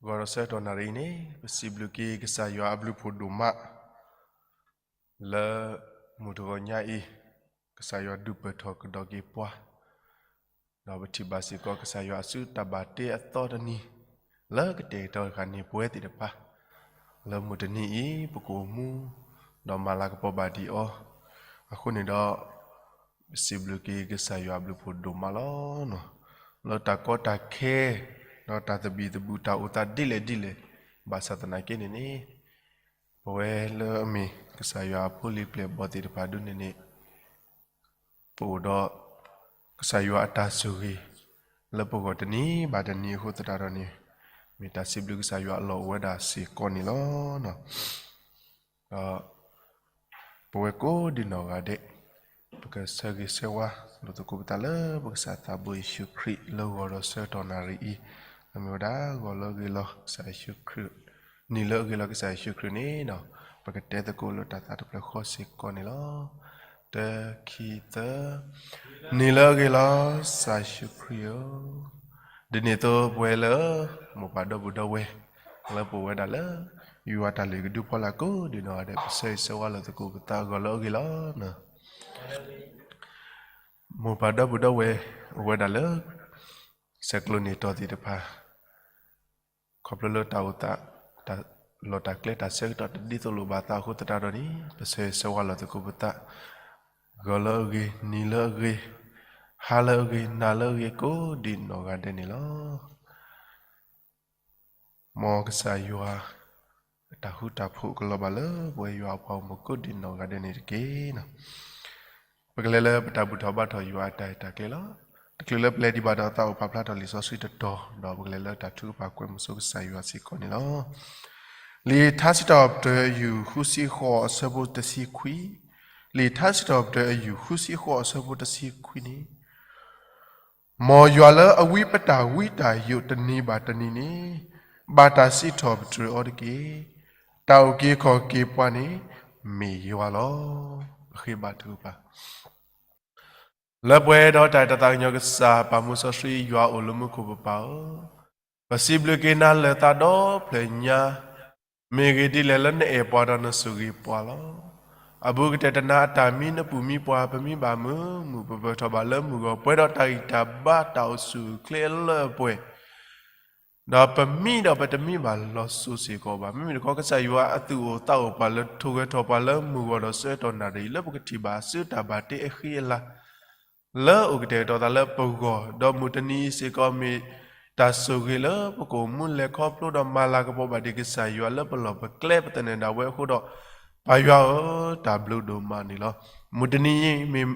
ဂီၤဒီးဆၢကတီၢ်နၣ်ရံၣ်အံၤန့ၣ် ပစံးဘျုးက့ၤကစၢ်ယွၤအဘျုးဖှိၣ်ဒိၣ်မး လၢမုၢ်တဂီၤညါအံၤ ကစၢ်ယွၤဒုးပၢၢ်ထီၣ်ကဒီးက့ၤပှၤ ဒီးပထံၣ်ဘၣ်စ့ၢ်ကီးကစၢ်ယွၤအစုတၢ်ဘၣ်တ့အသီတနံၤ လၢကတဲာ်ကတီၤတခါန့ၣ်ပဝဲသ့ၣ်တဖၣ် လၢမုၢ်တနံၤအံၤ ပကအိၣ်မူ ဒီးမၤလၤကပီၤဘၣ်ဒံးအီၤ အဃိန့ၣ်ဒီး ပစံးဘျုးက့ၤကစၢ်ယွၤအဘျုးဖှိၣ်ဒိၣ်မးလီၤ. လၢတၢ်ကီတၢ်ခဲ ဒီးတၢ်သဘံၣ်သဘုၣ်တၢ်အိၣ်သးဒ်လဲၣ်ဒ်လဲၣ် ဘၣ်ဆၣ်သနာ်က့န့ၣ်န့ၣ် ပဝဲလၢအမ့ၢ်ကစၢ်ယွၤအဖိလံၤပျဲၢ်ဘီၣ်သ့ၣ်တဖၣ်ဒ်န့ၣ်န့ၣ် ပအိၣ်ဒီး ကစၢ်ယွၤအတၢ်ဆိၣ်ဂ့ၤ လၢပဂီၢ်တနံၤဘၣ်တနံၤအဃိသတးဒီးန့ၣ် မ့ၢ်တၢ်စံးဘျုးကစၢ်ယွၤအလီၢ်အိၣ်ဝဲဒၣ်စ့ၢ်ကီးန့ၣ်လီၤ. ဒီး ပဝဲကိးဒံးနီၢ်ဂၤဒဲး ပကဆၢဂ့ၤဆၢဝါလိာ်သကိးပသးလၢပကစၢ်သးဘိယ့ၣ်ၡူးခရံာ်လၢဂီၤဒီးဆၢကတီၢ်နၣ်ရံၣ်အံၤ လၢမ့ၢ်ဝဲဒၣ်ဂီၤလၢအဂ့ၤလီၤကစၢ်ယ့ၣ်ၡူးခရံာ် နံၤလၢအဂ့ၤလီၤကစၢ်ယ့ၣ်ၡူးခရံာ်န့ၣ်ဒီး ပကတဲသကိးလၢတၢ်သးတဖျၢၣ်ဃီစ့ၢ်ကီးန့ၣ်လီၤ. တၢ ခံ သၢ နံၤလၢအဂ့ၤလီၤ ကစၢ်ယ့ၣ်ၡူးခရံာ်ဧၢ. ဒ်န့ၣ်အသိးပဝဲလၢ မိၢ်ပၢ်ဒီပုၢ်ဒီဝဲၢ် လၢပအိၣ်ဝဲဒၣ်လၢ ယွၤတၢ်လုၢ်ကဒုဖီလာ်ကိးဒံးနီၢ်ဂၤဒဲး ပဆၢဂ့ၤဆၢဝါလိာ်သကိးပသးဂီၤလၢအဂ့ၤလီၤ. မိၢ်ပၢ်ဒီပုၢ်ဒီဝဲၢ် အိၣ်ဝဲဒၣ်လၢ ဆဲးကျိးန့ၢ်တီၢ်သ့ၣ်တဖၣ် ခီဖျိလၢတၢ်အိၣ်သး တၢ်လီၢ်တၢ်ကျဲတၢ်ဆၢကတီၢ်တဒ်သိးလိာ်ဘၣ်သးအဃိသတးဒီးန့ၣ် ပဆၢဂ့ၤဆၢဝါလိာ်သကိးပသး ဂီၤလၢအဂ့ၤ နံၤလၢအဂ့ၤ ဟါလၢအဂ့ၤ နၤလၢအဂ့ၤ ကိးဒံးနီၢ်ဂၤဒဲးန့ၣ်လီၤ. မ်ကစၢ်ယွၤ အတၢ်ဃူတၢ်ဖိးကလီၤဘၣ်လၢပဝဲယွၤအပှၤဂီၢ်မုၢ်ကိးဒံးနီၢ်ဂၤဒဲးန့ၣ်တက့ၢ်. ပကလဲၤလၢပတၢ်ဘူၣ်ထီၣ်ဘါထီၣ်ယွၤအတၢ်အဲၣ်တၢ်ကျဲလီၤ. တချုးလၢပလဲၤဒံးဘၣ်ဒီးသးအိၣ်ပာ်ဖျါထီၣ်လံာ်စီဆှံတတီၤ ဒီးပကလဲၤလၢတၢ်ထုကဖၣ်ကွဲမုာ်ဆိကစၢ်ယွၤစ့ၢ်ကီးန့ၣ်လီၤ. လံာ်ထါစံးထီၣ်ပတြၢၤအယူၢ်ဃုဆံဃိးအဆၢဖိတဆံခွံ, လံာ်ထါစံးထီၣ်ပတြၢၤအယူၢ်ဃုဆံဃိးအဆၢဖိတဆံခွံန့ၣ် မ်ယွၤလၢအဝံပတၢ်ဝံတၢ်ယိးတနံၤဘၣ်တနံၤန့ၣ် ဘၣ်တၢ်စံးထီၣ်ပတြၢၤအီၤတက့ၢ်. တၢ်အုၣ်က့ၤခီၣ်က့ၤပှၤန့ၣ် မ့ၢ်ယွၤလီၤ. ပဃ့ဘါထုကဖၣ် လၢပှဲၤဒီးတၢ်အဲၣ်တၢ်သးကညီၤကစၢ် ပၢ်မူစီဆှံယွၤအိၣ်လၢမူခိၣ်ပပၢ်ဧၢ, ပစံးဘျုးက့ၤနၤလၢာ်သးဒီဖျၢၣ်ညါ, မ့ၢ်ဂ့ၢ်ဒ်လဲၣ်လၢနအဲၣ်ပှၤဒီးနဆိၣ်ဂ့ၤပှၤလီၤ. အဘူးကတဲာ်တနါအတၢ်မံနပူၤမံပှၤ ပမံဘၣ်မုာ်မုာ် ပပၢၢ်ထီၣ်ဘၣ်လၢမုၢ်ဂီၤပှဲၤဒီးတၢ်ဂံၢ်တၢ်ဘါတၢ်အိၣ်ဆူၣ်အိၣ်ချ့အလၢအပှဲၤ ဒီးပမံဒီးပတမံဘၣ်လီၤစိၤစ့ၢ်ကီးဘၣ်. မ့မ့ၢ်တခီ ကစၢ်ယွၤအသူၣ်အိၣ်သးအိၣ်ပှၤလၢထိၣ်ဂဲၤထီၣ်ပှၤလၢမုၢ်ဂီၤဒီးဆၢကတီၢ်နၣ်ရံၣ် လၢပကထံၣ်ဘၣ်အစုတၢ်ဘၣ်တ့အဃံအလၤ လၢအိၣ်ကတဲာ်ကတီၤသးလၢပဂီၢ်, ဒီးမုၢ်တနံၤအံၤစ့ၢ်ကီး မ့ၢ်တၢ်ဆိၣ်ဂ့ၤလၢပကအိၣ်မူလဲၤခီဖျိဒီးမၤလၤကပီၤဘၣ်ဒံးကစၢ်ယွၤလၢပလီၢ်ပကျဲပသနၢၣ်ဒၣ်ဝဲအဃိဒီး, ပၢ်ယွၤဧၢ, တၢ်ဘျုးဒိၣ်မးန့ၣ်လီၤ. မုၢ်တနံၤအံၤမ့ၢ်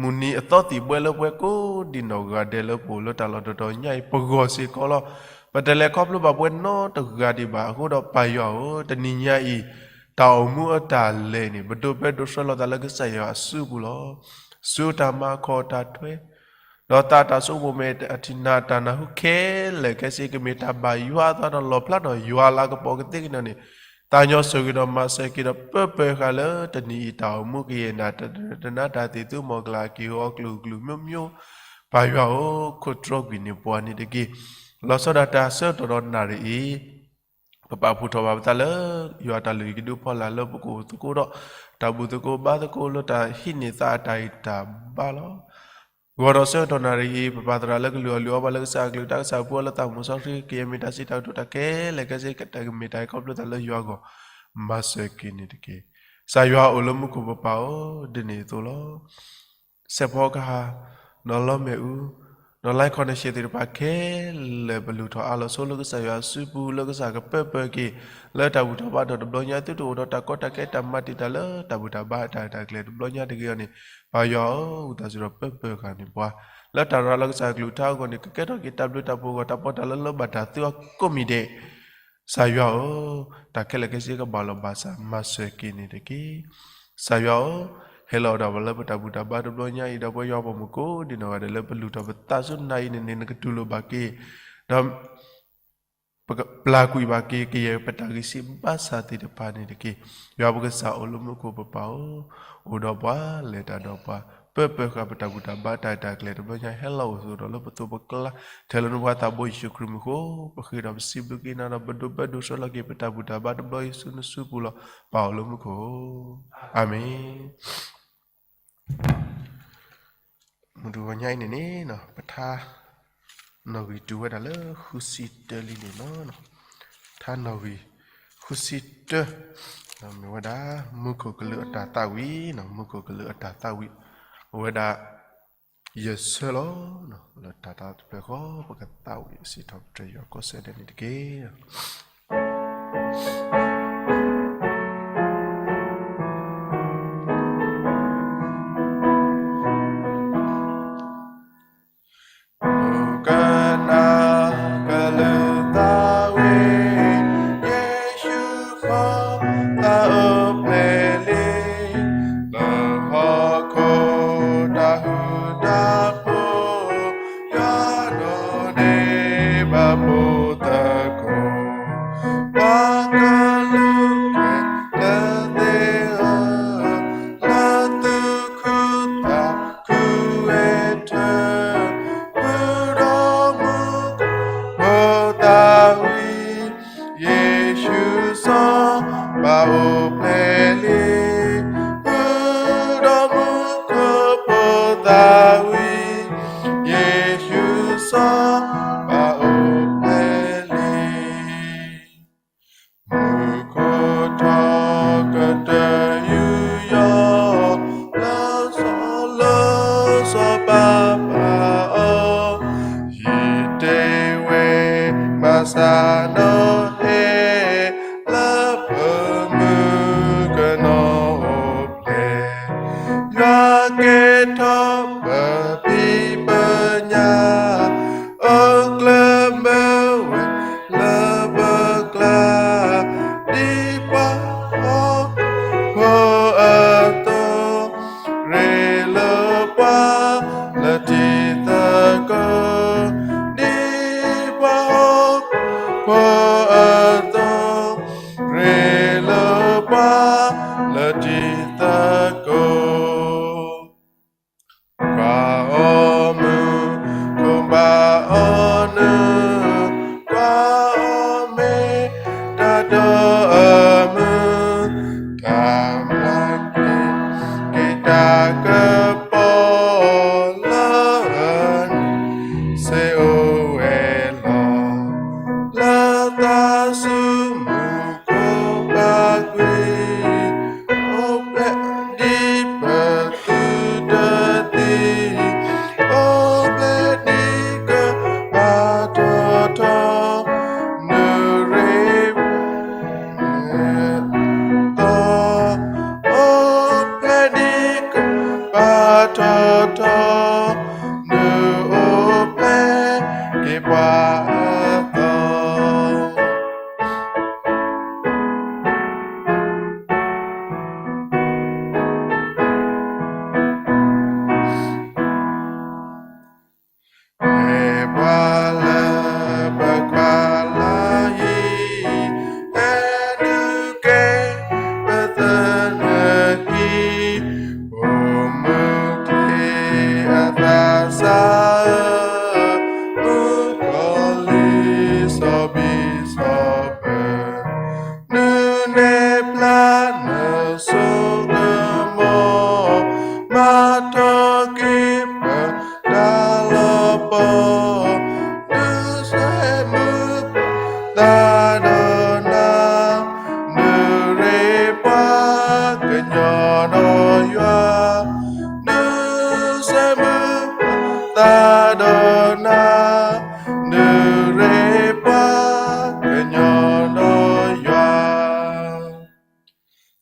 မုၢ်နံၤအသီသံၣ်ဘှဲလၢပှဲၤကိးဒံးနီၢ်ဂၤဒဲးလၢပအိၣ်လၢတၢ်လီၢ်တတီၤညါအံၤ ပဂီၢ်စ့ၢ်ကီးလီၤ. ပတလဲၤခီဖျိဘၣ်ပှဲၤနီတဂၤဒံးဘၣ်အဃိဒီး ပၢ်ယွၤဧၢ, တနံၤညါအံၤ တၢ်အိၣ်မူအတၢ်လဲၤန့ၣ် ပဒိးပဲဒိးဆှၢလီၤသးလၢကစၢ်ယွၤအစုပူၤလီၤ. ဆူတၢ်မၤခီၣ်တၢ်ထွဲ ဒီးသးတၢ်ဆိကမိၣ်မဲာ်အထံၣ်နၢ်တၢ်နၢ်ဟူခဲလၢာ်ခဲဆ့ ကမ့ၢ်တၢ်ဘၣ်ယွၤအသးဒီးလီၣ်ဖျါထီၣ်ယွၤလၤကပီၤကသ့ကညီၤန့ၣ်, သးညီဆိၣ်ဂ့ၤဒီးမၤစၢၤက့ၤဒီးပၢၢ်ပၢၢ်ဃာ်လၢတနံၤအံၤ တၢ်အိၣ်မူကယဲၢ်နၢ်တနါတၢ်သ့ၣ်သူမီၤကလၤက့ၤဂီၤကျိၤကျိၤ မျိုးမျိုး, ပၢ်ယွၤဧၢ, ခိးတြီကွံာ်န့ၢ်ပှၤန့ၣ်တက့ၢ်. လီၤဆီဒၣ်တၢ်ဆၢကတီၢ်ဒီးနၣ်ရံၣ်အံၤ ပပာ်ဖှိၣ်ထီၣ်ဘၣ်ပသးလၢ ယွၤတၢ်လုၢ်ဟံၣ်ကဒုဖီလာ်လၢပကအိၣ်သကိးဒီး တၢ်ဘူၣ်သကိးဘါသကိးလၢတၢ်ဟံးန့ၢ်သးအတၢ်ဂံၢ်တၢ်ဘါလီၤ. ဂီၤဒီးဆၢကတီၢ်နၣ်ရံၣ်အံၤ ပပာ်သရၣ်လၢကလုၢ်အီၣ်လုၢ်အီဘၣ်လၢကစၢ်အကလုၢ် တၢ်ကစၢ်ပူၤအီၤလၢသးမူစီဆှံ ကယဲၢ်မ့ၢ်တၢ်စံးတၢ်ကတိၤတၢ်ခဲလၢာ်ခဲဆ့ တၢ်ကမ့ၢ်တၢ်ခီဖျိသးလၢယွၤအဂီၢ် မၤစၢၤက့ၤန့ၣ်တက့ၢ်. ကစၢ်ယွၤအိၣ်လၢမူခိၣ်ပပၢ်ဧၢ, ဒ်န့ၣ်အသိးလီၤ. စဲးဖီကဟၣ် ဒီးလီမ့ၣ်အူ ဒီး live connection သ့ၣ်တဖၣ်ခဲလၢာ် ပလူၤထီၣ်အါလီၤဆိလၢကစၢ်ယွၤအစုပူၤ လၢကစၢ်ကပၢၢ်ပၢၢ်က့ၤ လၢတၢ်ဘူၣ်ထီၣ်ဘါထီၣ်တဘျီညါ သုတအိၣ်ဒီးတၢ်ကီတၢ်ခဲတၢ်မၤတံာ်တာ်လၢတၢ်ဘူၣ်တၢ်ဘါအတၢ်ရဲၣ်တၢ်ကျဲၤတဘျီညါတဂ့ၤအီၤန့ၣ်, ပၢ်ယွၤဧၢ, ဝံသးစူၤဒီးပၢၢ်ပၢၢ်ဃာ်န့ၢ်ပှၤ လၢတၢ်ရၤလၢကစၢ်အကလုၢ်ကထါအဂီၢ်န့ၣ် ကကဲထီၣ်က့ၤတၢ်ဘျုးတၢ်ဖှိၣ်အဂီၢ် တၢ်ပီးတၢ်လၢလၢဘၣ်တၢ်သုအကိးမံၤဒဲး ကစၢ်ယွၤဧၢ, တၢ်ခဲလၢာ်ခဲဆ့ကဘၣ်လီၤဘၣ်စး မၤစၢၤက့ၤန့ၣ်တက့ၢ်. ကစၢ်ယွၤဧၢ, ဟဲလီၤဒီးပှၤလၢပတၢ်ဘူၣ်တၢ်ဘါတဘျီညါအံၤ ဒီးပှၤယွၤပိာ်မုၣ်ကိးဒံးနီၢ်ဂၤဒဲးလၢပလူၤထီၣ်ပသးဆူနၤအံၤန့ၣ်န့ၣ် နကတူၢ်လိာ်ဘၣ်က့ၤ ဒီး ပကပျၢ်ကွံာ်ဘၣ်က့ၤ ကယဲၢ်ပတၢ်ဂံၢ်စၢ်ဘါစၢ်သ့ၣ်တဖၣ်န့ၣ်တက့ၢ်. ယွၤပကစၢ်အိၣ်လၢမူခိၣ်ပပၢ်ဧၢ, အိၣ်ဒီးပှၤ လဲၤတၢ်ဒီးပှၤ ပၢပၢဃာ်ပတၢ်ဘူၣ်တၢ်ဘါတၢ်ရဲၣ်တၢ်ကျဲၤတဘျီညါဟဲလီၤအိၣ်ဆိးဒီးလၢပသိးပကျါ ထဲလၢနဖိခွါသးဘိယ့ၣ်ၡူးခရံာ်မံၤအဃိ ပဃ့ဒီးပစံးဘျုးက့ၤနၤဒီး ပဒိးဘၢဒိးဆှၢလီၤက့ၤပတၢ်ဘူၣ်တၢ်ဘါတဘျီယ့ၣ်ၡူးနစုပူၤလီၤ ပၢ်အိၣ်လၢမူခိၣ် အၤမ့ၣ်. မုၢ်တဂီၤညါအံၤန့ၣ်န့ၣ် ပထါနီၣ်ဂံၢ်တုၤဝဲဒၣ်လၢဃုဆံတၢလံန့ၣ်လီၤ. ထါနီၣ်ဂံၢ်ဃုဆံတၢ မ့ၢ်ဝဲဒၣ် မူခိၣ်ကလူးအတၢ်သးဝံၣ်, မူခိၣ်ကလူးအတၢ်သးဝံၣ် အိၣ်ဝဲဒၣ် ယဆၢလီၤ. လၢတၢ်သးတဖျၢၣ်ဃီ ပကသးဝံၣ်စံးထီၣ်ပတြၢၤယွၤကိးဆၢဒဲးန့ၣ်တက့ၢ်. မုၣ်ကနၢ်ကလူးသးဝံၣ်, ယ့ၣ်ၡူးဖိသၣ်အိၣ်ဖျဲၣ်လံ, လၢဟီၣ်ခိၣ်တၢ်ဃူတၢ်ဖိး, ယွၤဒိးန့ၢ်ဘၣ်ဖိသၣ်ကိာ်, ပှၤကလူးခဲလၢာ်သ့ၣ်ဧၢ, လၢသုးခိၣ်သး ခုဝဲထၢ, ဃုာ်ဒီးမူခိၣ်ဖိသၣ်ဝံၣ်, ယ့ၣ်ၡူးစီၤပၤအိၣ်ဖျဲၣ်လံ, ဃုာ်ဒီးမူခိၣ်ဖိသၣ်ဝံၣ်, ယ့ၣ်ၡူးစီၤပၤအိၣ်ဖျဲၣ်လံ. မူခိၣ်ထီၣ်ကတၢၢ်ယူးယီၣ်, လၢစီၤလၢစီၤပၤပာ်အီၤ, ဟံၣ်တ့ၢ်ဝဲမၤစၢ်နီၤဟဲ, လၢပမုၣ်ကနီၤအိၣ်ဖျဲၣ်, ယွၤကဲထီၣ်ပဖံးပညၣ်, အိၣ်ကျၢၢ်မၢဝဲ လၢပကျါ, ဒ်ပှၤဟီၣ်ခိၣ်ဖိအသိး, ရ့လိာ်ပှၤလၢတံၤသကိး, ဒ်ပှၤဟီၣ်ခိၣ်ဖိအသိး, ရ့လိာ်ပှၤလၢတံၤသကိး. ကွၢ်အီၤမုၢ်ခိၣ်ဘၣ်အီၤနုာ်, ကွၢ်အီၤမ့ၢ်တၢ်ဒိၣ်အမုၢ်, တၢ်မျၢ်က့ၤတၢ်ကပီၤလၢအနံၤ စ့ၢ်အိၣ်ဝဲလီၤ. လၢသးစူၤမူခိၣ်ဘၣ်ကွံာ်, အိၣ်ဖျဲၣ်ဒ်ပသုတသံ, အိၣ်ဖျဲၣ်ဒ်ကပၤထီထီ, နရ့ သီ, အိၣ်ဖျဲၣ်ဒ်ကပၤထီထီ, နအိၣ်ဖျဲၣ်က့ၤပှၤအသီ. ဟဲပှၤလၢပကွၢ်လၢယံၤ, ဟဲဒုးကဲပသနၢၣ်ဟံၣ်, အိၣ်မုာ်က့ၤအသးစၢ်ဧၢ, မုၣ်ကီၤလံၢ်စီၤဘံၣ်စီၤပၢၢ်, နုၢ်နဲၣ်ဖျါနစိကမီၤ, မၤထီၣ်က့ၤပတၢ်လီၤပီ, နုၢ်ဆဲးမုာ်သးဒီးနၤ, နရ့ပှၤကညီဒီးယွၤ, နုၢ်ဆဲးမုာ်သးဒီးနၤ, နုၢ်ရ့ပှၤကညီဒီးယွၤ.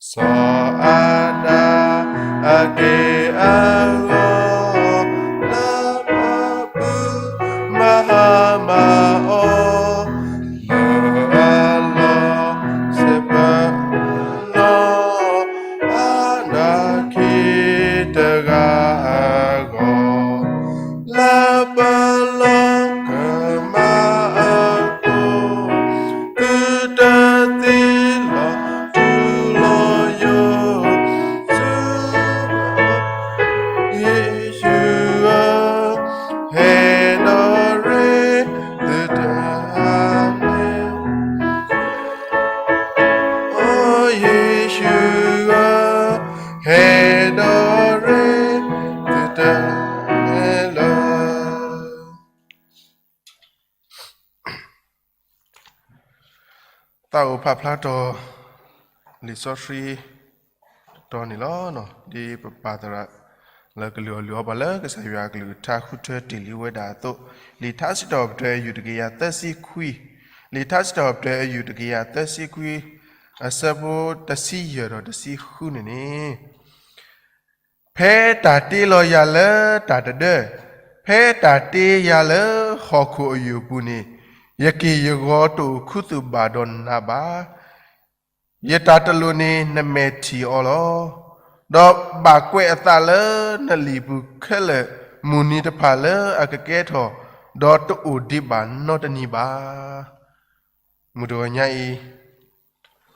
စီၤအၤဒၣ်အက့ၢ်အဂီၤ, လၢပပုၢ်မၤဟါမၢ်အီၤ, လၢအလီၤစဲးပနီၣ်, အါဒၣ်ခံတဂၤအဂီၢ်, လၢပလီၤကမၣ်အဃိ, သုတသံလီၤထူလီၤယိာ်, ဆူ သးအိၣ်ဖးဖျါထီၣ် လံာ်စီဆှံ တီၤန့ၣ်လီၤ. ဒ်ပပၢ်သရၣ် လၢကလုၢ်အီၣ်လုၢ်အီပှၤလၢကစၢ်ယွၤအကလုၢ်ကထါ ဃုထၢတ့ၢ်လံဝဲဒၣ်အသိး, လံာ်ထါစံးထီၣ်ပတြၢၤ အယူၢ်တကယၤသၢဆံခွံ, လံာ်ထါစံးထီၣ်ပတြၢၤ အယူၢ်တကယၤသၢဆံခွံ အဆၢဖိတဆံယဲၢ်ဒီးတဆံဃုန့ၣ်န့ၣ်, ဖဲတၢ်တ့လီၤယၤလၢတၢ်တဒၢ, ဖဲတၢ်တ့ယၤလၢဟီၣ်ခိၣ်အယုၢ်အပူၤန့ၣ်, ယက့ၢ်ယဂီၤတအိၣ်ခူသူၣ်ဘၣ်ဒီးနၤဘၣ်. ယတၢ်တလိၣ်န့ၣ်နမဲာ်ထံၣ်အီၤလီၤ. ဒီးဘၣ်ကွဲးအသးလၢနလံာ်ပူၤခဲလၢာ်, မုၢ်နံၤတဖၣ်လၢအကကဲထီၣ်, ဒီးတအိၣ်ဒံးဘၣ်နီတနံၤဘၣ်. မုၢ်တဂီၤညါအံၤ,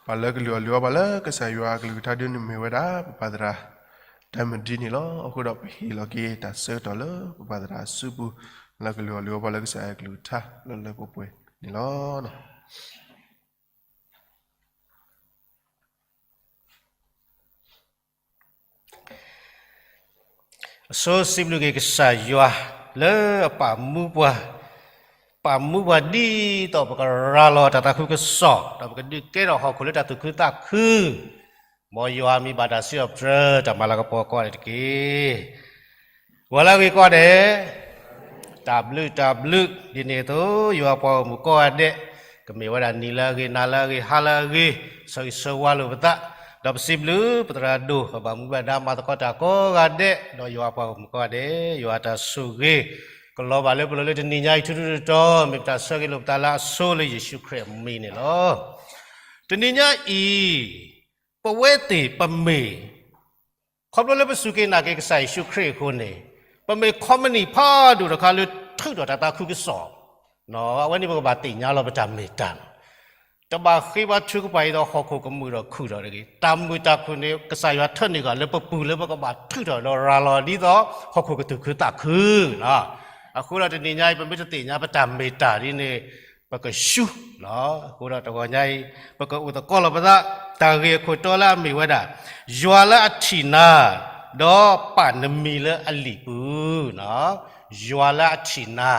ပှၤလၢကလုၢ်အီၣ်လုၢ်အီပှၤလၢကစၢ်ယွၤအကလုၢ်ကထါဒ်န့ၣ်မ့ၢ်ဝဲဒၣ် ပပၢ်သရၣ် တၢ်မုၢ်ဒံးန့ၣ်လီၤ. အဃိဒီးပဟ့ၣ်လီၤက့ၤတၢ်ဆၢကတီၢ်လၢပပၢ်သရၣ်အစုပူၤ လၢကလုၢ်အီၣ်လုၢ်အီပှၤလၢကစၢ်ယွၤအကလုၢ်ကထါလၢလၢပှဲၤပှဲၤန့ၣ်လီၤ. အဆိစံးဘျုးက့ၤကစၢ်ယွၤ လၢအပာ်မူပှၤ, ပာ်မူပှၤဒ်သိးပကရၤလီၤတၢ်သးခုကစီၣ် ဒီးပကဒုးကဲထီၣ်ဟီၣ်ခိၣ်လၢတၢ်သူၣ်ခုသးခု, မ်ယွၤမံၤဘၣ်တၢ်စံးထီၣ်ပတြၢၤ တၢ်မၤလၤကပီၤကိးဂၤဒဲးတက့ၢ်. ဂီၤလၢအဂ့ၤကိးဂၤဒဲး, တၢ်ဘျုးတၢ်ဘျုး, ဒ်န့ၣ်အသိး ယွၤပှၤဂီၢ်မုၢ်ကိးဂၤဒဲး, ကမ့ၢ်ဝဲဒၣ်နံၤလၢအဂ့ၤ နၤလၢအဂ့ၤ ဟါလၢအဂ့ၤ, ဆၢဂ့ၤဆၢဝါလိာ်ပသး, ဒီးပစံးဘျုးပသရၣ်ဒိၣ် ပဘၣ်မူဘၣ်ဒါမၤသကိးတၢ်ကိးဂၤဒဲး, ဒီးယွၤပှၤဂီၢ်မုၢ်ကိးဂၤဒဲး ယွၤတၢ်ဆိၣ်ဂ့ၤ ကလီၤဘၣ်လၢပလိၤလၢတနံၤညါအံၤ ထူထူတီတီ, မ့ၢ်ပတၢ်ဆၢဂ့ၤလိာ်ပသးလၢအဆိလၢယ့ၣ်ၡူးခရံာ်အမံၤန့ၣ်လီၤ. တနံၤညါအံၤ, ပဝဲသ့ၣ်ပမ့ၢ် ခီဖျိလၢပစူၢ်က့ၤနာ်က့ၤကစၢ်ယ့ၣ်ၡူးခရံာ်အဃိန့ၣ်, ပမ့ၢ် company ဖးဒိၣ်တခါလၢထုးထီၣ်တၢ်သးခုကစီၣ်, အဝဲန့ၣ်ပကဘၣ်သ့ၣ်ညါလီၤပတၢ်မ့ၢ်တၢ်န့ၣ်, တဘၣ်ဃ့ဘါထုကဖၣ်အံၤဒီးဟီၣ်ခိၣ်ကမုာ်ထီၣ်ခုၣ်ထီၣ်တဂ့ၤ. တၢ်မုာ်တၢ်ခုၣ်န့ၣ် ကစၢ်ယွၤထၢနုာ်ဃာ်လၢပပူၤလၢပကဘၣ်ထုးထီၣ်ဒီးရၤလီၤဒ်သိး ဟီၣ်ခိၣ်ကသူၣ်ခုသးခုလီၤ. အဃိဒီးတနံၤညါအံၤ ပမ့ၢ်တသ့ၣ်ညါပတၢ်မ့ၢ်တၢ်ဒ်န့ၣ် ပကဆူလီၤ. အဃိဒီးတဂီၤညါအံၤ ပကအိၣ်သကိးလီၤပသး တၢ်ဂ့ၢ်အခိၣ်တီလၢအမ့ၢ်ဝဲဒၣ် ယွၤလၢအထံၣ်နၤ, ဒီးပာ်နမံၤလၢအလံာ်ပူၤ, ယွၤလၢအထံၣ်နၤ,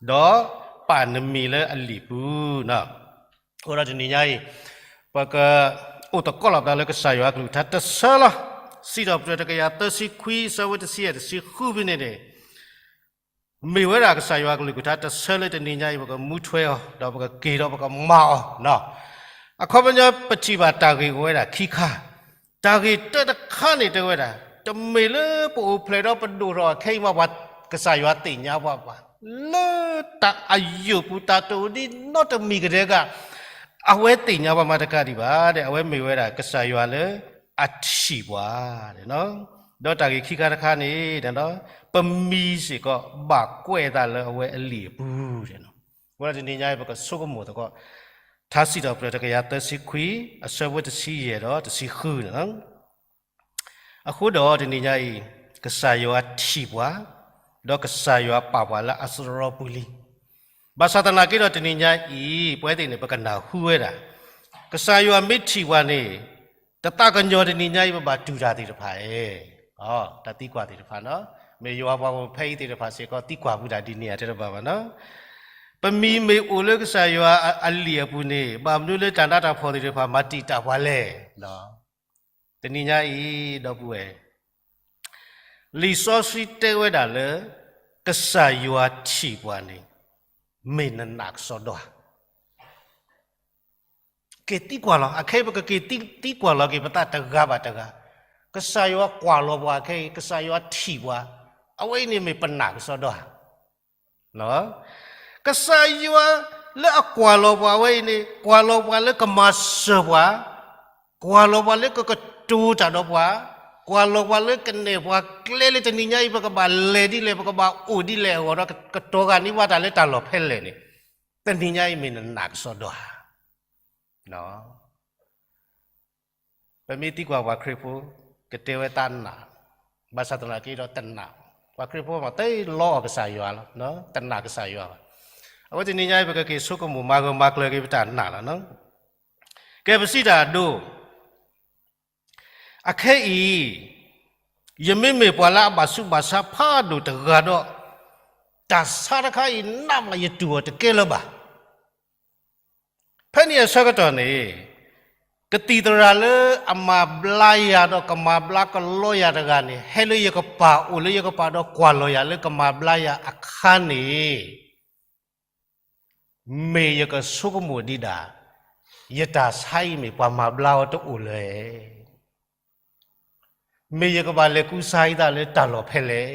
ဒီးပာ်နမံၤလၢအလံာ်ပူၤ. အဃိဒီးတနံၤညါအံၤ ပကအိၣ်သကိးလီၤပသးလၢကစၢ်ယွၤအကလုၢ်ကထါတဆၢလီၤ. စံးထီၣ်ပတြၢၤတကယၤသၢဆံခွံ အဆၢဖိတဆံယဲၢ်တဆံဃုဖဲန့ၣ်န့ၣ် မ့ၢ်ဝဲဒၣ်ကစၢ်ယွၤအကလုၢ်ကထါတဆၢလၢတနံၤညါအံၤ ပကမူထွဲအီၤ ဒီးပကက့ၤဒီးပကမၤအီၤ. အခီပညီပထံၣ်ဘၣ်တၢ်ဂ့ၢ်အိၣ်ဝဲဒၣ်ခံခါ, တၢ်ဂ့ၢ်တၢတခါန့ၣ်တဲဝဲဒၣ်, တမ့ၢ်လၢပအိၣ်ဖျဲၣ်ဒီးပဒိၣ်ထီၣ်ခဲအံၤမး ပှၤကစၢ်ယွၤသ့ၣ်ညါပှၤဘၣ်, လၢတၢ်အယုၢ်ပူၤ တၢ်တအိၣ်ဒံးနီတမံၤကဒဲက, အဝဲသ့ၣ်ညါပှၤမးတကးဒံးဘၣ်, အဝဲမ့ၢ်ဝဲဒၣ်ကစၢ်ယွၤလၢအထံၣ်ပှၤ ဒီးတၢ်ဂ့ၢ်ခံခါတခါန့ၣ်, ပမံၤစ့ၢ်ကီး ဘၣ်ကွဲးအသးလၢအဝဲအလံာ်အပူၤ. အဃိဒီးတနံၤညါအံၤ ပကဆိကမိၣ်သကိး ထါစံးထီၣ်ပတြၢၤတကယၤသၢဆံခွံ အဆၢဖိတဆံယဲၢ်ဒီးတဆံဃုန့ၣ်လီၤ. အဃိဒီးတနံၤညါအံၤ ကစၢ်ယွၤထံၣ်ပှၤ, ဒီးကစၢ်ယွၤပာ်ပှၤလၢအစရီပူၤလံ. ဘၣ်ဆၣ်သနာ်က့ဒီးတနံၤညါအံၤ ပဝဲသ့ၣ်န့ၣ် ပကနၢ်ဟူဝဲဒၣ်, ကစၢ်ယွၤမ့ၢ်ထံၣ်ပှၤန့ၣ်, တသးကညီၤတနံၤညါအံၤ ပဘၣ်တူၢ်တၢ်သ့ၣ်တဖၣ်ဧါ, တၢ်သံကွၢ်သ့ၣ်တဖၣ်န့ၣ်, မ့ၢ်ယွၤပှၤဂီၢ်ဖဲအံၤသ့ၣ်တဖၣ်စ့ၢ်ကီး သံကွၢ်ဝဲဒၣ်ဒ်န့ၣ်ဧါ တဲတဘၣ်ဘၣ်န့ၣ်, ပမံၤမ့ၢ်အိၣ်လၢကစၢ်ယွၤအလံာ်အပူၤန့ၣ် ဘၣ်မနုၤလၢတၢ်နးတၢ်ဖှီၣ်သ့ၣ်တဖၣ် မၤတံာ်တာ်ပှၤလဲၣ်. တနံၤညါအံၤ ဒီပုၢ်ဝဲၢ်, လံာ်စီဆှံတဲဝဲဒၣ်လၢ ကစၢ်ယွၤထံၣ်ပှၤန့ၣ် မ့ၢ်နနာ်ကစီဒီဧါ. က့ၤသံကွၢ်လီၤ, အခဲအံၤပကက့ၤသံကွၢ်လီၤက့ၤပသးတဂၤဘၣ်တဂၤ, ကစၢ်ယွၤကွၢ်လီၤပှၤခဲအံၤ, ကစၢ်ယွၤထံၣ်ပှၤ, အဝဲအံၤန့ၣ်မ့ၢ်ပနာ်ကစီဒီဧါ. ကစၢ်ယွၤလၢအကွၢ်လီၤပှၤဝဲအံၤန့ၣ် ကွၢ်လီၤပှၤလၢကမၤစၢၤပှၤ, ကွၢ်လီၤပှၤလၢကကတိၤတၢ်ဒီးပှၤ, ကွၢ်လီၤပှၤလၢကနဲၣ်ပှၤကျဲလၢတနံၤညါအံၤ ပကဘၣ်လဲၤဒ်လဲၣ် ပကဘၣ်အိၣ်ဒ်လဲၣ်အဂီၢ်ဒီး ကတီၤဂၤန့ၢ်ဘၣ်တၢ်လၢတၢ်လီၢ်ဖဲလဲၣ်န့ၣ်, တနံၤညါအံၤမ့ၢ်နနာ်ကစီဒီဧါ. ပမ့ၢ်သံကွၢ်ပှၤခရံာ်ဖိ, ကတဲဝဲသးနာ်, ဘၣ်ဆၣ်သနာ်က့ဒီးတနာ်, ပှၤခရံာ်ဖိမ့ၢ်သ့လီအီၤကစၢ်ယွၤလီၤ, တနာ်ကစၢ်ယွၤဘၣ်. အဝဲတနံၤညါအံၤ ပကက့ၤဆိကမိၣ်မၤဂၢၢ်မၤကျၢၤက့ၤပတၢ်နာ်လီၤ. ကဲပစံးတၢ်အဒိ, အခဲအံၤ, ယမ့မ့ၢ်ပှၤလၢအဘၣ်ဆူးဘၣ်ဆါဖးဒိၣ်တဂၤဒီး, တၢ်ဆါတခါအံၤနးမးယတူၢ်အီၤတကဲလၢၤဘၣ်. ဖဲန့ၣ်အဆၢကတီၢ်န့ၣ် ကသံၣ်သရၣ်လၢအမၤဘျါယၤဒီးကမၤဘျါကလီယၤတဂၤန့ၣ် ဟဲလၢယကပၤ အိၣ်လၢယကပၤဒီးကွၢ်လီၤယၤလၢကမၤဘျါယၤအခါန့ၣ် မ့ၢ်ယကဆိကမိၣ်ဒံးဒၣ် ယတၢ်ဆါအံၤမ့ၢ်ပှၤမၤဘျါအီၤတအိၣ်လၢၤ မ့ၢ်ယကဘၣ်လဲၤကူစါအံသးလၢတၢ်လီၢ်ဖဲလဲၣ်,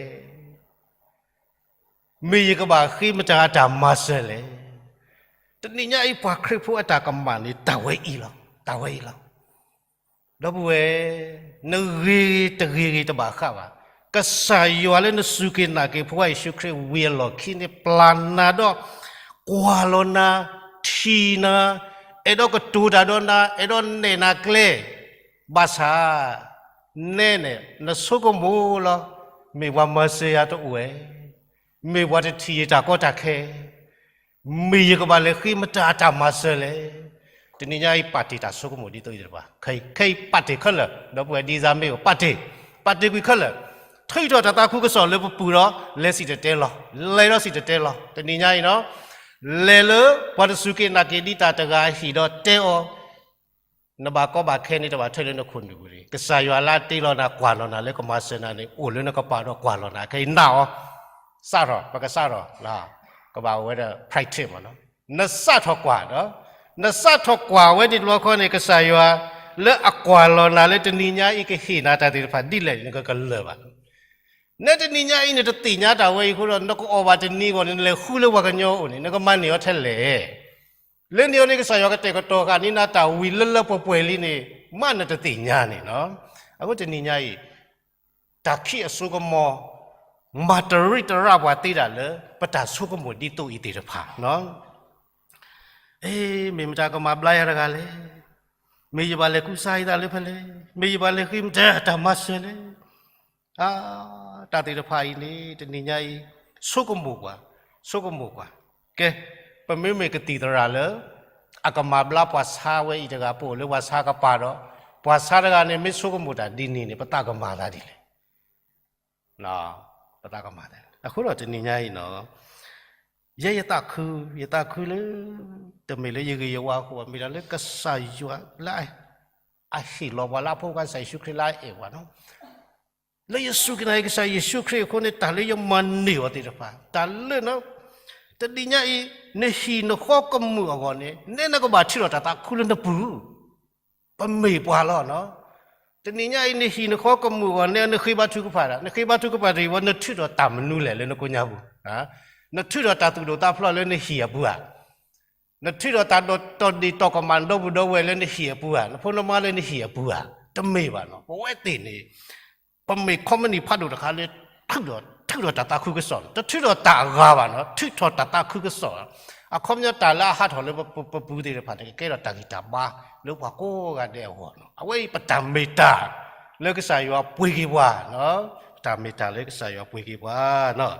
မ့ၢ်ယကဘၣ်ဃ့မတၤအတၢ်မၤစၢၤလဲၣ်. တနံၤညါအံၤပှၤခရံာ်ဖိအတၢ်ကမၣ်န့ၣ် တၢ်ဝဲအံၤလီၤ, တၢ်ဝဲအံၤလီၤ. ဒီပုၢ်ဝဲၢ်, နဂ့ၤဂ့ၤတဂ့ၤဂ့ၤတဘၣ်ဃးဘၣ်. ကစၢ်ယွၤလၢနစူၢ်က့ၤနာ်က့ၤဖိအယ့ၣ်ၡူးခရံာ်ဝံၤအလီၢ်ခံန့ၣ် ပျၢ်နၤဒီး ကွၢ်လီၤနၤ, ထံၣ်နၤ, အဲၣ်ဒိးကတိၤတၢ်ဒီးနၤ, အဲၣ်ဒိးနဲၣ်နၤကျဲ, ဘၣ်ဆၣ် နဲန့ၣ် နဆိကမိၣ်လီၤ, မ့ၢ်ပှၤမၤစၢၤယၤတအိၣ်ဧါ, မ့ၢ်ပှၤတထံၣ်ယတၢ်ကီတၢ်ခဲ, မ့ၢ်ယကဘၣ်လဲၤဃ့မတၤအတၢ်မၤစၢၤလဲၣ်. တနံၤညါအံၤပာ်တ့ၢ်တၢ်ဆိကမိၣ်ဒ်သိးအံၤတဖၣ်, ခဲအံၤပာ်တ့ၢ်ခဲလၢာ်, ဒီပုၢ်ဝဲၢ်ဒ်စၢ်မ့ၢ်အိၣ် ပာ်တ့ၢ်, ပာ်တ့ၢ်ကွံာ်ခဲလၢာ်, ထုးထီၣ်တၢ်သးခုကစီၣ်လၢပပူၤဒီး လဲၤစံၣ်တဲၤတဲလီၤ, လဲၤဒီးစံၣ်တဲၤတဲလီၤ. တနံၤညါအံၤနီၤ, လဲၤလၢပှၤတစူၢ်က့ၤနာ်က့ၤဒံးတၢ်တဂၤအဟံၣ်ဒီးတဲအီၤ နဘၣ်ကီဘၣ်ခဲန့ၣ် တဘၣ်ထွဲလၢနခိၣ်နူာ်ပူၤတဂ့ၤ. ကစၢ်ယွၤလၢအတ့လီၤနၤ ကွၢ်လီၤနၤလၢကမၤစၢၤနၤန့ၣ် အိၣ်လၢနကပၤဒီးကွၢ်လီၤနၤ ခဲအံၤနာ်အီၤ, စးထီၣ်, ပကစးထီၣ်, ကဘၣ်အိၣ်ဝဲဒီး practice မ့ၢ်နီၤ. နစးထီၣ်ကွၢ်ဒီး, နစးထီၣ်ကွၢ်ဝဲဒ်တဘျီဃီန့ၣ် ကစၢ်ယွၤလၢအကွၢ်လီၤနၤလၢတနံၤညါအံၤကဟ့ၣ်နၤတၢ်သ့ၣ်တဖၣ်ဒ်လဲၣ်န့ၣ် နကကလၢၤဘၣ်. နတနံၤညါအံၤနတသ့ၣ်ညါတၢ်ဝဲအံၤအဃိဒီး နကအီၣ်ဘၣ်တနံၤအဂီၢ်န့ၣ် နလဲၤဃုလၢပှၤကညီအအိၣ်န့ၣ် နကမၤန့ၢ်အီၤထဲလဲၣ်. လၢန့ၣ်အီၤန့ၣ် ကစၢ်ယွၤကတဲာ်ကတီၤဃာ်န့ၢ်နၤတၢ်ဝံၤလၢလၢပှဲၤပှဲၤလံန့ၣ် မ့ၢ်နတသ့ၣ်ညါန့ၣ်နီၤ. အဃိတနံၤညါအံၤ တၢ်ခံးအစိကမီၤ မၤတရံးတရၣ်ပှၤသ့ဒၣ်လၢ ပတၢ်ဆိကမိၣ်ဒ်သိးအံၤသ့ၣ်တဖၣ်နီၤ. အ့, မ့ၢ်မတၤကမၤဘျါယၤတဂၤလဲၣ်. မ့ၢ်ယဘၣ်လဲၤကူစါအံသးလၢဖဲလဲၣ်. မ့ၢ်ယဘၣ်လဲၤဃ့မတၤအတၢ်မၤစၢၤလဲၣ်. အါ, တၢ်သ့ၣ်တဖၣ်အံၤန့ၣ် တနံၤညါအံၤ ဆိကမိၣ်ကွၢ်, ဆိကမိၣ်ကွၢ်. ကဲ, ပမ့မ့ၢ်ကသံၣ်သရၣ်လၢ အကမၤဘျါပှၤဆါဝဲအံၤတဂၤ ပအိၣ်လၢပှၤဆါကပၤဒီး ပှၤဆါတဂၤန့ၣ်မ့ၢ်ဆိကမိၣ်တၢ်ဒ်န့ၣ်န့ၣ် ပသးကမၤသးဒ်လဲၣ်. ပသးကမၤသးဒ်လဲၣ်. အဃိဒီးတနံၤညါအံၤနီၤ, ယဲယသးခု, ယသးခုလၢ တမ့ၢ်လၢယဂ့ၤယဝါအဃိဘၣ်, မ့ၢ်ဒၣ်လၢကစၢ်ယွၤလၢ အဟ့ၣ်လီၤပှၤလၢအဖိခွါကစၢ်ယ့ၣ်ၡူးခရံာ်လၢအအဲၣ်ပှၤနီၤ. လၢယစူၢ်က့ၤနာ်က့ၤကစၢ်ယ့ၣ်ၡူးခရံာ်အဃိန့ၣ် တၢ်လၢယမၤန့ၢ်အီၤသ့ၣ်တဖၣ်, တၢ်လၢနီၤ, တနံၤညါအံၤ နဟံၣ်နဃီကမုာ်အဂီၢ်န့ၣ် နဲနကဘၣ်ထုးထီၣ်တၢ်သးခုလၢနပူၤ, ပမ့ၢ်ပှၤလီၤနီၤ. တနံၤညါအံၤ နဟံၣ်နဃီကမုာ်အဂီၢ်န့ၣ် နဃ့ဘါထုကဖၣ်ဒၣ်, နဃ့ဘါထုကဖၣ်တဂ့ၤဝဲ နထုးထီၣ်တၢ်မနုၤလဲၣ်လၢနကိညါပူၤ, နထုးထီၣ်တၢ်သူၣ်ဒိၣ်သးဖျိးလၢနဟံၣ်အပူၤဧါ, နထုးထီၣ်တၢ်ဒီးတီၢ်ဒ့ၣ်တီၢ်ကမၣ်ဒီပုၢ်ဒီဝဲၢ်လၢနဟံၣ်အပူၤဧါ, နဖိနမါလၢနဟံၣ်အပူၤဧါ, တမ့ၢ်ဘၣ်နီၤ. ပဝဲသ့ၣ်န့ၣ် ပမ့ၢ်ခီပနံၣ်ဖးဒိၣ်တခါလၢ ထုးထီၣ်, ထုးထီၣ်တၢ်သးခုကစီၣ်န့ၣ်, တထုးထီၣ်တၢ်အဂၤဘၣ်နီၤ, ထုးထီၣ်တၢ်သးခုကစီၣ်. အခီပညီတၢ်လၢအဟးထီၣ်လၢပပူၤသ့ၣ်တဖၣ်န့ၣ် ကကဲထီၣ်တၢ်ဂံၢ်တၢ်ဘါလၢပှၤကိးဂၤဒဲးအဂီၢ်နီၤ. အဝဲအံၤပတၢ်မ့ၢ်တၢ် လၢကစၢ်ယွၤပှ့ၤက့ၤပှၤ, ပတၢ်မ့ၢ်တၢ်လၢကစၢ်ယွၤပှ့ၤက့ၤပှၤနီၤ.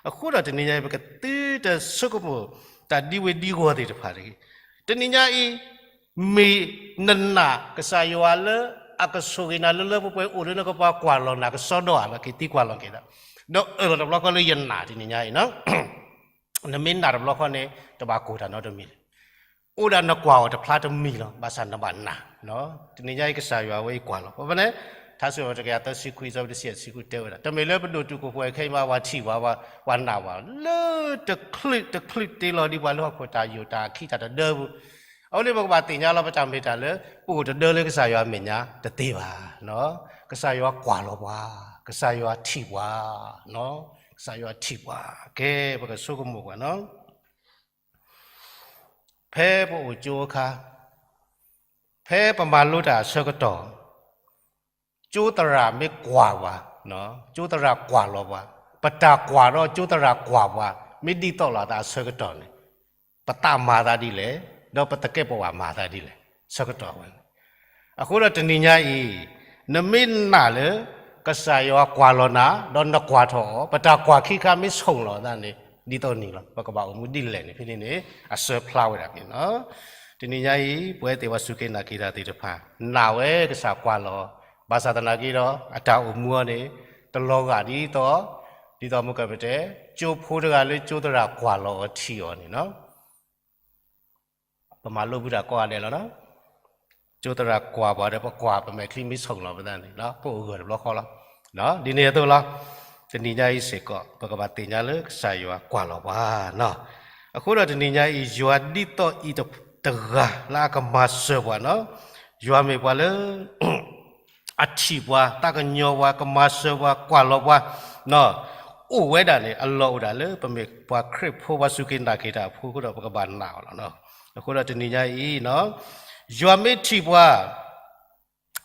အဃိဒီးတနံၤညါအံၤ ပကသုတဆိကမိၣ် တၢ်ဒ်ဝဲဒ်အဂီၢ်သ့ၣ်တဖၣ်တဂ့ၤ. တနံၤညါအံၤ မ့ၢ်နနာ်ကစၢ်ယွၤလၢအကဆိၣ်ဂ့ၤနၤလၢလၢပှဲၤပှဲၤ အိၣ်လၢနကပၤ ကွၢ်လီၤနၤ ကစီဒီဧါ, လီၢ်ခံသံကွၢ်လီၤက့ၤသး, ဒီးအၢၣ်လီၤတဘျီဃီလၢယနာ်တနံၤညါအံၤနီၤ. နမ့ၢ်နာ်တဘျီဃီန့ၣ် တဘၣ်ကိၢ်တၢ်နီတမံၤလဲၣ်. အိၣ်ဒၣ်နကွၢ်အီၤတဖျါတမံၤလီၤ, ဘၣ်ဆၣ်နဘၣ်နာ်. တနံၤညါအံၤကစၢ်ယွၤဝဲအံၤကွၢ်လီၤ. ဖဲန့ၣ် ထါစံးထီၣ်ပတြၢၤတကယၤသၢဆံခွံ အဆၢဖိတဆံယဲၢ်ဆံဃုတဲဝဲဒၣ်, တမ့ၢ်လၢပဒိၣ်တုာ်ခိၣ်ပှဲၤခဲအံၤမး ပှၤထံၣ်ပှၤ, ပှၤနာ်ပှၤ, လၢတချုးတချုးတ့လီၤဒံးပှၤလၢဟီၣ်ခိၣ်တၢ်ယိာ်တၢ်ခံးတၢ်တဒၢပူၤ, အဝဲန့ၣ်ပကဘၣ်သ့ၣ်ညါလီၤ ပတၢ်မ့ၢ်တၢ်လၢ ပအိၣ်တဒၢလၢကစၢ်ယွၤအမဲာ်ညါတသ့ဘၣ်. ကစၢ်ယွၤကွၢ်လီၤပှၤ, ကစၢ်ယွၤထံၣ်ပှၤ, ကစၢ်ယွၤထံၣ်ပှၤ, ကဲ ပကဆိကမိၣ်ကွၢ်နီၤ. ဖဲပအိၣ်ကၠိအခါ, ဖဲပမၤလိတၢ်အဆၢကတီၢ်, ကၠိသရၣ်မ့ၢ်ကွၢ်ပှၤ, ကၠိသရၣ်ကွၢ်လီၤပှၤ, ပတၢ်ကွၢ်ဒီးကၠိသရၣ်ကွၢ်ပှၤ မ့ၢ်ဒ်သိးလိာ်သးအဆၢကတီၢ်န့ၣ်, ပသးမၤသးဒ်လဲၣ်, ဒီးပသကဲးပဝးမၤသးဒ်လဲၣ်, ဆၢကတီၢ်ဝဲန့ၣ်. အဃိဒီးတနံၤညါအံၤ, နမ့ၢ်နာ်လၢ ကစၢ်ယွၤကွၢ်လီၤနၤ, ဒီးနကွၢ်ထီၣ်အီၤ, ပတၢ်ကွၢ်ခံခါမ့ၢ်ဆိၣ်လီၤသးန့ၣ် ဒ်သိးန့ၣ်လီၤ. ပကဘၣ်အိၣ်မူဒ်လဲၣ်န့ၣ် ဖဲန့ၣ်န့ၣ် အစၢဖျါဝဲဒၣ်န့ၣ်လီၤ. တနံၤညါအံၤ ပဝဲသ့ၣ်ပှၤစူၢ်က့ၤနာ်က့ၤတၢ်သ့ၣ်တဖၣ် နာ်ဝဲကစၢ်ကွၢ်လီၤ, ဘၣ်ဆၣ်သနာ်က့ဒီး အတၢ်အိၣ်မူအီၤန့ၣ် တလီၤဂာ်ဒ်သိး, ဒ်သိးမုၢ်ကပတဲ, ကၠိဖိတဂၤလၢကၠိသရၣ်ကွၢ်လီၤအီၤထံၣ်အီၤန့ၣ်လီၤ. ပမၤလိဘုတၢ်ကိးဂၤဒဲးလီၤ. ကၠိသရၣ်ကွၢ်ပှၤဒီး ပကွၢ်ပမဲာ်ချံမ့ၢ်ဆိၣ်လီၤပသးန့ၣ် ပအိၣ်ဂၢၢ်တဘျီဃီလီၤ. ဒ်န့ၣ်အသိးလီၤ. တနံၤညါအံၤစ့ၢ်ကီး ပကဘၣ်သ့ၣ်ညါလၢကစၢ်ယွၤကွၢ်လီၤပှၤ. အဃိဒီးတနံၤညါအံၤ ယွၤဒ်သိးအံၤတဂၤလၢအကမၤစၢၤပှၤနီၤ, ယွၤမ့ၢ်ပှၤလၢ အထံၣ်ပှၤ, သးကညီၤပှၤ, ကမၤစၢၤပှၤ, ကွၢ်လီၤပှၤ, အိၣ်ဝဲဒၣ်န့ၣ် အလီၢ်အိၣ်ဒၣ်လၢပမ့ၢ်ပှၤခရံာ်ဖိ ပှၤစူၢ်က့ၤနာ်က့ၤတၢ်အဖိအဃိဒီး ပကဘၣ်နာ်အီၤလီၤ. အဃိဒီးတနံၤညါအံၤ ယွၤမ့ၢ်ထံၣ်ပှၤ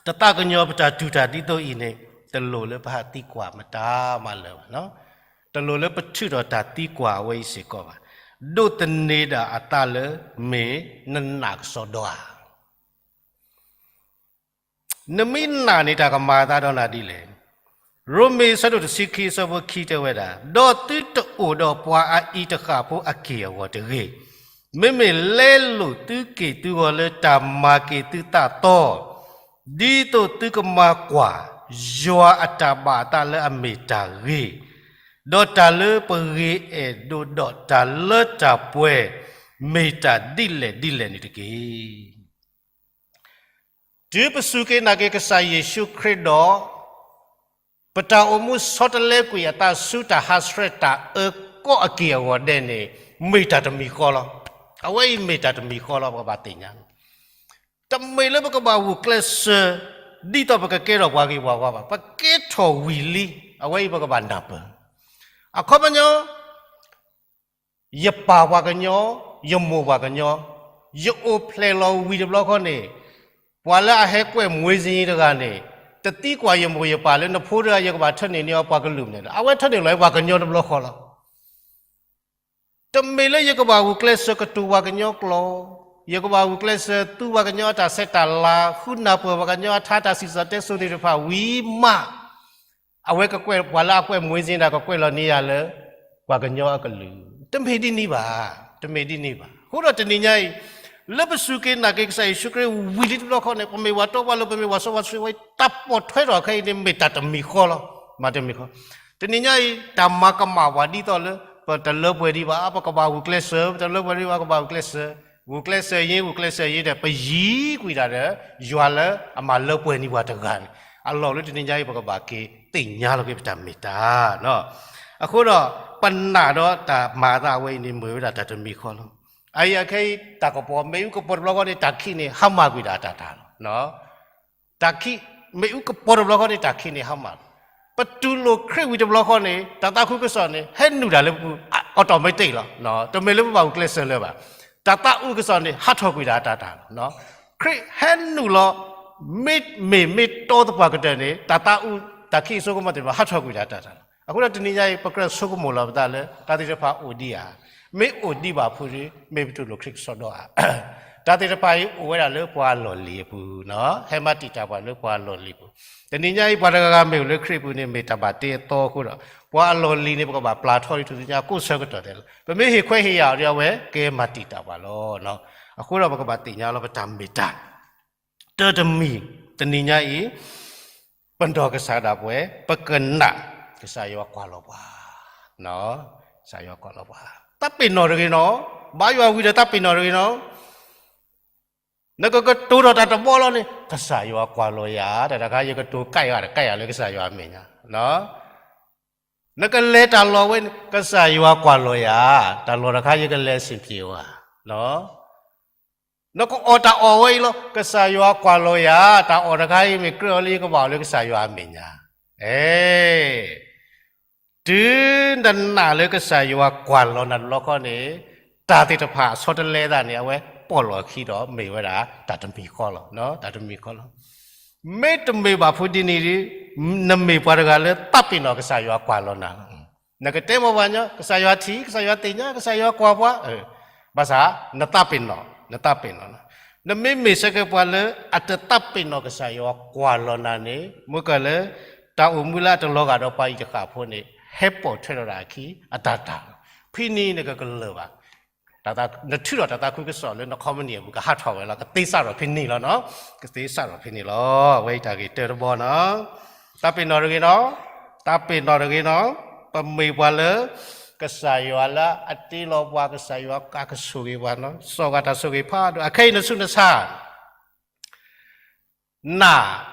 တသးကညီၤပတၢ်တူၢ်တၢ်ဒ်သိးအံၤန့ၣ် တလိၣ်လၢပဟးသံကွၢ်မတၤမးလၢၤဘၣ်. တလိၣ်လၢပထုးထီၣ်တၢ်သံကွၢ်အဝဲအံၤစ့ၢ်ကီးဘၣ်. ဒိးသန့ၤဒၣ်အသးလၢ မ့ၢ်နနာ်ကစီဒီဧါ. နမ့ၢ်နာ်န့ၣ် တၢ်ကမၤအသးဒီးနၤဒ်လဲၣ်. ရိမ့ၤအဆၢဒိၣ်တဆံခံအဆၢဖိခံတဲဝဲဒၣ်, ဒီးသုတအိၣ်ဒီးပှၤအအံၤတဃၣ်ဖိအက့ၢ်အဂီၤတဂ့ၤ. မ့မ့ၢ်လဲလိာ်သုက့ၢ်သုဂီၤလၢတၢ်မၤက့ၤသုသးသီ, ဒ်သိးသုကမၤကွၢ် ယွၤအတၢ်ဘၣ်အသးလၢအမ့ၢ်တၢ်ဂ့ၤ, ဒီးတၢ်လၢပဂ့ၤအဲၣ်ဒိးဒီးတၢ်လၢတၢ်ပှဲၤ မ့ၢ်တၢ်ဒ်လဲၣ်ဒ်လဲၣ်န့ၣ်တက့ၢ်. တုၤပစူၢ်က့ၤနာ်က့ၤကစၢ်ယ့ၣ်ၡူးခရံာ်ဒီး ပတၢ်အိၣ်မူဆီတလဲကွံာ်အသးဆူတၢ်ဟးဆှဲးတၢ်အၢကီးအက့ၢ်အဂီၤဒဲးန့ၣ် မ့ၢ်တၢ်တမံၤဃီလီၤ. အဝဲအံၤမ့ၢ်တၢ်တမံၤဃီလီၤ ပကဘၣ်သ့ၣ်ညါ. တမ့ၢ်လၢပကဘၣ်ဂုာ်ကျဲးစၢး ဒ်သိးပကကဲထီၣ်ပှၤဂ့ၤပှၤဝါဘၣ်. ပကဲထီၣ်ဝံၤလံ အဝဲအံၤပကဘၣ်နၢ်ပၢၢ်. အခီပညီ ယပၢ်ပှၤကညီ, ယမိၢ်ပှၤကညီ, ယအိၣ်ဖျဲၣ်လီၤဝံၤတဘျီဃီန့ၣ်, ပှၤလၢအဟဲကွဲၢ်မွေးစာရင်းတဂၤန့ၣ်, တသံကွၢ်ယမိၢ်ယပၢ်လၢနဖိတဂၤ ယကဘၣ်ထၢနုာ်န့ၢ်အီၤပှၤကလုာ်မနုၤလဲၣ်. အဝဲထၢနုာ်လီၤပှၤကညီတဘျီဃီလီၤ. တမ့ၢ်လၢယကဘၣ်ဂုာ်ကျဲးစၢးကတိၤပှၤကညီကျိာ်, ယကဘၣ်ဂုာ်ကျဲးစၢးသူပှၤကညီအတၢ်ဆဲးတၢ်လၤ, ဃုနၢ်ပၢၢ်ပှၤကညီအထါတၢ်စံၣ်စိၤတဲစိၤသ့ၣ်တဖၣ်ဝံၤမး အဝဲကကွဲး ပှၤလၢအကွဲၢ်မွေးစာရင်းဒၣ် ကကွဲးလီၤန့ၢ်ယၤလၢ ပှၤကညီအကလုာ်. တမ့ၢ်ဒ်န့ၣ်ဘၣ်, တမ့ၢ်ဒ်န့ၣ်ဘၣ်. အဃိဒီးတနံၤညါအံၤ လၢပစူၢ်က့ၤနာ်က့ၤကစၢ်ယ့ၣ်ၡူးခရံာ်ဝံၤလံတဘျီဃီန့ၣ်, ပမ့ၢ်ပှၤတီပှၤလိၤ, ပမ့ၢ်ပှၤစီပှၤဆှံဝဲ, တၢ်ပိာ်ထွဲထီၣ်ခဲအံၤန့ၣ် မ့ၢ်တၢ်တမံၤဃီလီၤ. မ့ၢ်တမံၤဃီ. တနံၤညါအံၤ တၢ်မၤကမၣ်ပှၤဒ်သိးလၢ ပတလၢပှဲၤဒံးဘၣ်, ပကဘၣ်ဂုာ်ကျဲးစၢး, ပတလၢပှဲၤဒံးဘၣ် ကဘၣ်ဂုာ်ကျဲးစၢး, ဂုာ်ကျဲးစၢးယ့, ဂုာ်ကျဲးစၢးယ့ဒီး ပယံၤကွံာ်တၢ်ဒီး ယွၤလၢအမၤလၢပှဲၤန့ၢ်ပှၤတဂၤန့ၣ် အလီၢ်လၢတနံၤညါအံၤ ပကဘၣ်က့ၤသ့ၣ်ညါလီၤက့ၤပတၢ်မ့ၢ်တၢ်. အဃိဒီး ပနာ်ဒီးတၢ်မၤအသးအဝဲအံၤန့ၣ် မ့ၢ်ဝဲဒၣ်တၢ်တမံၤဃီလီၤ. အအံၤအခဲအံၤ တၢ်ကပီၤ မ့ၣ်အူကပီၤတဘျီဃီန့ၣ် တၢ်ခံးန့ၣ် ဟါမၢ်ကွံာ်ဒၣ်အတၢ်တၢ်လီၤ. တၢ်ခံး မ့ၣ်အူကပီၤတဘျီဃီန့ၣ် တၢ်ခံးန့ၣ် ဟါမၢ်လီၤ. ပတူၢ်လိာ်ခရံာ်ဝံၤတဘျီဃီန့ၣ် တၢ်သးခုကစီၣ်န့ၣ် ဟဲနုာ်တၢ်လၢပပူၤ automatic လီၤ. တမ့ၢ်လၢပဘၣ်ဂုာ်ကျဲးစၢးလၢၤဘၣ်. တၢ်သးအုးကစီၣ်န့ၣ် ဟးထီၣ်ကွံာ်ဒၣ်အတၢ်တၢ်လီၤ. ခရံာ်ဟဲနုာ်လီၤ မ့မ့ၢ်မ့ၢ်တီသပှၢ်ကတၢၢ်န့ၣ် တၢ်သးအုး တၢ်ခံးအစိကမီၤသ့ၣ်တဖၣ် ဟးထီၣ်ကွံာ်ဒၣ်အတၢ်တၢ်လီၤ. အဃိဒီးတနံၤညါအံၤ ပကြၢးဆိကမိၣ်လီၤပသးလၢ တၢ်သ့ၣ်တဖၣ်အိၣ်ဒံးဧါ. မ့ၢ်အိၣ်ဒံးဘၣ်ဖုဒုး မ့ၢ်ပတူၢ်လိာ်ခရံာ်ကစီဒီဧါ. တၢ်သ့ၣ်တဖၣ်အံၤအိၣ်ဝဲဒၣ်လၢပှၤအလီၢ်လံၤအပူၤ, ဟဲမၤတံာ်တာ်ပှၤလၢပှၤအလီၢ်လံၤအပူၤ. တနံၤညါအံၤ ပှၤတဂၤဂၤမ့ၢ်အိၣ်လၢခရံာ်အပူၤန့ၣ် မ့ၢ်တၢ်ဘၣ်တ့အသီအဃိဒီး ပှၤအလီၢ်လံၤန့ၣ် ပကဘၣ်ပျၢ်ထီၣ်လံထူၣ်စုညါကိးဆၢကတီၢ်ဒဲးလီၤ. ပမ့ၢ်ဟ့ၣ်ခွဲးဟ့ၣ်ယာ်အီၤဒီး အဝဲကဲမၤတံာ်တာ်ပှၤလီၤ. အဃိဒီးပကဘၣ်သ့ၣ်ညါလီၤပတၢ်မ့ၢ်တၢ် တၢ်တမံၤ တနံၤညါအံၤ ပနီၢ်ကစၢ်ဒၣ်ပှဲၤ ပကနၣ် ကစၢ်ယွၤကွၢ်လီၤပှၤ, ကစၢ်ယွၤကွၢ်လီၤပှၤ, သးပ့ၤနီၣ်တဂ့ၤနီၤ, ဘါယွၤဝံၤဒီးသးပ့ၤနီၣ်တဂ့ၤနီၤ, နကကတိၤထီၣ်တၢ်တဘီလီၤန့ၣ် ကစၢ်ယွၤကွၢ်လီၤယၤ, တၢ်တခါယကတိၤကဲယၤတကဲယၤလၢကစၢ်ယွၤအမဲာ်ညါ, နကလဲၤတၢ်လီၢ်ဝဲန့ၣ် ကစၢ်ယွၤကွၢ်လီၤယၤ, တၢ်လီၢ်တခါယကလဲၤစံၣ်ဖျံးဝဲ နကအီၣ်တၢ်အီၣ်ဝဲအံၤလီၤ, ကစၢ်ယွၤကွၢ်လီၤယၤ, တၢ်အီၣ်တခါအံၤမ့ၢ်ကြၢးအီၤလၢယကဘၣ်အီၣ်လၢကစၢ်ယွၤအမဲာ်ညါ. အဲ, တုၤနနာ်လၢကစၢ်ယွၤကွၢ်လီၤနၤတဘျီဃီန့ၣ်, တၢ်သ့ၣ်တဖၣ်အဆီတလဲသးန့ၣ် အဝဲပိာ်လီၤခံဒီးမ့ၢ်ဝဲဒၣ်တၢ်တမံၤဃီလီၤ, တၢ်တမံၤဃီလီၤ. မ့တမ့ၢ်ဘၣ်ဖုဒ်န့ၣ်ဒီး နမ့ၢ်ပှၤတဂၤလၢသးပ့ၤနီၣ်ကစၢ်ယွၤကွၢ်လီၤနၤလီၤ. နကတဲမ့ၢ်ပှၤကညီ ကစၢ်ယွၤထံၣ်, ကစၢ်ယွၤသ့ၣ်ညါ, ကစၢ်ယွၤကွၢ်ပှၤ, ဘၣ်ဆၣ် နသးပ့ၤနီၣ်, နသးပ့ၤနီၣ်နၤ. နမ့မ့ၢ်စ့ၢ်ကီးပှၤလၢအတသးပ့ၤနီၣ်ကစၢ်ယွၤကွၢ်လီၤနၤန့ၣ် မ့ၢ်ကလၢ တၢ်အိၣ်မူလၢအတလီၤဂာ်ဒီးပှၤအံၤတဃၣ်ဖိန့ၣ် ဟဲပိာ်ထွဲထီၣ်ဒၣ်အခံအတၢ်တၢ်လီၤ. ဖဲန့ၣ်နကကလၢၤဘၣ်. နထုးထီၣ်တၢ်သးခုကစီၣ်လၢနခီပနံၣ်အပူၤကဟးထီၣ်ဝဲလီၤ. ကသ့စးထီၣ်ဖဲန့ၣ်လီၤနီၤ. ကသ့စးထီၣ်ဖဲန့ၣ်လီၤ. အဝဲအံၤတၢ်ဂ့ၢ်တၢတဘီနီၤ. သးပ့ၤနီၣ်တဂ့ၤနီၤ. သးပ့ၤနီၣ်တဂ့ၤနီၤ. ပမ့ၢ်ပှၤလၢ ကစၢ်ယွၤလၢအတ့လီၤပှၤ, ကစၢ်ယွၤကဆိၣ်ဂ့ၤပှၤ, စီၤဂၤတၢ်ဆိၣ်ဂ့ၤဖးဒိၣ်, အခဲအံၤနဆူးနဆါ နာ်,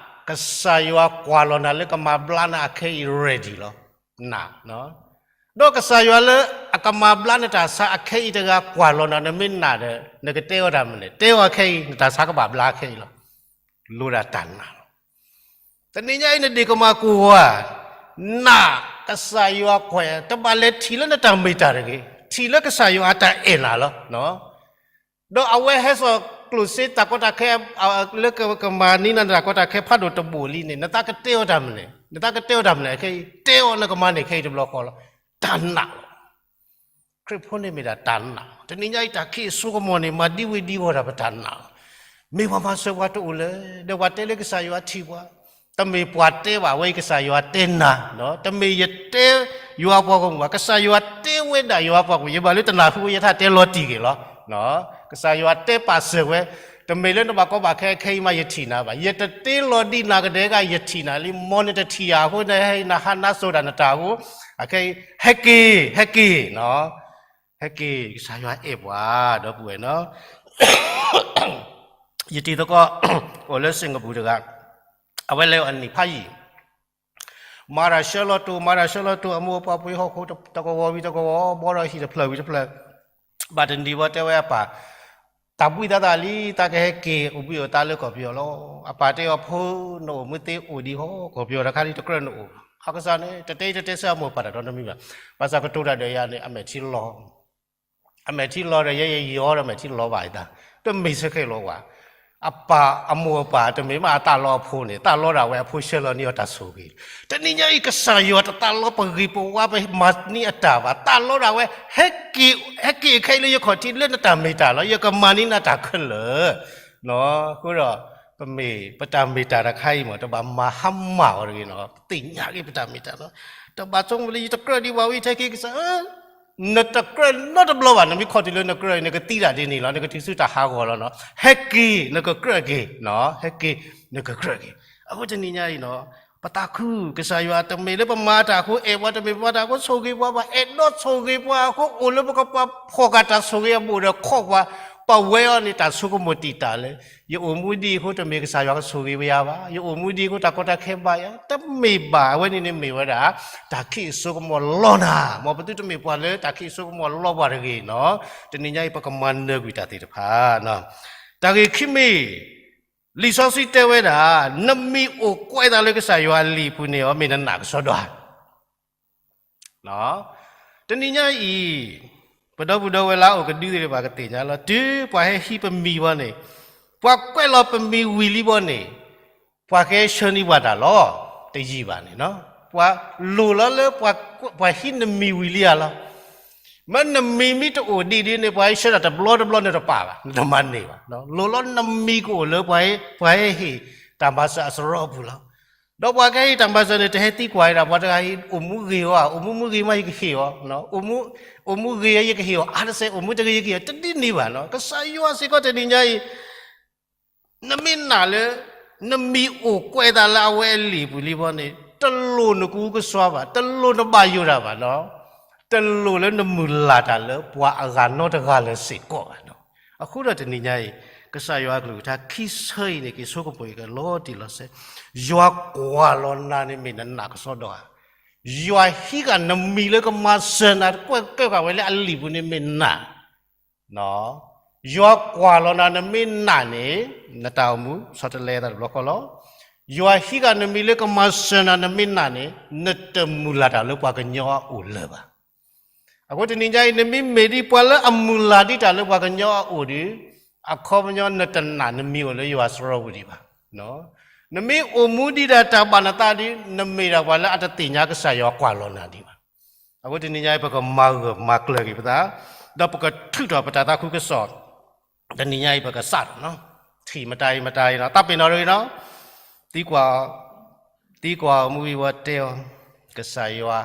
ကစၢ်ယွၤကွၢ်လီၤနၤလၢကမၤဘျါနၤအခဲအံၤ ready လီၤ. နာ်, ဒီးကစၢ်ယွၤလၢအကမၤဘျါနတၢ်ဆါအခဲအံၤတဂၤကွၢ်လီၤနၤ, နမ့ၢ်နာ်ဒီး နကတဲအီၤတၢ်မနုၤလဲၣ်, တဲအီၤအခဲအံၤ နတၢ်ဆါကဘၣ်ဘျါခဲအံၤလီၤ. လိၣ်ဒၣ်တၢ်နာ်လီၤ. တနံၤညါအံၤနဒ့ၣ်ကမၤကိၢ်ဝါ, နာ်, ကစၢ်ယွၤကွၢ်, တဘၣ်လဲၤထံၣ်လၢနတၢ်မ့ၢ်တၢ်တဂ့ၤ, ထံၣ်လၢကစၢ်ယွၤအတၢ်အဲၣ်နၤလီၤ. ဒီးအဝဲဟဲစိာ်ကျိၣ်စ့တၢ်ကီတၢ်ခဲ, လၢကမၤန့ၢ်နၤတၢ်ကီတၢ်ခဲဖးဒိၣ်တဘိၣ်လံန့ၣ်, နသးကတဲအီၤတၢ်မနုၤလဲၣ်, နသးကတဲအီၤတၢ်မနုၤလဲၣ်ခဲအံၤ, တဲအီၤနကမၤန့ၢ်ခဲအံၤတဘျီဃီလီၤ. တၢ်နာ်လီၤ. ခရံာ်ဖိန့ၣ်မ့ၢ်ဒၣ်တၢ်နာ်လီၤ. တနံၤညါအံၤတၢ်ခံးအစိကမီၤန့ၣ် မၤဒံဝ့ၤဒံဝီၤတၢ်ပတၢ်နာ်လီၤ. မ့ၢ်ပှၤမၤစၢၤပှၤတအိၣ်လၢၤ, ဒီးပှၤတဲလၢကစၢ်ယွၤထံၣ်ပှၤ, တမ့ၢ်ပှၤတဲဘၣ်ဝဲအံၤ ကစၢ်ယွၤတဲနၤ, တမ့ၢ်ယတဲယွၤပှၤဂီၢ်မုၢ်ဘၣ်, ကစၢ်ယွၤတဲဝဲဒၣ်ယွၤပှၤဂီၢ်မုၢ်, ယဘၣ်လၢတနၢ်ဟူဝဲ ယထးတဲလီၤတံၢ်က့ၤလီၤ. ကစၢ်ယွၤတဲပာ်စၢၤဝဲ, တမ့ၢ်လၢနဘၣ်ကီဘၣ်ခဲခဲအံၤမးယထံၣ်နၤဘၣ်, ယတတ့လီၤဒံးနၤကဒဲက, ယထံၣ်နၤလံ, မ်နတထံၣ်ယၤအဃိန့ၣ် နဟးနါစိၤဒၣ်နတၢ်အဃိ, အခဲအံၤ ဟဲက့ၤ, ဟဲက့ၤ, ဟဲက့ၤ, ကစၢ်ယွၤအဲၣ်ပှၤ, ဒီပုၢ်ဝဲၢ်နီၤ ယတံၤသကိး အိၣ်လၢစ့ၣ်ကပူၤတဂၤ, အဝဲလဲၤအီၤအနံၣ်ဖးယံာ်, မၤတၢ်ဆှၢလီၤတိၢ်, မၤတၢ်ဆှၢလီၤတိၢ်, အမိၢ်အပၢ်ပှ့ၤဟီၣ်ခိၣ်တကဝီၤဝံၤတကဝီၤ, ဘီထီၣ်ဟံၣ်တဖျၢၣ်ဝံၤတဖျၢၣ်, ဘၣ်တနံၤဘၣ်တဲဝဲအပၢ်, တၢ်ဘှံးသးသးလံ, သးကဟဲက့ၤအိၣ်ဘှံးအိၣ်သါလၢကီၢ်ပယီၤလီၤ. အပၢ်တဲအီၤ, ဖိ, နအိၣ်မူသ့အိၣ်ဒံးဟီ, ကီၢ်ပယီၤတခါလံတကြၢးနအိၣ်, အကစၢ်န့ၣ် တတဲတတဲဆၢအမိၢ်အပၢ်တၢ်ဒီနမံၤဘၣ်, ဘၣ်ဆၣ်ကတိၤတၢ်ဒီးယၤန့ၣ် အမဲာ်ထံလီၤ အမဲာ်ထံလီၤဒီးယဲယယီၤဒီးမဲာ်ထံလီၤဘၣ်အသး, တမ့ၢ်စ့ၢ်ကီးလီၤဝဲ, အပၢ်အမိၢ်အပၢ်တမ့ၢ်မးအသးလီအဖိန့ၣ်, သးလီဒၣ်ဝဲအဖိဆှၢလီၤန့ၢ်အီၤတၢ်ဆိၣ်ဂ့ၤ, တနံၤညါအံၤ ကစၢ်ယွၤတသးလီပဂ့ၤပဝါပမၤန့ၢ်အတၢ်ဘၣ်, သးလီဒၣ်ဝဲ, ဟဲက့ၤ, ဟဲက့ၤခဲအံၤလၢယခီၣ်ထံးလၢနတၢ်မ့ၢ်တၢ်လီၤ, ယကမၤန့ၢ်နၤတၢ်ခဲလၢာ် အဃိဒီး ပမ့ၢ်ပတၢ်မ့ၢ်တၢ်တခါအံၤမး တဘၣ်မၤဟါမၢ်အီၤတဂ့ၤနီၤ, ပသ့ၣ်ညါက့ၤပတၢ်မ့ၢ်တၢ်လီၤ, တဘၣ်ဆိကမိၣ်လၢယတကြၢးဒံးဘၣ်ဝံၤထဲက့ၤကစၢ်ဧၢ, နတကြၢးနီတဘျီဘၣ်, နမ့ၢ်ခီၣ်ထံးလၢနကြၢးအံၤ နကသံတၢ်ဒ်န့ၣ်လီၤ, နကတုၤဆူတၢ်ဟးဂီၤလီၤနီၤ, ဟဲက့ၤ နကကြၢးက့ၤ, ဟဲက့ၤ နကကြၢးက့ၤ, အဃိတနံၤညါအံၤနီၤ ပသးခု ကစၢ်ယွၤတမ့ၢ်လၢပမၤတၢ်အဃိအဲၣ်ပှၤ, တမ့ၢ်ပမၤတၢ်အဃိဆိၣ်ဂ့ၤပှၤဘၣ်, အဲၣ်ဒိးဆိၣ်ဂ့ၤပှၤအဃိ အိၣ်လၢပကပၤဖီၣ်ဃာ်တၢ်ဆိၣ်ဂ့ၤအဘူးဒီးခီၣ်ပှၤ, ပဝဲအီၤန့ၣ် တၢ်ဆိကမိၣ်တံာ်တာ်လၢ ယအိၣ်မူဒ်အံၤအဃိ တမ့ၢ်ကစၢ်ယွၤကဆိၣ်ဂ့ၤဝဲယၤဘၣ်, ယအိၣ်မူဒ်အံၤအဃိ တၢ်ကီတၢ်ခဲဘၣ်ယၤ, တမ့ၢ်ဘၣ်, အဝဲန့ၣ်န့ၣ်မ့ၢ်ဝဲဒၣ် တၢ်ခံးအစိကမီၤလီနၤ, မ်ပသုတမ့ၢ်ပှၤလၢတၢ်ခံးအစိကမီၤလီပှၤတဂ့ၤနီၤ, တနံၤညါအံၤ ပကမၤနၢၤကွံာ်တၢ်သ့ၣ်တဖၣ် တၢ်ဂ့ၢ်ခံမံၤ လံာ်စီဆှံတဲဝဲဒၣ်, နမံၤအိၣ်ကွဲးသးလၢကစၢ်ယွၤအလံာ်အပူၤန့ၣ် အမ့ၢ်နနာ်ကစီဒီဧါ. တနံၤညါအံၤ ပဒီပုၢ်ဒီဝဲၢ်လၢအအိၣ်ကဒုသ့ၣ်တဖၣ်ကသ့ၣ်ညါလီၤ, တုၤပှၤဟဲဟံးပမံၤဘီန့ၣ်, ပှၤကွဲးလီၤပမံၤဝံၤလံဘီန့ၣ်, ပှၤကဟဲဆှၢန့ၢ်ပှၤတၢ်လီၤ, တယံာ်ဘၣ်န့ၣ်, ပှၤလိၣ်လီၤလၢ ပှၤဟံးနမံၤဝံၤလံဧါလီၤ. မ့ၢ်နမံၤမ့ၢ်တအိၣ်ဒံးဒ်န့ၣ် ပှၤဟဲဆှၢတၢ်တဘျီတဘျီန့ၣ်တပာ်ဘၣ်, နတမၤန့ၢ်ဘၣ်, လိၣ်လီၤနမံၤကအိၣ်လၢ ပှၤဟ့ၣ်တၢ်မၤစၢၤအစရီအပူၤလီၤ. ဒီးပှၤကဟဲဟ့ၣ်တၢ်မၤစၢၤန့ၣ် တဟဲသံကွၢ်ဝဲဒၣ် ပှၤတဂၤအံၤ အိၣ်မူဂ့ၤဧါ, အိၣ်မူမ့ၢ်ဂ့ၤမး ယကဟ့ၣ်အီၤ, အိၣ်မူဂ့ၤ ယကဟ့ၣ်အီၤအါတစဲး, အိၣ်မူတဂ့ၤ ယကဟ့ၣ်အီၤ, တဒ်န့ၣ်ဘၣ်နီၤ. ကစၢ်ယွၤစ့ၢ်ကီးတနံၤညါအံၤ နမ့ၢ်နာ်လၢ နမံၤအိၣ်ကွဲးသးလၢအဝဲအလံာ်ပူၤလံဘီန့ၣ် တလိၣ်နကူကဆှီဘၣ်, တလိၣ်နဘၣ်ယိၣ်တၢ်ဘၣ်နီၤ, တလိၣ်လၢနမုၢ်လၢ်တၢ်လၢပှၤအဂၤနီတဂၤလၢၤစ့ၢ်ကီးဘၣ်နီၤ. အဃိဒီးတနံၤညါအံၤ ကစၢ်ယွၤအကလုၢ်ကထါခံဆၢအံၤန့ၣ် က့ၤဆိကမိၣ်အံၤကလီၤတံၢ်လီၤဆဲး, ယွၤကွၢ်လီၤနၤန့ၣ်မ့ၢ်နနာ်ကစီဒီဧါ, ယွၤဟံးဃာ်နမံၤလၢကမၤစၢၤနၤ ကွဲးကဲဃာ်ဝဲလၢအလံာ်ပူၤန့ၣ်မ့ၢ်နနာ် ယွၤကွၢ်လီၤနၤ နမ့ၢ်နာ်န့ၣ် နတၢ်အိၣ်မူဆီတလဲသးတဘျီဃီလီၤ. ယွၤဟံးဃာ်နမံၤလၢကမၤစၢၤနၤ နမ့ၢ်နာ်န့ၣ် နတမုၢ်လၢ်တၢ်လၢပှၤကညီအအိၣ်လၢၤဘၣ်. အဃိတနံၤညါအံၤ နမ့ၢ်မ့ၢ်ဒ်ပှၤလၢအမုၢ်လၢ်ဒံးတၢ်လၢပှၤကညီအအိၣ်ဒီး အခီပညီနတနာ်နမံၤအိၣ်လၢယွၤစရီပူၤဒံးဘၣ်. နမ့ၢ်အိၣ်မူဒံးဒၣ်တၢ်ဘၣ်နသးဒီး နမ့ၢ်ဒၣ်ပှၤလၢအတသ့ၣ်ညါကစၢ်ယွၤကွၢ်လီၤနၤဒံးဘၣ်. အဃိတနံၤညါအံၤ ပကမၤဂၢၢ်မၤကျၢၤက့ၤပသး, ဒီးပကထုးထီၣ်ပတၢ်သးခုကစီၣ်, တနံၤညါအံၤ ပကစးထီၣ်နီၤ, ထံၣ်မတၤအံၤမတၤအံၤနီၤ, သးပ့ၤနီၣ်တဂ့ၤနီၤ, သံကွၢ်, သံကွၢ်အီၤမူဝံၤဝဲတဲအီၤ, ကစၢ်ယွၤ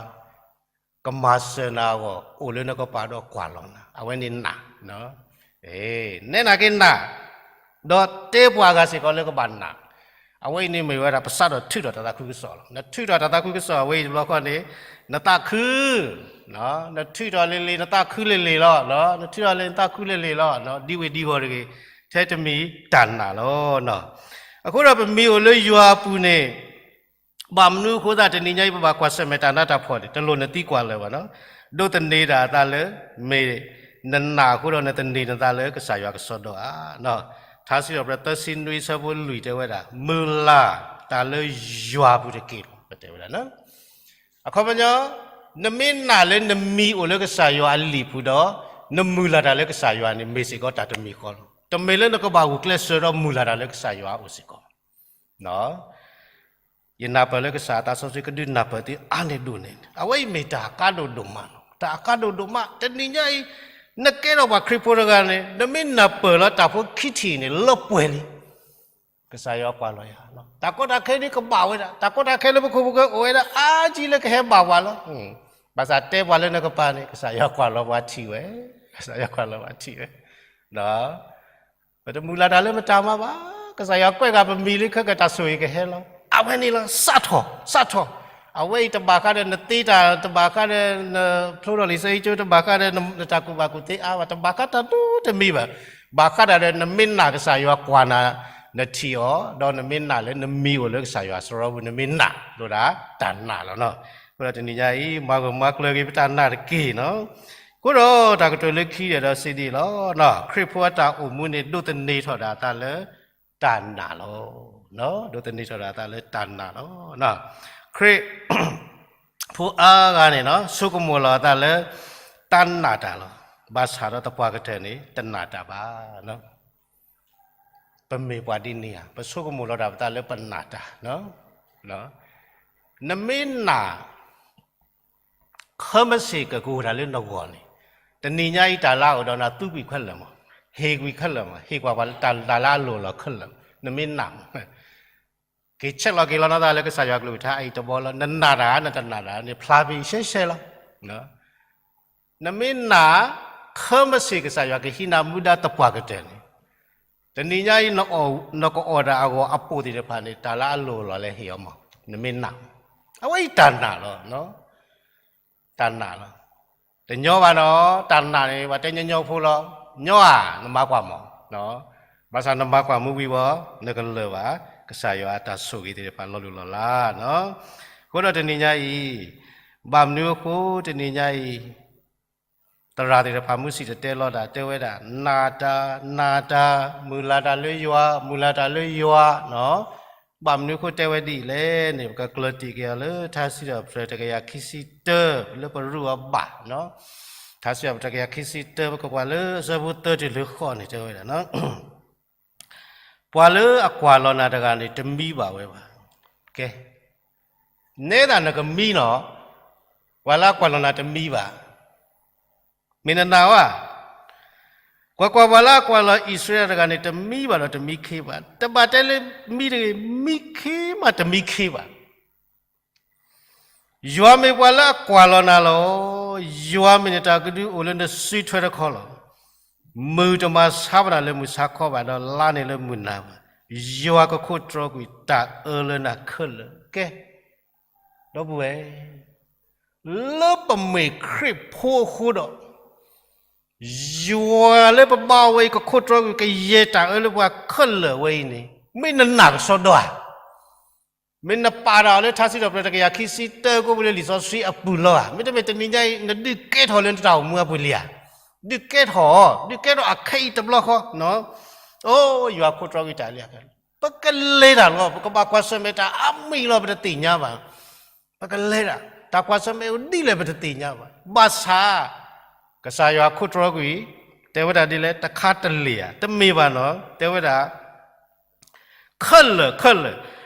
ကမၤစၢၤနၤအဂီၢ် အိၣ်လၢနကပၤဒီးကွၢ်လီၤနၤ, အဝဲန့ၣ်နာ်, နဲနာ်က့ၤနာ်, ဒီးတဲပှၤဂၤစ့ၢ်ကီးလၢကဘၣ်နာ်, အဝဲအံၤန့ၣ်မ့ၢ်ဝဲဒၣ် ပစးထီၣ်ထုးထီၣ်တၢ်သးခုကစီၣ်လီၤ. နထုးထီၣ်တၢ်သးခုကစီၣ်အဝဲအံၤတဘျီဃီန့ၣ် နသးခု, နထုးထီၣ်လံၤလံၤ နသးခုလံၤလံၤလီၤ. နထုးထီၣ်လံၤနသးခုလံၤလံၤလီၤ. ဒ်ဝဲဒ်ဂီၤတဂ့ၤ, ထဲတမံၤတၢ်နာ်လီၤ. အဃိဒီးပမံၤအိၣ်လၢယွၤအပူၤန့ၣ် ဘၣ်မနုၤအဃိသတး တနံၤညါအံၤ ပဘၣ်ကွၢ်ဆၢၣ်မဲာ်တၢ်နးတၢ်ဖှီၣ်န့ၣ် တလိၣ်နသံကွၢ်လၢၤဘၣ်နီၤ. ဒိးသန့ၤတၢ်အသးလၢ မ့ၢ်နနာ်အဃိဒီး နသန့ၤနသးလၢကစၢ်ယွၤကစီဒီဧါ. ထါစံးထီၣ်ပတြၢၤ သၢဆံနွံ အဆၢဖိလွံၢ် တဲဝဲဒၣ် မုၢ်လၢ်တၢ်လၢယွၤအပူၤတက့ၢ်လီၤ ပတဲဝဲဒၣ်. အခီပညီ, နမ့ၢ်နာ်လၢနမံၤအိၣ်လၢကစၢ်ယွၤအလံာ်ပူၤဒီး နမုၢ်လၢ်တၢ်လၢကစၢ်ယွၤန့ၣ် မ့ၢ်စ့ၢ်ကီးတၢ်တမံၤဃီလီၤ. တမ့ၢ်လၢနကဘၣ်ဂုာ်ကျဲးစၢးဒီးမုၢ်လၢ်တၢ်လၢကစၢ်ယွၤအအိၣ်စ့ၢ်ကီး ယနၢ်ပၢၢ်လၢကစၢ်အသးစီဆှံကဒုးနၢ်ပၢၢ်သုအါန့ၢ်ဒိၣ်န့ၣ် အဝဲအံၤမ့ၢ်တၢ်အကါဒိၣ်ဒိၣ်မးလီၤ. တၢ်အကါဒိၣ်ဒိၣ်မး တနံၤညါအံၤ နကဲထီၣ်ပှၤခရံာ်ဖိတဂၤန့ၣ် နမ့ၢ်နၢ်ပၢၢ်လီၤတၢ်ဖိခံထံၣ်န့ၣ် လၢပှဲၤလံ. ကစၢ်ယွၤကွၢ်လီၤယၤလီၤ. တၢ်ကီတၢ်ခဲဒ်ကဘၣ်ဝဲဒၣ်, တၢ်ကီတၢ်ခဲလၢပခိၣ်ပဃၢၤအိၣ်ဝဲဒၣ် အါကံလၢကဟဲဘၣ်ပှၤလီၤ. ဘၣ်ဆၣ်တဲပှၤလၢနကပၤန့ၣ် ကစၢ်ယွၤကွၢ်လီၤပှၤထံၣ်ဝဲ, ကစၢ်ယွၤကွၢ်လီၤပှၤထံၣ်ဝဲ ပတမုၢ်လၢ်တၢ်လၢမတၤမးဘၣ်. ကစၢ်ယွၤကွဲးဂၤပမံၤလၢခဲကတၢၢ်ဆိၣ်ဂ့ၤကဟဲလီၤ. အဝဲန့ၣ်လီၤ စးထီၣ်, စးထီၣ်. အဝဲအံၤတဘၣ်ဃးဒီးနသ့တၢ်, တဘၣ်ဃးဒီးနဖျိထီၣ်လံာ်စီဆှံကၠိ, တဘၣ်ဃးဒီးနတၢ်ကူၣ်ဘၣ်ကူၣ်သ့အါဘၣ်, တဘၣ်ဃးတၢ်ဒိၣ်တမံၤဘၣ်. ဘၣ်ဃးတၢ်ဒီးနမ့ၢ်နာ်ကစၢ်ယွၤကွၢ်နၤ, နထံၣ်အီၤ, ဒီးနမ့ၢ်နာ်လၢနမံၤအိၣ်လၢကစၢ်ယွၤစရီပူၤ နမ့ၢ်နာ်လိာ်ဒၣ်တၢ်နာ်လီၤနီၤ. အဃိဒီးတနံၤညါအံၤ မၤဂၢၢ်မၤကျၢၤက့ၤပတၢ်နာ်တက့ၢ်နီၤ. အဃိဒီးတၢ်ကတိၤလၢခံဒီးဒီးစံးဒ်အံၤလီၤ. ခရံာ်ဖိအတၢ်အိၣ်မူန့ၣ် ဒိးသန့ၤထီၣ်ဒၣ်အသးလၢတၢ်နာ်လီၤ. ဒိးသန့ၤထီၣ်ဒၣ်အသးလၢတၢ်နာ်လီၤ. ခရံာ်ဖိအါဂၤန့ၣ်နီၤ ဆိကမိၣ်လီၤအသးလၢတၢ်နာ်တၢ်လီၤ. ဘၣ်ဆၣ်ဒီးသပှၢ်ကတၢၢ်န့ၣ် တနာ်တၢ်ဘၣ်. ပမ့ၢ်ပှၤဒ်န့ၣ်ဧါ, ပဆိကမိၣ်လီၤတၢ်ပသးလၢပနာ်တၢ်. နမ့ၢ်နာ် ခၢမ့ၢ်စ့ၢ်ကကအိၣ်တၢ်လၢနဂီၢ်န့ၣ်, တနံၤညါအံၤတၢ်လၢအအိၣ်ဒီးနၤသူကွံာ်ခဲလၢာ်မး, ဟ့ၣ်ကွံာ်ခဲလၢာ်မး, ဟ့ၣ်ကွံာ်ပှၤတၢ်လၢအလိၤလီၤခဲလၢာ်, နမ့ၢ်နာ်မး, က့ၤဆဲးလီၤက့ၤလီၤနသးလၢကစၢ်ယွၤကလုၢ်ကထါအံၤတဘီလီၤ. နနာ်တၢ် နတနာ်တၢ်န့ၣ် ဖျါဖဲအံၤရှဲရှဲလီၤ. နမ့ၢ်နာ် ခၢမ့ၢ်စ့ၢ်ကစၢ်ယွၤကဟံးနၤမူဒါသပှၢ်ကတၢၢ်န့ၣ်, တနံၤညါအံၤ နကအီၣ်တၢ်အဂီၢ်အပိာ်သ့ၣ်တဖၣ်န့ၣ် တၢ်လၢအလိၤလီၤလၢဟ့ၣ်အီၤမး, နမ့ၢ်နာ်, အဝဲအံၤတၢ်နာ်လီၤ. တၢ်နာ်လီၤ. တညီဘၣ်နီၤ, တၢ်နာ်န့ၣ် ပှၤတဲညီညီဖိလီၤ. ညီဧါ, နမၤကွၢ်မး, ဘၣ်ဆၣ်နမၤကွၢ်မူဝံၤဝီၤ နကလၢာ်ဘၣ် ကစၢ်ယွၤအတၢ်ဆိၣ်ဂ့ၤသ့ၣ်တဖၣ်လီၤလိၢ်လီၤလးနီၤ. အဃိဒီးတနံၤညါအံၤ ဘၣ်မနုၤအဃိတနံၤညါအံၤ သရၣ်သ့ၣ်တဖၣ်မုၢ်ဆံၣ်တဲၤတဲလီၤတၢ် တဲဝဲဒၣ် နာ်တၢ် နာ်တၢ် မုၢ်လၢ်တၢ်လၢယွၤ မုၢ်လၢ်တၢ်လၢယွၤနီၤ. ဘၣ်မနုၤအဃိတဲဝဲဒ်အံၤလဲၣ်န့ၣ် ပကကျၢၤတံၢ်က့ၤအီၤလၢထါစံးထီၣ်ပတြၢၤတကယၤခံဆံတၢ လၢပရူးအီၤဘၣ်နီၤ. ထါစံးထီၣ်ပတြၢၤတကယၤခံဆံတၢ ပကကွၢ်လၢအဆၢဖိသၢတုၤလၢဃိးန့ၣ် တဲဝဲဒၣ် ပှၤလၢအကွၢ်လီၤနၤတဂၤန့ၣ် တမံဘၣ်ဝဲဘၣ်. ကဲ, နဲဒၣ်နကမံနီၤ, ပှၤလၢအကွၢ်လီၤနၤတမံဘၣ်. မ့ၢ်နနာ်ဝဲ, ကွၢ်ကွၢ်, ပှၤလၢအကွၢ်လီၤအံၣ်စရ့လးတဂၤန့ၣ် တမံဘၣ်ဒီးတမံခ့ဘၣ်. တဘၣ်တဲလၢမံတဂ့ၤ, မံခ့မးတမံခ့ဘၣ်. ယွၤမ့ၢ်ပှၤလၢအကွၢ်လီၤနၤလီၤ. ယွၤမ့ၢ်နတၢ်ကဒုအိၣ်လၢနစုထွဲတခီလီၤ. မုၢ်တမၤဆါဘၣ်နၤလၢမုၢ်ဆါခီဘၣ်, ဒီးလါန့ၣ်လၢမုၢ်နၤဘၣ်. ယွၤကခိးတြီကွံာ်တၢ်အၢလၢနၤခဲလၢာ်. ကဲ, ဒီပုၢ်ဝဲၢ်, လၢပမ့ၢ်ခရံာ်ဖိအဃိဒီး ယွၤလၢပဘါဝဲအံၤ ကခိးတြီကွံာ်ကယဲၢ်တၢ်အၢလၢပှၤခဲလၢာ်ဝဲအံၤန့ၣ် မ့ၢ်နနာ်ကစီဒီဧါ. မ့ၢ်နပာ်တၢ်အီၤလၢထါစံးထီၣ်ပတြၢၤတကယၤခံဆံတၢ ကိၣ်ပူၤလၢလံာ်စီဆှံအပူၤလီၤဧါ. မ့တမ့ၢ်တနံၤညါအံၤ နဒုးကဲထီၣ်လၢနတၢ်အိၣ်မူအပူၤလံဧါ. ဒုးကဲထီၣ်, ဒုးကဲထီၣ်အခဲအံၤတဘျီဃီ. အိ ယွၤခိးတြီကွံာ်တၢ်လံဧါ. ပကလဲၤတၢ်လီၤ. ပကဘၣ်ကွၢ်ဆၢၣ်မဲာ်တၢ်အါမံၤလီၤ ပတသ့ၣ်ညါဘၣ်. ပကလဲၤတၢ်, တၢ်ကွၢ်ဆၢၣ်မဲာ်အိၣ်ဒ်လဲၣ်ပတသ့ၣ်ညါဘၣ်. ဘၣ်ဆၣ် ကစၢ်ယွၤခိးတြီကွံာ်, တဲဝဲဒၣ်ဒ်လဲၣ်, တခါတလ့ၢ်ဧါ, တမ့ၢ်ဘၣ်နီၤ, တဲဝဲဒၣ် ခဲလၢာ်, ခဲလၢာ်,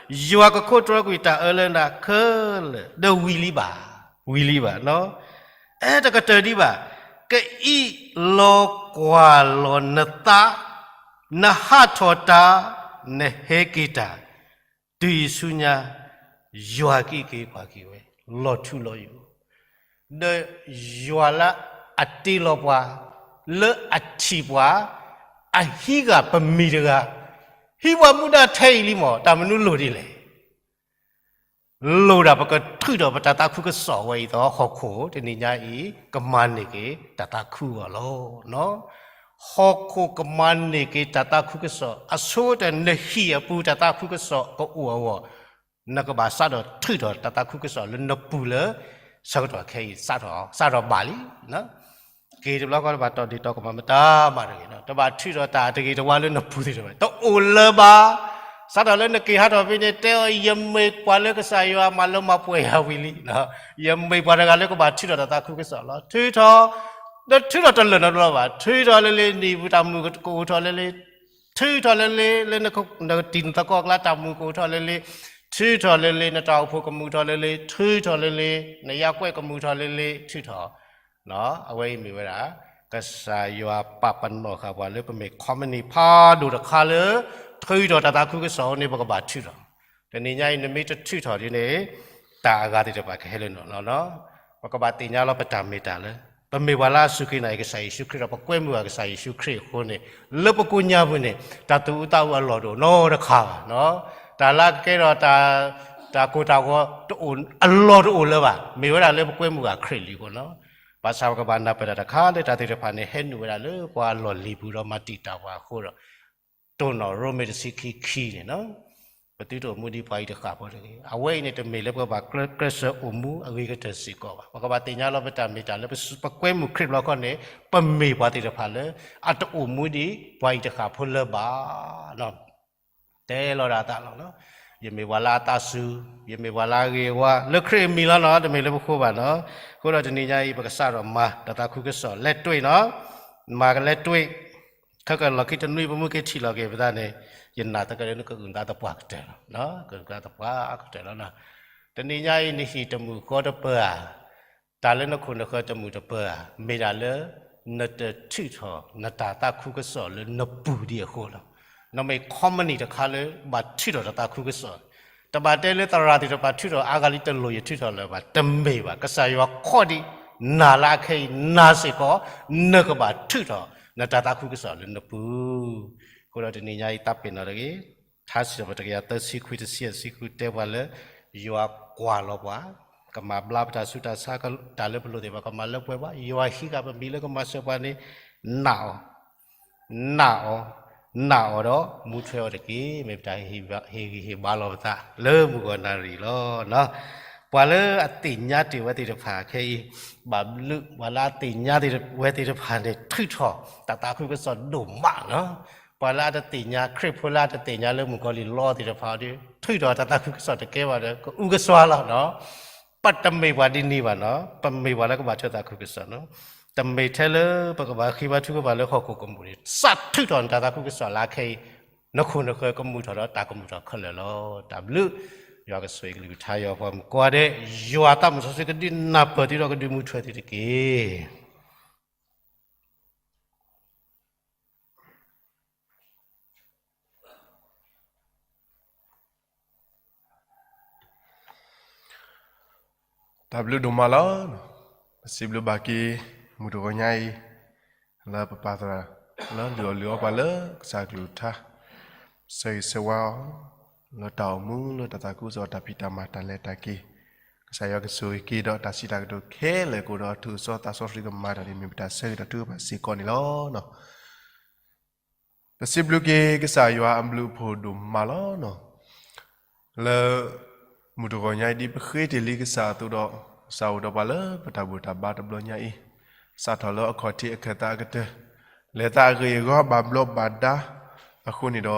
ယွၤကခိးတြီကွံာ်တၢ်အၢလၢနၤခဲလၢာ်, ဒီးဝံၤလံဘၣ်, ဝံၤလံဘၣ်နီၤ. အဲ တကတၢၢ်ဒံးဘၣ်, ကအံးလီၤကွၢ်လီၤနသး, နဟးထီၣ်တၢ်, နဟဲက့ၤတၢ်, တုၤအံၤဆူညါ ယွၤကအံးက့ၤကွၢ်က့ၤဝဲ လီၤထူလီၤယိာ်, ဒီးယွၤလၢအတ့လီၤပှၤ လၢအထံၣ်ပှၤ အဟံးဂၤပမံၤတဂၤ ဟံးပှၤမူဒါထဲအံၤလံမး, တၢ်မနုၤလိၣ်ဒ်လဲၣ်. လိၣ်ဒၣ်ပကထုးထီၣ်ပတၢ်သးခုကစီၣ်ဝဲအံၤဒီး ဟီၣ်ခိၣ်တနံၤညါအံၤ ကမၤန့ၢ်က့ၤတၢ်သးခုအဂီၢ်လီၤ. ဟီၣ်ခိၣ်ကမၤန့ၢ်က့ၤတၢ်သးခုကစီၣ်, အဆိကတၢၢ်နဟံၣ်အပူၤတၢ်သးခုကစီၣ်ကအိၣ်အဂီၢ်, နကဘၣ်စးထီၣ်ထုးထီၣ်တၢ်သးခုကစီၣ်လၢနပူၤလၢ ဆၢကတီၢ်ခဲအံၤ စးထီၣ် စးထီၣ်ဘၣ်လံ. က့ၤတဘျီဃီတဘၣ်တီၢ်ဒ့ၣ်တီၢ်ကမၣ်မတၤမးတဂ့ၤ, တဘၣ်ထုးထီၣ်တၢ်တဂ့ၤတဝါလၢနပူၤသ့ၣ်တဖၣ် တအိၣ်လၢၤဘၣ်. စးထီၣ်လၢနက့ၤဟးထီၣ်ဖဲန့ၣ် တဲအီၤ ယမ့ၢ်ပှၤလၢကစၢ်ယွၤမၤလၢမၤပှဲၤယၤဝံၤလံ, ယမ့ၢ်ပှၤတဂၤလၢကဘၣ်ထုးထီၣ်တၢ်သးခုကစီၣ်လီၤ. ထုးထီၣ်, ဒီးထုးထီၣ်တလၢာ်နီတဘျီဘၣ်. ထုးထီၣ်လၢလ့ နံၣ်ပူၤတၢ်မုာ်ကအိၣ်ထီၣ်လၢလ့, ထုးထီၣ်လၢလ့ လၢနတံၤနသကိးအကျါတၢ်မုာ်ကအိၣ်ထီၣ်လၢလ့, ထုးထီၣ်လၢလ့ နတၢ်အိၣ်ဖှိၣ်ကမုာ်ထီၣ်လၢလ့, ထုးထီၣ်လၢလ့ နယါကွဲးကမုာ်ထီၣ်လၢလ့, ထုးထီၣ်. အဝဲအံၤမ့ၢ်ဝဲဒၣ် ကစၢ်ယွၤပာ်ပနီၣ်ဃာ်ပှၤလၢပမ့ၢ် company ဖးဒိၣ်တခါလၢ ထုးထီၣ်တၢ်သးခုကစီၣ်အဃိန့ၣ် ပကဘၣ်ထုးထီၣ်. တနံၤညါအံၤ နမ့ၢ်တထုးထီၣ်ဒ်န့ၣ် တၢ်အဂၤသ့ၣ်တဖၣ်ကဟဲလၢနအိၣ်လီၤ. ပကဘၣ်သ့ၣ်ညါလီၤပတၢ်မ့ၢ်တၢ်လၢ ပမ့ၢ်ပှၤလၢအစူၢ်က့ၤနာ်က့ၤကစၢ်ယ့ၣ်ၡူးခရံာ်ဒီး ပကွဲမုာ်ဘၣ်ကစၢ်ယ့ၣ်ၡူးခရံာ်အဃိန့ၣ် လၢပကိးညါပူၤန့ၣ် တၢ်သူၣ်အုးသးအုးအလီၢ်တအိၣ်နီတခါဘၣ်. တၢ်လၢအကကဲထီၣ် တၢ်ကိၢ်တၢ်ဂီၤတအိၣ်အလီၢ်တအိၣ်လၢၤဘၣ်. မ့ၢ်ဝဲဒၣ်လၢပကွဲမုာ်ဘၣ်ခရံာ်လံအဃိလီၤ. ဘၣ်ဆၣ်ပကဘၣ်နၢ်ပၢၢ်တၢ်တခါလၢတၢ်သ့ၣ်တဖၣ်န့ၣ် ဟဲနုာ်ဝဲဒၣ်လၢပှၤအလီၢ်လံၤပူၤဒီးမၤတံာ်တာ်ပှၤအဃိဒီး တိၢ်နီၣ်ရိမ့ၤတဆံခံခံန့ၣ်လီၤ. ပသုတအိၣ်မူဒ်ပှၤအံၤတဃၣ်ဖိတဂ့ၤ. အဝဲအံၤန့ၣ် တမ့ၢ်လၢပကဘၣ်ကျဲးစၢးအိၣ်မူအဂ့ၤကတၢၢ်စ့ၢ်ကီးဘၣ်. ပကဘၣ်သ့ၣ်ညါလီၤပတၢ်မ့ၢ်တၢ်လၢ ပကွဲမုာ်ခရံာ်တဘျီဃီန့ၣ် ပမ့ၢ်ပှၤသ့ၣ်တဖၣ်လၢ အတအိၣ်မူဒ်ပှၤအံၤတဃၣ်ဖိလၢၤဘၣ်. တဲလီၤဒၣ်အသးလီၤ. ယမ့ၢ်ပှၤလၢအသးစူၤ, ယမ့ၢ်ပှၤလၢအဂ့ၤအဝါ လၢခရံာ်အမံၤလီၤနီၤ, တမ့ၢ်လၢပဃိဘၣ်နီၤ. အဃိဒီးတနံၤညါအံၤ ပကစးထီၣ်မၤတၢ်သးခုကစီၣ်လဲၤတွ့ၣ်နီၤ. မၤကလဲၤတွ့ၣ်, ခဲကလီၢ်ခံတနွံပမူက့ၤထံၣ်လီၤက့ၤပသးန့ၣ် ယနာ်သကဲလၢနကအုၣ်သးသပှၢ်ကတၢၢ်လီၤ. ကအုၣ်သးသပှၢ်ကတၢၢ်လီၤ. တနံၤညါအံၤ နဟံၣ်တမုာ်ဃီတပၢၤဧါ, တၢ်လၢနခိၣ်နဃၢၤတမုာ်တပၢၤဧါ, မ့ၢ်ဒၣ်လၢ နတထုးထီၣ်နတၢ်သးခုကစီၣ်လၢနပူၤဒံးအဃိလီၤ. နမ့ၢ် company တခါလၢဘၣ်ထုးထီၣ်တၢ်သးခုကစီၣ်, တဘၣ်တဲလၢသရၣ်သ့ၣ်တဖၣ်ထုးထီၣ်အါဂၤလံတလိၣ်ယထုးထီၣ်လၢၤဘၣ်, တမ့ၢ်ဘၣ်. ကစၢ်ယွၤခီဒံးနၤလၢအခဲအံၤ နၤစ့ၢ်ကီး နကဘၣ်ထုးထီၣ်နတၢ်သးခုကစီၣ်လၢနပူၤ. အဃိဒီးတနံၤညါအံၤ သးပ့ၤနီၣ်တဂ့ၤ. ထါစံးထီၣ်ပတြၢၤ သၢဆံခွံ တဆံယဲၢ်ဆံဃု တဲပှၤလၢ ယွၤကွၢ်လီၤပှၤ, ကမၤဘျါပတၢ်ဆူးတၢ်ဆါ, တၢ်လၢပလိၣ်သ့ၣ်တဖၣ် ကမၤလၢပှဲၤဘၣ်, ယွၤဟံးဃာ်ပမံၤလၢကမၤစၢၤပှၤန့ၣ် နာ်အီၤ, နာ်အီၤ, နာ်အီၤဒီးမူထွဲအီၤတက့ၢ်. မ့ၢ်ပတၢ်ဟ့ၣ်ဂံၢ်ဟ့ၣ်ဘါလီၤပသးလၢမုၢ်ဂီၤနၣ်ရံၣ်လီၤ. ပှၤလၢအသ့ၣ်ညါတ့ၢ်ဝဲသ့ၣ်တဖၣ်ခဲအံၤ ဘၣ်ဘျုး, ပှၤလၢအသ့ၣ်ညါဝဲသ့ၣ်တဖၣ်န့ၣ် ထုးထီၣ်တၢ်သးခုကစီၣ်ဒိၣ်မးလီၤ. ပှၤလၢအတသ့ၣ်ညါ, ခရံာ်ဖိလၢအတသ့ၣ်ညါလၢမုၣ်ကီၤလံၢ်လီသ့ၣ်တဖၣ်ဒီး ထုးထီၣ်တၢ်သးခုကစီၣ်တကဲဘၣ်ဒီး ကအုကစွါလီၤ. ပတမ့ၢ်ပှၤဒ်န့ၣ်ဘၣ်နီၤ, ပမ့ၢ်ပှၤလၢကဘၣ်ထုးတၢ်သးခုကစီၣ်နီၤ. တမ့ၢ်ထဲလၢပကဘၣ်ဃ့ဘါထုကဖၣ်လၢဟီၣ်ခိၣ်ကမူၣ်န့ၣ်, စးထုးထီၣ်နတၢ်သးခုကစီၣ်လၢခဲအံၤ, နခိၣ်နဃၢၤကမူၣ်ထီၣ်ဒီးတၢ်ကမူၣ်ထီၣ်ခဲလၢာ်လီၤ. တၢ်ဘျုး, ယွၤကဆိၣ်ဂ့ၤကလုၢ်ကထါယွၤပှၤမုၣ်ကီၤဒဲး, ယွၤသးစီဆှံကဒုးနၢ်ပၢၢ်သုဒီးကဒုးမူထွဲသုတက့ၢ်. တၢ်ဘျုးဒိၣ်မးလီၤ. ပစံးဘျုးဘၣ်က့ၤ မုၢ်တဂီၤညါအံၤ လၢပပာ်သရၣ် လၢလုၢ်အီၣ်လုၢ်အီပှၤလၢကစၢ်ကလုၢ်ကထါ, ဆၢဂ့ၤဆၢဝါအီၤ လၢတၢ်အိၣ်မူ လၢတၢ်သးခုကစီၣ် တၢ်ဖံးတၢ်မၤ တၢ်လဲၤတၢ်က့ၤ, ကစၢ်ယွၤကဆိၣ်ဂ့ၤက့ၤဒီးတၢ်စံးတၢ်ကတိၤခဲလၢာ်ကအိၣ်ဒီးအထူးအစီ သးစီဆှံကမၤတၢ်န့ၣ် မ့ၢ်ပတၢ်ဆၢဂ့ၤဒီးထုကဖၣ်စ့ၢ်ကီးန့ၣ်လီၤ. ပစံးဘျုးက့ၤကစၢ်ယွၤအဘျုးအဖှိၣ်ဒိၣ်မးလီၤ. လၢမုၢ်တဂီၤညါအံၤ ဒ်ပဃ့တ့ၢ်လံကစၢ်အသိးဒီး ကစၢ်အိၣ်ဒီးပှၤလၢပတၢ်ဘူၣ်တၢ်ဘါတဘျီညါအံၤ, စးထီၣ်လၢအခီၣ်ထံးအခၢၣ်သးအကတၢၢ်, လဲၤသးအဂ့ၢ်အဂီၢ်ဘၣ်ဘျီးဘၣ်ဒါအဃိန့ၣ်ဒီး,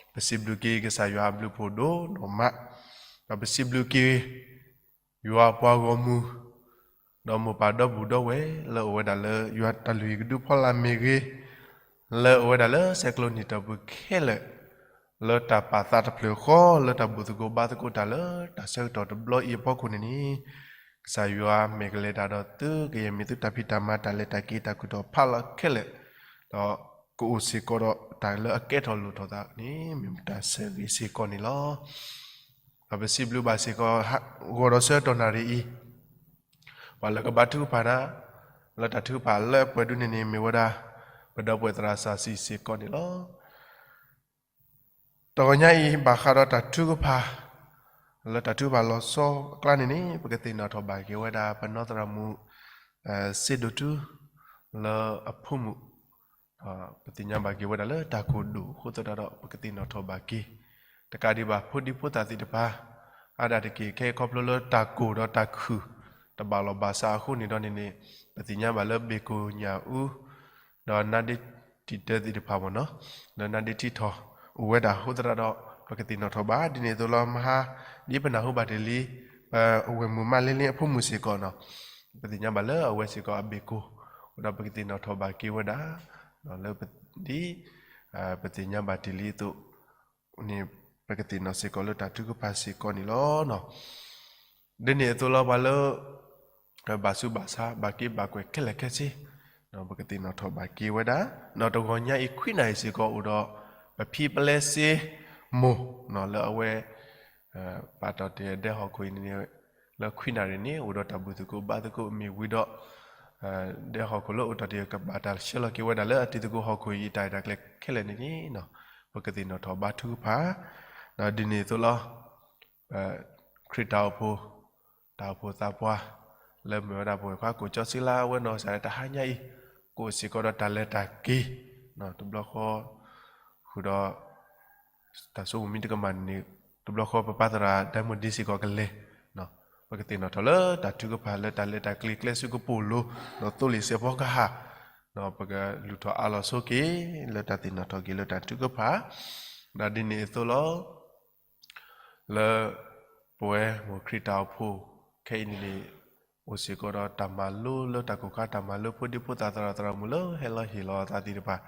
ပစံးဘျုးက့ၤကစၢ်ယွၤအဘျုးအဖှိၣ်ဒိၣ်ဒိၣ်မး, ဒီးပစံးဘျုးက့ၤ ယွၤပှၤဂီၢ်မုၢ် ဒီးမိၢ်ပၢ်ဒီပုၢ်ဒီဝဲၢ် လၢအအိၣ်ဝဲဒၣ်လၢယွၤတၢ်လုၢ်ဟံၣ်ကဒုဖီလာ်မ့ၢ်ဂ့ၤ, လၢအအိၣ်ဝဲဒၣ်လၢဆဲးကျိးနံၣ်တီၢ်ပူၤခဲလၢာ်, လၢတၢ်ပာ်သးတဖျၢၣ်ဃီ လၢတၢ်ဘူၣ်သကိးဘါသကိးတၢ်လၢတၢ်ဆၢကတီၢ်တဘျီအံၤအဖီခိၣ်န့ၣ်န့ၣ်, ကစၢ်ယွၤမဲာ်ကလဲၤတၢ်ဒီးသုကယဲၢ်မ့ၢ်သုတၢ်ဖံးတၢ်မၤ တၢ်လဲၤတၢ်က့ၤ တၢ်ကူၣ်ထီၣ်ဖးလီၤခဲလၢာ်, ဒီးကအိၣ်စ့ၢ်ကီးဒီးတၢ်လၢအကဲထီၣ်လိၣ်ထီၣ်သးန့ၣ် မ့ၢ်ပတၢ်ဆၢဂ့ၤစ့ၢ်ကီးန့ၣ်လီၤ. ဒီးပစံးဘျုးဘၣ်စ့ၢ်ကီး ဂီၤဒီးဆၢကတီၢ်နၣ်ရံၣ်အံၤ, ပှၤလၢကဘါထုကဖၣ်တၢ်, လၢတၢ်ထုကဖၣ်လၢအပှဲၤဒိၣ်န့ၢ်န့ၣ် မ့ၢ်ဝဲဒၣ် ပဒီပုၢ်ဝဲၢ်သရၣ်စီဆှံစ့ၢ်ကီးန့ၣ်လီၤ. တဂီၤညါအံၤ ဘၣ်ဃးဒီးတၢ်ထုကဖၣ်, လၢတၢ်ထုကဖၣ်လီၤဆီအကျါန့ၣ်န့ၣ် ပကသ့ၣ်နီၣ်ထီၣ်ဘၣ်က့ၤဝဲဒၣ် ပနီၢ်သရၣ်မုၣ် စ့ဒိၣ်တူ လၢအဖိမုၣ် ပသ့ၣ်ညါဘၣ်က့ၤဝဲဒၣ်လၢတၢ်ကိၢ်ဒိၣ်အဃိသတးဒီး ပကသ့ၣ်နီၣ်ထီၣ်ဘၣ်က့ၤ. တကးဒံးဘၣ် ဖိဒံဖိသၣ်သ့ၣ်တဖၣ် အါဒၣ်တက့ၢ် ခဲအံၤခီဖျိလၢတၢ်ကိၢ်ဒီးတၢ်ခုၣ် တဘၣ်လီၢ်ဘၣ်စးအဃိန့ၣ်ဒီးန့ၣ်န့ၣ် ပသ့ၣ်ညါဘၣ်လၢဘ့ၣ်ကိၣ်ညၣ်အူ ဒီးနါဒ့ထံတၢသ့ၣ်တဖၣ်မ့ၢ်နီၤ လၢနါဒ့ထံထီၣ်အိၣ်ဝဲဒၣ်အဃိသတးဒီး ပကသ့ၣ်နီၣ်ထီၣ်ဘၣ် ဒ်န့ၣ်အသိးလီၤ မဟါ ဒ်ပနၢ်ဟူဘၣ်တ့ၢ်လံ ပဝဲၢ်မုၣ်မးလ့လ့အဖိမုၣ်စ့ၢ်ကီးနီၤ ပသ့ၣ်ညါဘၣ်လၢအဝဲစ့ၢ်ကီးအဘ့ၣ်ကိၣ် အဃိဒီးပကသ့ၣ်နီၣ်ထီၣ်ဘၣ်က့ၤဝဲဒၣ် လၢ ဒ် ပသ့ၣ်ညါဘၣ်တ့ၢ်လံအသိးန့ၣ် ပကသ့ၣ်နီၣ်စ့ၢ်ကီးလၢတၢ်ထုကဖၣ်စ့ၢ်ကီးန့ၣ်လီၤ. ဒ်န့ၣ်အသိးလီၤ ပှၤလၢ ဘၣ်ဆူးဘၣ်ဆါ ဘၣ်က့ဘၣ်ကွဲးခဲလၢာ်ခဲဆ့ ပကသ့ၣ်နီၣ်ထီၣ်ဘၣ်က့ၤဝဲဒၣ် ဒီးတဂီၤညါအံၤခွံနၣ်ရံၣ်စ့ၢ်ကီးအိၣ်ဒီး ပဖံပလဲစ့မိၢ် လၢအဝဲ ပာ်တီၢ်တ့ၢ်ဒဲဟီၣ်ခိၣ်အံၤန့ၣ် လၢခွံနၣ်ရံၣ်န့ၣ် အိၣ်ဒီးတၢ်ဘူၣ်သကိးဘါသကိးမ့ၢ်ဝံၤဒီး ဒဲဟီၣ်ခိၣ်လၢအိၣ်တီၢ်တ့ၢ်ကဘၣ်တၢ်ဆှၢလီၤက့ၤဝဲဒၣ်လၢအတံၤသကိးဟီၣ်ခိၣ်အံၤ တၢ်ရဲၣ်တၢ်ကျဲၤခဲလၢာ်န့ၣ်န့ၣ် ပကသ့ၣ်နီၣ်ထီၣ်ဘါထုကဖၣ် ဒီးဒ်န့ၣ်အသိးလီၤ ခရံာ်တၢ်အိၣ်ဖှိၣ် တၢ်အိၣ်ဖှိၣ်သးပှၢ် လၢမ့ၢ်ဝဲဒၣ်ပဝဲၢ်ခွါကိၣ်ကၠီဆံလါ အဝဲနီၢ်ကစၢ်လၢတဟါညါအံၤ ကအိၣ်စ့ၢ်ကီးဒီးတၢ်လဲၤတၢ်က့ၤ တဘျီဃီ ဃုာ်ဒီး တၢ်ဆိကမိၣ်မ့ၢ်တကမၣ်န့ၣ် တဘျီဃီပပၢ်သရၣ်ဒဲမုၢ်ဒံစ့ၢ်ကီးကလဲၤ ပကသ့ၣ်နီၣ်ထီၣ်လၢတၢ်ထုကဖၣ်လၢတၢ်လဲၤတၢ်ကျ့ၤကျဲဆူကပိာ်လိၤ ဒီးသိလ့ၣ်စဲးဖီကဟၣ် ဒီးပကလူၤထီၣ်အါလီၤဆိက့ၤ လၢတၢ်သ့ၣ်နီၣ်ထီၣ်က့ၤလၢတၢ်ထုကဖၣ် ဒီးဒ်န့ၣ်အသိးလီၤ လၢ ပဝဲမိၢ်ခရံာ်တၢ်အိၣ်ဖှိၣ် ခဲအံၤန့ၣ်န့ၣ် အိၣ်စ့ၢ်ကီးဒီးတၢ်မၤလိလၢတၢ်ကိၢ်ခါ တၢ်မၤလိဖိဒံဖိသၣ်သရၣ်သရၣ်မုၣ်လၢဟဲလီၤဟ့ၣ်လီၤအသးသ့ၣ်တဖၣ်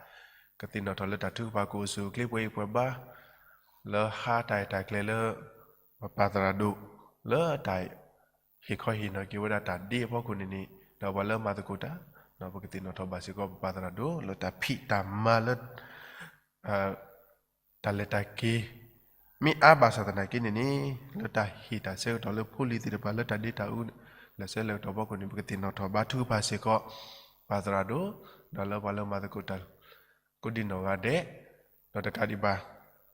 ကသ့ၣ်နီၣ်ထီၣ်လၢတၢ်ထုကဖၣ်ကအိၣ်ဆူၣ်အိၣ်ချ့ပှဲၤအံၤပှဲၤဘါ လၢဟါတၢ်ရဲၣ်တၢ်ကျဲၤလၢ ပပၢ်သရၣ်ဒိၣ် လၢတၢ် ဟ့ၣ်ခီဟ့ၣ်နီၤက့ၤဝဲဒၣ်တၢ်ဒ့အဖီခိၣ်န့ၣ်န့ၣ် ဒီးပှၤလၢမၤသကိးတၢ် ပကသ့ၣ်နီၣ်ထီၣ်ဘၣ်စ့ၢ်ကီးပပၢ်သရၣ်ဒိၣ် လၢတၢ်ဖံးတၢ်မၤလၢ တၢ်လဲၤတၢ်က့ၤ မ့ၢ်အါဘၣ်ဆၣ်သနာ်က့န့ၣ်န့ၣ် လၢတၢ်ဟ့ၣ်တၢ်ဆၢကတီၢ်လၢဖိလံၤသ့ၣ်တဖၣ် လၢတၢ်ဒ့တၢ်အူ လဲၤဆၢလဲၤကတီၢ်ဖီခိၣ်န့ၣ် ပကသ့ၣ်နီၣ်ထီၣ်ဘါထုကဖၣ်စ့ၢ်ကီး ပၢ်သရၣ်ဒိၣ် ဒီးလၢပှၤလၢမၤသကိးတၢ် ကိးဒံနီၢ်ဂၤဒဲး ဒီးတကးဒံးဘၣ်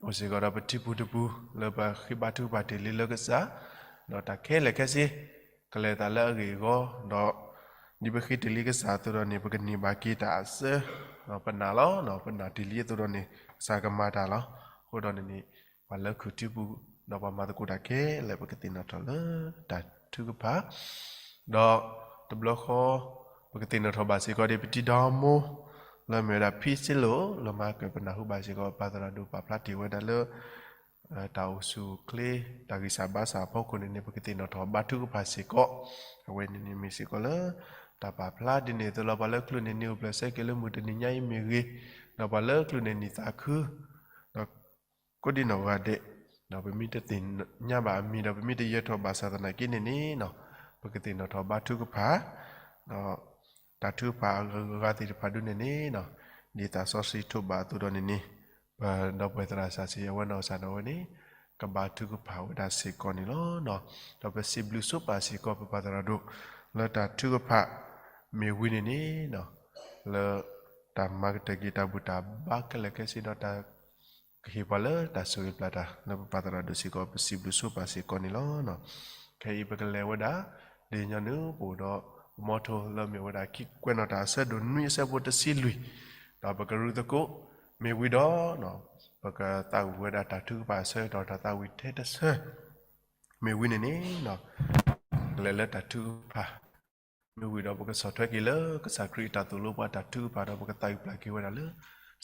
အိၣ်စ့ၢ်ကီးဒီးပထံပူၤတပူၤ လၢပဃ့ဘါထုကဖၣ်တ့ၢ်လံလၢကစၢ် ဒီးတၢ်ခဲလၢာ်ခဲဆ့ ကလဲၤသးလၢအဂ့ၢ်အဂီၢ် ဒီး ဒ်ပဃ့တ့ၢ်လံကစၢ်အသိးဒီးန့ၣ် ပကန့ၢ်ဘၣ်က့ၤတၢ်အစၢ ဒီးပနာ်လီၤ ပနာ်တ့ၢ်လံအသိးဒီးန့ၣ် ကစၢ်ကမၤတၢ်လီၤ. အဃိဒီးန့ၣ်န့ၣ် ပှၤလၢခူၣ်ထံပူၤ ဒီးပှၤမၤသကိးတၢ်ခဲလၢာ် ပကသ့ၣ်နီၣ်ထီၣ်လၢတၢ်ထုကဖၣ် ဒီးတဘျီဃီ ပကသ့ၣ်နီၣ်ထီၣ်ဘၣ်စ့ၢ်ကီးဒ်ပတံၤဒီမိၢ် လၢမ့ၢ်ဝဲဒၣ်ဖံစ့လိာ် လၢမၤကပနၢ်ဟူဘၣ်စ့ၢ်ကီး ပၢ်သရၣ်ဒိၣ်ပာ်ဖျါတ့ၢ်ဝဲဒၣ်လၢ တၢ်အိၣ်ဆူၣ်အိၣ်ချ့ တၢ်ဂံၢ်စၢ်ဘါစၢ်အဖီခိၣ်န့ၣ်န့ၣ် ပကသ့ၣ်နီၣ်ထီၣ်ဘါထုကဖၣ်စ့ၢ်ကီး အဝဲန့ၣ်န့ၣ်မ့ၢ်စ့ၢ်ကီးလၢ တၢ်ပာ်ဖျါဒ်န့ၣ်အသိးလီၤ ပှၤလၢကလူးန့ၣ်န့ၢ်အိၣ်ဖျဲၣ်ဆၢက့ၤလၢမုၢ်တနံၤညါအံၤမ့ၢ်ဂ့ၤ ဒီးပှၤလၢကလူးန့ၣ်န့ၢ်သးခု ဒီး ကိးဒံနီၢ်ဂၤဒဲး ဒီးပမ့ၢ်တသ့ၣ်ညါဘၣ်အမံၤ ဒီးပမ့ၢ်တယၢၤထီၣ်ဘၣ်ဆၣ်သနာ်က့န့ၣ်န့ၣ် ပကသ့ၣ်နီၣ်ထီၣ်ဘါထုကဖၣ် ဒီး တၢ်ထုကဖၣ်အဂၤသ့ၣ်တဖၣ်ဒ်န့ၣ်န့ၣ် ဒ်သးစီဆှံထိးဘၣ်အသိးဒီးန့ၣ်န့ၣ် ပဒီပုၢ်ဝဲၢ်သရၣ်စၢ်စံးအဝဲနီၢ်ကစၢ်ဒၣ်ဝဲန့ၣ် ကဘါထုကဖၣ်ဝဲဒၣ်စ့ၢ်ကီးန့ၣ်လီၤ. ဒီးပစံးဘျုးဆိပာ်စ့ၢ်ကီးပပၢ်သရၣ်ဒိၣ် လၢတၢ်ထုကဖၣ် မ့ၢ်ဝံၤန့ၣ်န့ၣ် လၢ တၢ်မၤကတၢၢ်က့ၤတၢ်ဘူၣ်တၢ်ဘါခဲလၢာ်ခဲဆ့ဒီးတၢ် ကဟ့ၣ်ပှၤလၢတၢ်ဆိၣ်ဂ့ၤပျၢ်တၢ် လၢပပၢ်သရၣ်ဒိၣ်စ့ၢ်ကီး ပစံးဘျုးဆိပာ်စ့ၢ်ကီးန့ၣ်လီၤ. ခဲအံၤပကလဲၤဝဲဒၣ် ဒ်ညီနုၢ်ပအိၣ်ဒီး မီထိလၢမ့ၢ်ဝဲဒၣ်ခံကွဲးနီၣ်တၢ်အဆၢဒိၣ်နွံအဆၢဖိတဆံလွံၢ် ဒီးပကရူၢ်သကိး မ့ၢ်ဝံၤဒီး ပကသးဝံၣ်ဝဲဒၣ်တၢ်ထုကဖၣ်အဆၢကတီၢ် တၢ်သးဝံၣ်ထဲတဆၢ မ့ၢ်ဝံၤန့ၣ်န့ၣ် ကလဲၤလၢတၢ်ထုကဖၣ် မ့ၢ်ဝံၤဒီး ပကဆီၣ်ထွဲက့ၤလၢကစၢ်ခရံာ်အတၢ်သိၣ်လိပှၤတၢ်ထုကဖၣ်ဒီး ပကသးဝံၣ်ပျၢ်က့ၤဝဲဒၣ်လၢ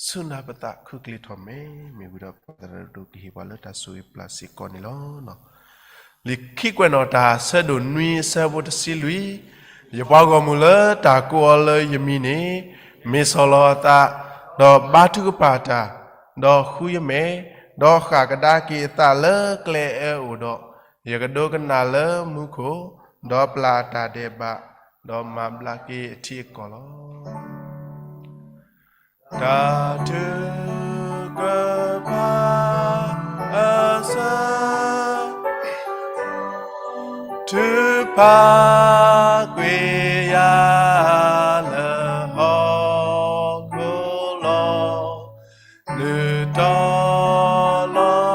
ဆူနၢ်ပသးခုကျ့ထီၣ်မဲာ် မ့ၢ်ဝံၤဒီး ပၢ်သရၣ်ဒိၣ်ကဟ့ၣ်ပှၤလၢတၢ်ဆိၣ်ဂ့ၤပျၢ်စ့ၢ်ကီးန့ၣ်လီၤ. လံာ်ခံကွဲးနီၣ်တၢ်အဆၢဒိၣ်နွံအဆၢဖိတဆံလွံၢ်, ယပှၤဂီၢ်မုၢ်လၢတၢ်ကိးအီၤလၢယမံၤန့ၣ် မ့ၢ်ဆီၣ်လီၤအသး, ဒီးဘါထုကဖၣ်တၢ်, ဒီးဃုယမဲာ်, ဒီးဃၣ်ကဒါက့ၤအသးလၢကျဲအၢအိၣ်ဒီး, ယကဒိကနၣ်လၢမူခိၣ်, ဒီးပျၢ်အတၢ်ဒဲးဘး, ဒီးမၤဘျါက့ၤအထံအကီၢ်လီၤ. တၢ်ထုကဖၣ်အဆၢ, ထုကဖၣ်ကွံာ်ယၤလၢဟီၣ်ခိၣ်လီၤ. နုာ်တီလီၤ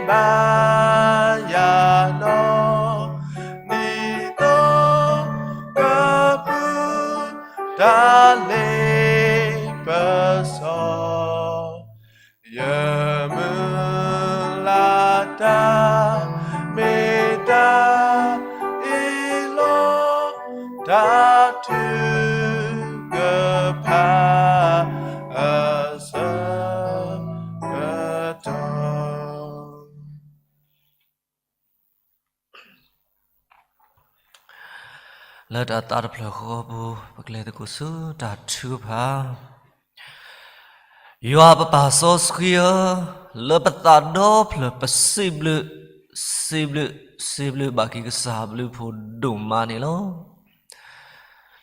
ဘါယၤနီၢ်, ဒ်သိးကပုၢ်တၢ်လ့ၤ ပစီ ယမုၢ်လၢ်တၢ် မ့ၢ်တၢ်အ့ၣ်လိာ် တၢ်ထုကဖၣ်အဆၢကတီၢ် လၢတၢ်သးတဖျၢၣ်ဃီပူၤ ပကလဲၤသကိးဆူတၢ်ထုကဖၣ်. ယွၤပပၢ်စီဆှံဧၢ, လၢပသးဒီဖျၢၣ်ပစံးဘျုး, စံးဘျုး, စံးဘျုးဘၣ်က့ၤကစၢ်အဘျုးဖှိၣ်ဒိၣ်မးန့ၣ်လီၤ.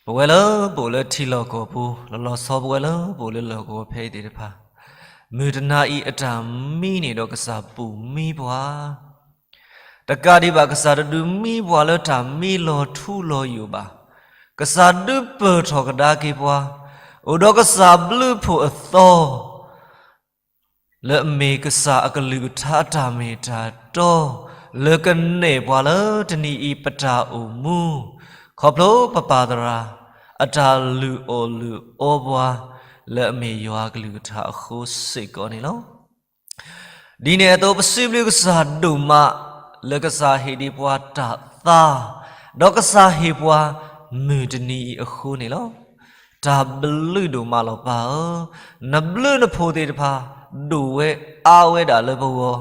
ပဝဲလၢပအိၣ်လၢထံလီၢ်ကီၢ်ပူၤ, လီၤလီၤဆီပဝဲလၢပအိၣ်လၢလီၢ်ကဝီၤဖဲအံၤသ့ၣ်တဖၣ်, မုၢ်တနၤအံၤအတၢ်မံန့ၣ်ဒီးကစၢ်ပိာ်မံပှၤ တကးဒံးဘၣ် ကစၢ်တဒုးမံပှၤလၢတၢ်မံလီၤထူလီၤယိာ်ဘၣ်. ကစၢ်ဒုးပၢၢ်ထီၣ်ကဒါက့ၤပှၤ, အိၣ်ဒီးကစၢ်ဘျုးဖှိၣ်အသီ, လၢအမ့ၢ်ကစၢ်အကလုၢ်ကထါအတၢ်မ့ၢ်တၢ်တီ, လၢကနဲၣ်ပှၤလၢတနံၤအံၤပတၢ်အိၣ်မူ, ခီဖျိပပၢ်သရၣ် အတၢ်လုၢ်အီၣ်လုၢ်အီပှၤ, လၢအမ့ၢ်ယွၤကလုၢ်ကထါအဃိစ့ၢ်ကီးန့ၣ်လီၤ. ဒ်န့ၣ်အသိး ပစံးဘျုးကစၢ်ဒိၣ်မး လၢကစၢ်ဟ့ၣ်ဒံးပှၤတၢ်သါ, ဒီးကစၢ်ဟ့ၣ်ပှၤမုၢ်တနံၤအံၤအဃိန့ၣ်လီၤ. တၢ်ဘျုးဒိၣ်မးလီၤပၢ်ဧၢ, နဘျုးနဖှိၣ်သ့ၣ်တဖၣ် ဒိၣ်ဝဲအါဝဲဒၣ်လၢပဂီၢ်,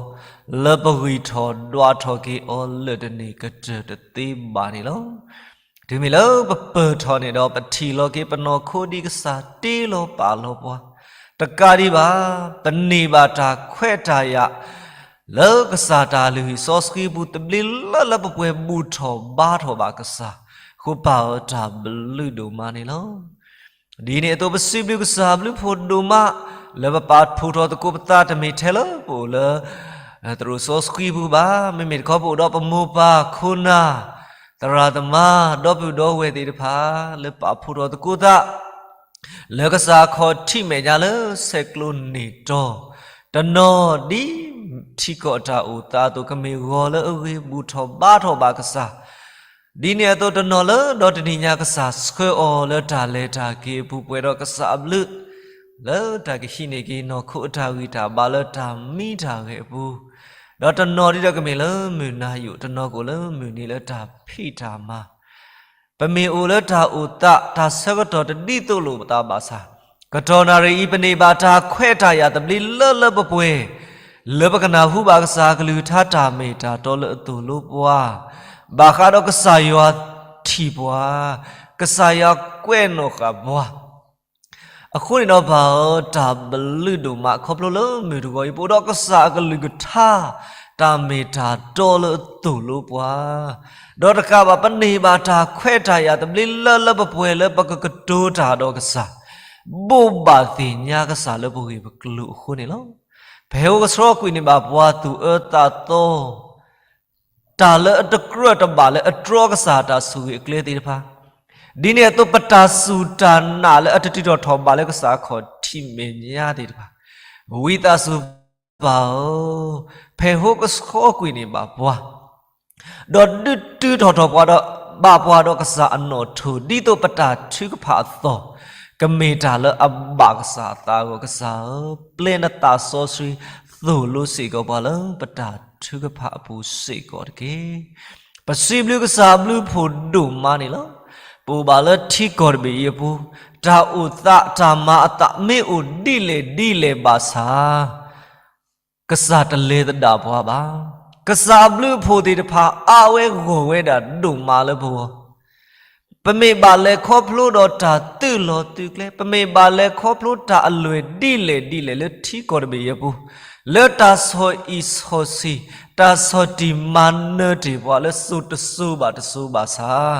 လၢပဂံၢ်ထီၣ်ဒွးထီၣ်က့ၤအီၤလၢာ်တန့ၢ်ကတၢၢ်တသ့ဘၣ်န့ၣ်လီၤ. တုၤမ့ၢ်လၢပပၢၢ်ထီၣ်န့ၣ်ဒီး ပထံၣ်လီၤက့ၤပနီၢ်ခိဒ်ကစၢ်တ့လီၤပာ်လီၤပှၤ, တကးဒံးဘၣ် ပန့ၢ်ဘၣ်တၢ်ခွဲးတၢ်ယာ် လၢကစၢ်တၢ်လုၢ်ဟံၣ်စီဆှံပူၤ သဘျ့လၢလၢပှဲၤပှဲၤဘူၣ်ထီၣ်ဘါထီၣ်ဘၣ်ကစၢ်, အဃိပၢ်ဧၢ တၢ်ဘျုးဒိၣ်မးန့ၣ်လီၤ. ဒ်န့ၣ်အသိး ပစံးဘျုးကစၢ်ဘျုးဖှိၣ်ဒိၣ်မး လၢပပာ်ဖှိၣ်ထီၣ်သကိးပသး တမ့ၢ်ထဲလၢပအိၣ်လၢ သရိာ်စီဆှံပူၤဘၣ်, မ့မ့ၢ်တခီပအိၣ်ဒီးပမိၢ်ပၢ်ခိၣ်နၢ် သရၣ်သမါ ဒီပုၢ်ဒီဝဲၢ်သ့ၣ်တဖၣ် လၢပာ်ဖှိၣ်ထီၣ်သကိးသး လၢကစၢ်အခီၣ်ထံးမဲာ်ညါလၢဆဲးကျိးန့ၢ်တီၤ, တနီၤဒ်ထံကီၢ်အတၢ်အိၣ်သးအသိး ကမ့ၢ်ဂီၤလၢအဂ့ၤ ဘူၣ်ထီၣ်ဘါထီၣ်ဘၣ်ကစၢ်, ဒ်န့ၣ်အသိး တနီၤလၢဒီတနံၤညါ ကစၢ်ဆှၢအီၤလၢတၢ်လဲၤတၢ်က့ၤအပူၤ ပှဲၤဒီးကစၢ်အဘျုး လၢတၢ်ကဟံးန့ၢ်က့ၤနီၢ်ခိအတၢ်ဂံၢ်တၢ်ဘါလၢတၢ်မံတၢ်ဂဲၤအပူၤ, ဒီးတနီၤဒ်ဒီးကမ့ၢ်လၢမုၢ်နၤယိာ်, တနီၤကအိၣ်လၢမုၢ်နံၤလၢတၢ်ဖံးတၢ်မၤ ပမ့ၢ်အိၣ်လၢတၢ်အိၣ်သး တၢ်ဆၢကတီၢ်တဒ်သိးလိာ်ပသးဘၣ်ဆၣ်, ကတီၢ်နၣ်ရံၣ်အံၤ ပန့ၢ်ဘၣ်တၢ်ခွဲးတၢ်ယာ်သဘျ့လၢလၢပှဲၤပှဲၤ, လၢပကနၢ်ဟူဘၣ်ကစၢ်အကလုၢ်ကထါတၢ်မ့ၢ်တၢ်တီလၢအသိၣ်လိပှၤ, ဘၣ်ဃးဒီးကစၢ်ယွၤထံၣ်ပှၤ, ကစၢ်ယွၤကွဲးနီၣ်ဃာ်ပှၤ အဃိန့ၣ်ဒီးပၢ်ဧၢ, တၢ်ဘျုးဒိၣ်မး ခီဖျိလၢမုၢ်တဂီၤအံၤ ပအိၣ်ဒီးကစၢ်အကလုၢ်ကထါ တၢ်မ့ၢ်တၢ်တီလၢအသိၣ်လိပှၤ, ဒီးတကးဘၣ် ပန့ၢ်ဘၣ်တၢ်ခွဲးတၢ်ယာ်သဘျ့လၢလၢပှဲၤပှဲၤ လၢပကကတိၤတၢ်ဒီးကစၢ်, ဘိးဘၣ်သ့ၣ်ညါကစၢ်လၢပဂ့ၢ်ပကျိၤအဃိန့ၣ်လီၤ. ပဟဲအိၣ်ကဆှီကွံာ်န့ၢ်ဘၣ်ပှၤသူၣ်အၢသးသီ တၢ်လၢအတကြၢးတဘၣ်လၢအတြီကစၢ်တၢ်ဆိၣ်ဂ့ၤအကျဲသ့ၣ်တဖၣ်, ဒ်န့ၣ်အသိး ပတၢ်စူၢ်တၢ်နာ်လၢအတတုၤထီၣ်ထီၣ်ဘးလၢကစၢ်အခီၣ်ထံးမဲာ်ညါသ့ၣ်တဖၣ်, ဝံသးစူၤပၢ်ဧၢ, ဖဲဟဲအိၣ်ကဆှီကွံာ်န့ၢ်ဘၣ်ပှၤ ဒီးဒုးတုၤထီၣ်ထီၣ်ပှၤဒီး ဘၣ်ပှၤဒီးကစၢ်အနီၣ်ထိၣ် ဒ်သိးပတၢ်ထုကဖၣ်အသီၣ် ကမ့ၢ်တၢ်လၢအဘၣ်ကစၢ်အသးအဂီၢ် ကစၢ်ဧၢ, ပျဲနသးစီဆှံ သိၣ်လိစ့ၢ်ကီးပှၤလၢပတၢ်ထုကဖၣ်အပူၤစ့ၢ်ကီးတက့ၢ်. ပစံးဘျုးကစၢ်အဘျုးဖှိၣ်ဒိၣ်မးန့ၣ်လီၤ. ပအိၣ်ဘၣ်လၢထံကီၢ်တဘ့ၣ်အံၤအပူၤ, တၢ်အိၣ်သးတၢ်မၤအသးမ့ၢ်အိၣ်ဒ်လဲၣ်ဒ်လဲၣ်ဘၣ်ဆၣ် ကစၢ်တလဲၤသဒၣ်ပှၤဘၣ်. ကစၢ်အဘျုးအဖှိၣ်သ့ၣ်တဖၣ် အါဝဲဂီၢ်ဝဲဒၣ်ဒိၣ်မးလၢပဂီၢ်, ပမ့ၢ်ဘၣ်လဲၤခီဖျိဒီးတၢ်သုးလီၢ်သုးကျဲ, ပမ့ၢ်ဘၣ်လဲၤခီဖျိတၢ်အလွဲၢ်ဒ်လဲၣ်ဒ်လဲၣ်လၢထံကီၢ်တဘ့ၣ်အံၤအပူၤ, လၢတၢ်ဆီၣ်အံၣ်ဆီၣ်ဆံး, တၢ်ဆီၣ်တံၢ်မၤနၢၤတ့ၢ်ပှၤလၢစိၤတစိၤဘၣ်တစိၤဘၣ်ဆၣ်,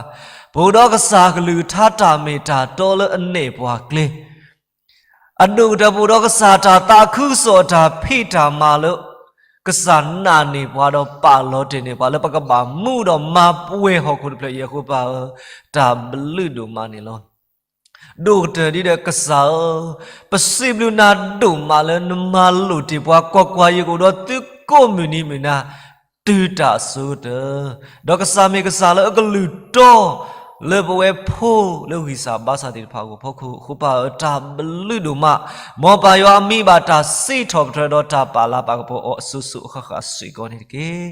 ပအိၣ်ဒီးကစၢ်အကလုၢ်ကထါတၢ်မ့ၢ်တၢ်တီလၢအနဲၣ်ပှၤကျဲ အဒိၣ်ကတၢၢ် ပအိၣ်ဒီးကစၢ်တၢ်သးခုကစီၣ်အတၢ်ဖံးတၢ်မၤလၢ ကစၢ်နာ်န့ၢ်ပှၤဒီးပာ်လီၤတ့ၢ်န့ၢ်ပှၤလၢပကဘၣ်မူဒီးမၤပှဲၤဟီၣ်ခိၣ်တဖျၢၣ်အံၤအဃိ ပၢ်ဧၢ, တၢ်ဘျုးဒိၣ်မးန့ၣ်လီၤ. ဒိၣ်ကတၢၢ်ဒ်ဒီးကစၢ်ဧၢ, ပစံးဘျုးနၤဒိၣ်မးလၢနမၤလိာ်တ့ၢ်ပှၤ ကွၢ်ကွၢ်, ယကအိၣ်ဒီးသု ကိးမုၢ်နံၤမုၢ်နၤ တုၤတၢ်အစိၤကတၢၢ်, ဒီးကစၢ်မ့ၢ်ကစၢ်လၢအကလုၢ်တီ လၢပဝဲဖိလၢဂံၢ်စၢ်ဘါစၢ်သ့ၣ်တဖၣ်အဂီၢ်ဖီခိၣ်, အဃိပၢ်ဧၢ, တၢ်ဘျုးဒိၣ်မး, မ်ပၢ်ယွၤအမံၤဘၣ်တၢ်စံးထီၣ်ပတြၢၤဒီးတၢ်ပာ်လၤပာ်ကပီၤအီၤအစိၤစိၤအဃၣ်ဃၣ်စ့ၢ်ကီးန့ၣ်တက့ၢ်.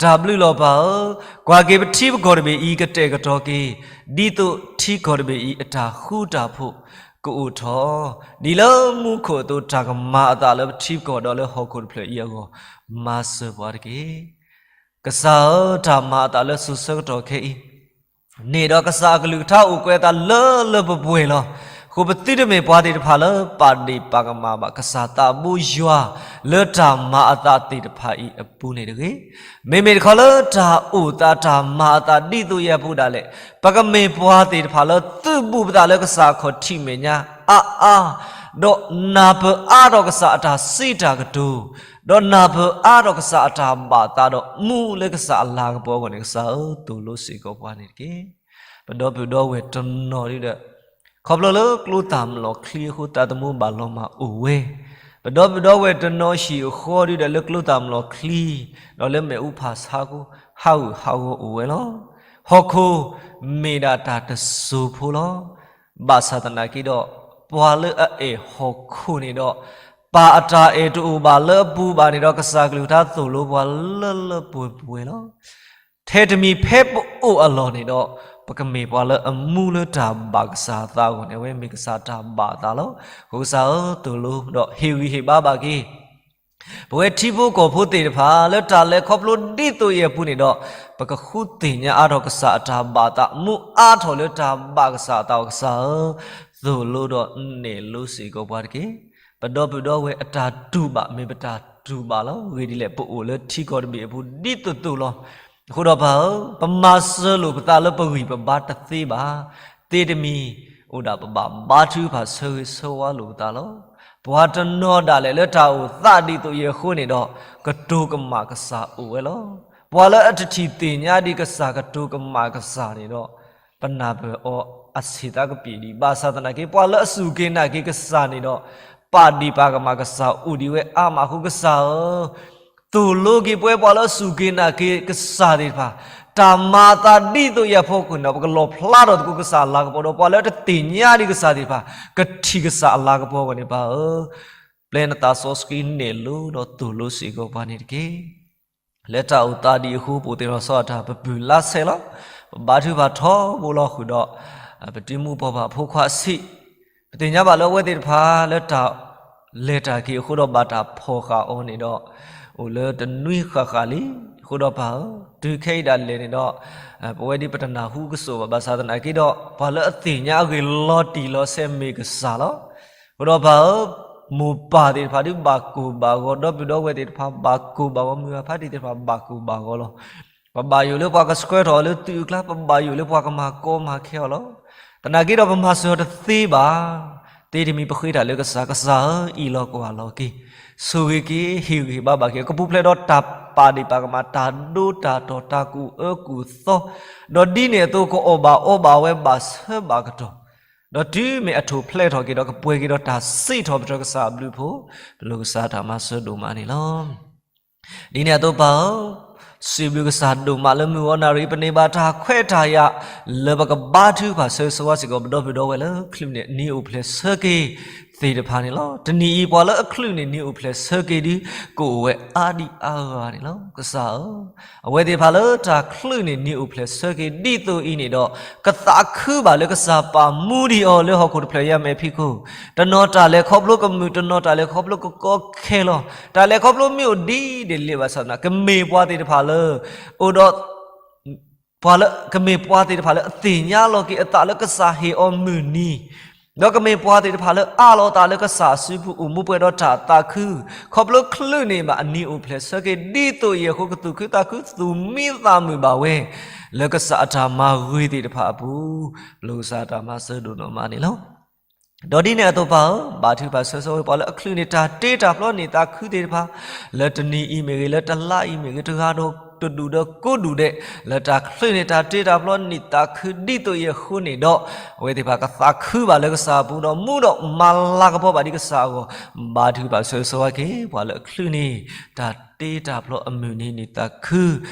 တၢ်ဘျုးလီၤပၢ်ဧၢ, ကွၢ်က့ၤပထံပကီၢ်တဘ့ၣ်အံၤ ကတဲာ်ကတီၤက့ၤ ဒ်သိးထံကီၢ်တဘ့ၣ်အံၤအတၢ်ဃူတၢ်ဖိး ကအိၣ်ထီၣ်, ဒ်လၢမူခိၣ်အသိး တၢ်ကမၤအသးလၢပထံပကီၢ် ဒီးလၢဟီၣ်ခိၣ်တဖျၢၣ်အံၤအဂီၢ် မၤစၢၤပှၤတက့ၢ်. ကစၢ်ဧၢ, တၢ်မၤအသးလၢစိၤဆၢကတီၢ်ခဲအံၤ န့ၣ်ဒီးကစၢ်အကလုၢ်ကထါအိၣ်ကွဲးအသးလၢလၢပှဲၤပှဲၤလီၤ. အဃိပသုတမ့ၢ်ပှၤသ့ၣ်တဖၣ်လၢပာ်ဒ့ၣ်ပာ်ကမၣ်ဘၣ် ကစၢ်သးဘိယွၤ လၢတၢ်မၤအသးသ့ၣ်တဖၣ်အံၤအပူၤန့ၣ်တဂ့ၤ. မ့မ့ၢ်တခီလၢတၢ်အိၣ်သးတၢ်မၤအသးဒ်သိးယဲၢ်ပူၤဒၣ်လဲာ်, ပကမ့ၢ်ပှၤသ့ၣ်တဖၣ်လၢသုးဘူးပသးလၢကစၢ်အခီၣ်ထံးမဲာ်ညါအါအါ, ဒီးနၢ်ပၢၢ်အါထီၣ်ကစၢ်အတၢ်စံးတၢ်ကတိၤ, ဒီးနၢ်ပၢၢ်အါထီၣ်ကစၢ်အတၢ်ဘၣ်သးဒီးမူလၢကစၢ်အလၤကပီၤအဂီၢ်န့ၣ် ကစၢ်ဧၢ သိၣ်လိစ့ၢ်ကီးပှၤန့ၣ်တက့ၢ်. ပဒီပုၢ်ဒီဝဲၢ်တနီၤဒုဒီး ခီဖျိလၢကျိသၣ်မျိာ်ချံအဃိ သးသမူဘၣ်လီၤမၢ်အိၣ်ဝဲ, ပဒီပုၢ်ဒီဝဲၢ်တနီၤဟံၣ်အဃီဒုဒီး လၢကျိသၣ်မျိာ်ချံ ဒီးလၢမ့ၣ်အူဖၣ်ဆါအဃိ ဟးဂူာ်ဟးဂီၤအိၣ်ဝဲလီၤ. ဟီၣ်ခိၣ်မ့ၢ်ဒၣ်တၢ်တစိၤဖိလီၤ. ဘၣ်ဆၣ်သနာ်က့ဒီး ပှၤလၢအအဲၣ်ဟီၣ်ခိၣ်န့ၣ်ဒီး ပၢ်အတၢ်အဲၣ်တအိၣ်ဘၣ်လၢအပူၤဘၣ်န့ၣ်ဒီး ကစၢ်ကလုၢ်ကထါသိၣ်လိပှၤလၢလၢပှဲၤပှဲၤလီၤ. ထဲတမံၤဖဲပအိၣ်အလီၢ်န့ၣ်ဒီး ပကမ့ၢ်ပှၤလၢအမူလၢတၢ်ဘၣ်ကစၢ်အသးအဂီၢ်န့ၣ် အဝဲမ့ၢ်ကစၢ်တၢ်ဘၣ်အသးလီၤ. အဃိကစၢ်ဧၢ သိၣ်လိဒီးဟ့ၣ်ဂံၢ်ဟ့ၣ်ဘါဘၣ်က့ၤ ပဝဲထံဖိကီၢ်ဖိသ့ၣ်တဖၣ် လၢတၢ်လဲၤခီဖျိဒ်သိးယဲၢ်ပူၤန့ၣ်ဒီး ပကဃုသ့ၣ်ညါအါထီၣ်ကစၢ်အတၢ်ဘၣ်သး မူအါထီၣ်လၢတၢ်ဘၣ်ကစၢ်အသးအီၤ ကစၢ်ဧၢ, သိၣ်လိဒီးနဲၣ်လိစ့ၢ်ကီးပှၤတက့ၢ်. ပဒီပုၢ်ဒီဝဲၢ်အတၢ်တူၢ်ဘၣ် မ့ၢ်ပတၢ်တူၢ်ဘၣ်လီၤ. အဂ့ၢ်ဒ်လဲၣ် ပအိၣ်လၢထံကီၢ်တဘ့ၣ်အပူၤဒ်သိးသိးလီၤ. အဃိဒီးပၢ်ဧၢ, ပမၤစၢၤလိာ်ပသးလၢပဂံၢ်ပဘါတသ့ဘၣ်. သ့တမံၤ အိၣ်ဒၣ်ပဘၣ်ဘါထုကဖၣ်ဆၢဂ့ၤဆၢဝါလိာ်ပသးလီၤ. ပှၤတနီၤဒၣ်လဲာ်လၢတၢ်အိၣ်သးဒ်သိးယဲၢ်အဃိန့ၣ်ဒီး ကတိၤကမၣ်ကစၢ်အိၣ်ဝဲလီၤ. ပှၤလၢအတထံၣ်သ့ၣ်ညါဒံးကစၢ်ကတိၤကမၣ်ကစၢ်န့ၣ်ဒီး ပနၢ်ပၢၢ်အီၤအဆံးသးကပံာ်ဒံး, ဘၣ်ဆၣ်သနာ်က့ ပှၤလၢအစူၢ်က့ၤနာ်က့ၤကစၢ်န့ၣ်ဒီး ပာ်ဒံးပာ်ကမၣ်ကစၢ်အိၣ်ဒံးဝဲအါမးအဃိ ကစၢ်ဧၢ, သိၣ်လိက့ၤပဝဲပှၤလၢအစူၢ်က့ၤနာ်က့ၤကစၢ်သ့ၣ်တဖၣ်, တၢ်မၤအသးဒ်သိးယဲၢ်အဖီခိၣ်န့ၣ်ဒီး ပကလီၣ်ဖျါထီၣ်သကိးကစၢ်အလၤကပီၤဒီး ပှၤလၢအတသ့ၣ်ညါဒံးကစၢ်သ့ၣ်တဖၣ် ကထံၣ်ကစၢ်အလၤကပီၤအဂီၢ်န့ၣ် ပၢ်ဧၢ, ပျဲနသးစီဆှံနဲၣ်လိဒီးသိၣ်လိစ့ၢ်ကီးပှၤန့ၣ်တက့ၢ်. လၢတၢ်အိၣ်သးဒံးအဃိ ပအိၣ်သ့ၣ်နီၣ်ထီၣ်အတၢ်ပပုၢ်လါဆဲးလီၤ. ပဘါထုကဖၣ်ထီဘိလီၤဃုာ်ဒီး ပတံၤမူပှၢ်ဘၣ်ဖိခွါအဆံး, ပသ့ၣ်ညါဘၣ်လၢအဝဲသ့ၣ်တဖၣ်လၢတၢ်လဲၤတၢ်က့ၤအဃိဒီး ဘၣ်တၢ်ဖီၣ်ဃာ်အီၤန့ၣ်ဒီး အိၣ်လၢတနွံဃၣ်ဃၣ်လံ. အဃိဒီးပၢ်ဧၢ, တုၤခဲအံၤဒၣ်လဲာ်န့ၣ်ဒီး ပဝဲဒၣ်ပတနၢ်ဟူကစီၣ်ဘၣ်, ဘၣ်ဆၣ်သနာ်က့ဒီး ပှၤလၢအသ့ၣ်ညါအဂ့ၢ်လီၤတံၢ်လီၤဆဲးမ့ၢ်ကစၢ်လီၤ. အဃိဒီးပၢ်ဧၢ, မိၢ်ပၢ်သ့ၣ်တဖၣ်ဒုးဘၣ်ကိၢ်ဘၣ်ဂီၤ, ဒီပုၢ်ဒီဝဲၢ်သ့ၣ်တဖၣ်ဘၣ်ကိၢ်ဘၣ်ဂီၤ, မုၢ်ဂၤဖါတံၢ်သ့ၣ်တဖၣ်ဘၣ်ကိၢ်ဘၣ်ဂီၤလီၤ. ပဘၣ်ယိၣ်လၢပှၤကဆှၢထီၣ်အီၤလၢသုးအကျါ, ပဘၣ်ယိၣ်လၢပှၤကမၤကီမၤခဲအီၤလီၤ. သနာ်က့ဒီးပမၤစၢၤအီၤတသ့ဘၣ်. သ့တမံၤပဃ့တၢ်လၢကစၢ်, ကစၢ်ဧၢ, အံးလီၤကွၢ်လီၤက့ၤ, ဆိၣ်ဂ့ၤက့ၤ, ဟ့ၣ်ဂံၢ်ဟ့ၣ်ဘါဘၣ်က့ၤ, ကပူၤဖျဲးဒီးတၢ်ပာ်ဒ့ၣ်ပာ်ကမၣ်, တၢ်ဒိတၢ်တီၤ, တၢ်ကူၣ်အၢကူၣ်သီ, ဒီးဒ်န့ၣ်အသိး ကအီၣ်ဘၣ်အီဘၣ်ဝဲဘၣ်ဆၢဘၣ်ကတီၢ်, ဒီးတုၤမ့ၢ်အထိၣ်ဖျဲးထီၣ်က့ၤဒီး ကပှဲၤက့ၤဒီးတၢ်စံးထီၣ်ပတြၢၤကစၢ်အဘျုးအဖှိၣ်, ပလိၣ်ကစၢ်တၢ်မၤစၢၤဒိၣ်မးန့ၣ်လီၤ. ဒ်န့ၣ်အသိးပၢ်ဧၢ, စံးဘျုးကစၢ်ဒိၣ်မးလၢမုၢ်ဂီၤနၣ်ရံၣ် ပန့ၢ်ဘၣ်တၢ်ခွဲးတၢ်ယာ် လၢပကဘါထုကဖၣ်ဆၢဂ့ၤဆၢဝါစ့ၢ်ကီး ပဒီပုၢ်ဒီဝဲၢ်လၢ ချုးန့ၢ်နံၤအိၣ်ဖျဲၣ်ဆၢက့ၤသ့ၣ်တဖၣ်န့ၣ်လီၤ. တနံၤအံၤ ပှၤလၢအချုးန့ၢ်နံၤအိၣ်ဖျဲၣ်ဆၢက့ၤဒုး ကအိၣ်ဝဲအါဒံးအါဂၤန့ၣ်လီၤ. ကစၢ်ဧၢ, အဝဲသ့ၣ်တဖၣ်လၢတၢ်ချုးန့ၢ်နံၤအိၣ်ဖျဲၣ်ဆၢက့ၤဒ်သိးအံၤန့ၣ်ဒီး ကသးခုဘၣ်လၢကစၢ်ပာ်မူဒံးအီၤလၢဟီၣ်ခိၣ်တဖျၢၣ်အံၤအမဲာ်ဖံးခိၣ်, တနီၤတၢ်လဲၤခီဖျိကမုာ်, တနီၤတၢ်လဲၤခီဖျိကကီခဲလီၤ. တၢ်လဲၤခီဖျိမ့ၢ်အိၣ်ဒ်ဒ်လဲၣ်ဘၣ်ဆၣ်သနာ်က့ ကမ့ၢ်ပှၤသ့ၣ်တဖၣ်လၢ အိၣ်ဒီး ပှၤလၢ ကမ့ၢ်ပှၤသ့ၣ်တဖၣ်လၢအသ့ၣ်ညါလီၤက့ၤအသးလၢကစၢ်ဟ့ၣ်အီၤမုၢ်နံၤ, ဒီးကမ့ၢ်ပှၤသ့ၣ်တဖၣ်လၢအးလီၤအသးလၢကစၢ်အစုပူၤ အိၣ်မူပှဲၤဒီးတၢ်သးခု, ခီဖျိချုးန့ၢ်ဘၣ်အနံၤအိၣ်ဖျဲၣ်ဆၢက့ၤဒ်သိးအံၤအဃိ ကသူၣ်ခုသးခု သူၣ်မံသးမုာ်ဘၣ်ဝဲ လၢကစၢ်အတၢ်မၤဂ့ၤသ့ၣ်တဖၣ်အပူၤ, ပလိၣ်ကစၢ်တၢ်မၤစၢၤဒိၣ်နီၢ်မးန့ၣ်လီၤ. ဒီးဒ်န့ၣ်အသိးပၢ်ဧၢ, ဘါထုကဖၣ်ဆၢဂ့ၤဆၢဝါပှၤလၢအချုးန့ၢ်တၢ်တ့တၢ်ဖျီန့ၢ်သးခုသ့ၣ်တဖၣ်, လၢတနံၤအံၤမ့ၢ်ဂ့ၤ, လၢတလါအံၤမ့ၢ်ဂ့ၤ, တဂၤဒီး ကဒူၣ်ဒီးကိးဒူၣ်ဒဲး လၢတၢ်ချုးန့ၢ်တၢ်တ့တၢ်ဖျီနံၣ်သးခုဒ်သိးအံၤအဃိန့ၣ်ဒီး, အဝဲသ့ၣ်တဖၣ်ကသးခုဘၣ်လၢကစၢ်အပူၤဒီး မူဒီးမၤလၤကပီၤဘၣ်ဒ်ကစၢ်အဂီၢ်, ဘါထုကဖၣ်ဆၢဂ့ၤဆၢဝါက့ၤ ပှၤလၢအချုးန့ၢ် တၢ်တ့တၢ်ဖျီအမုၢ်နံၤနံၣ်သးခု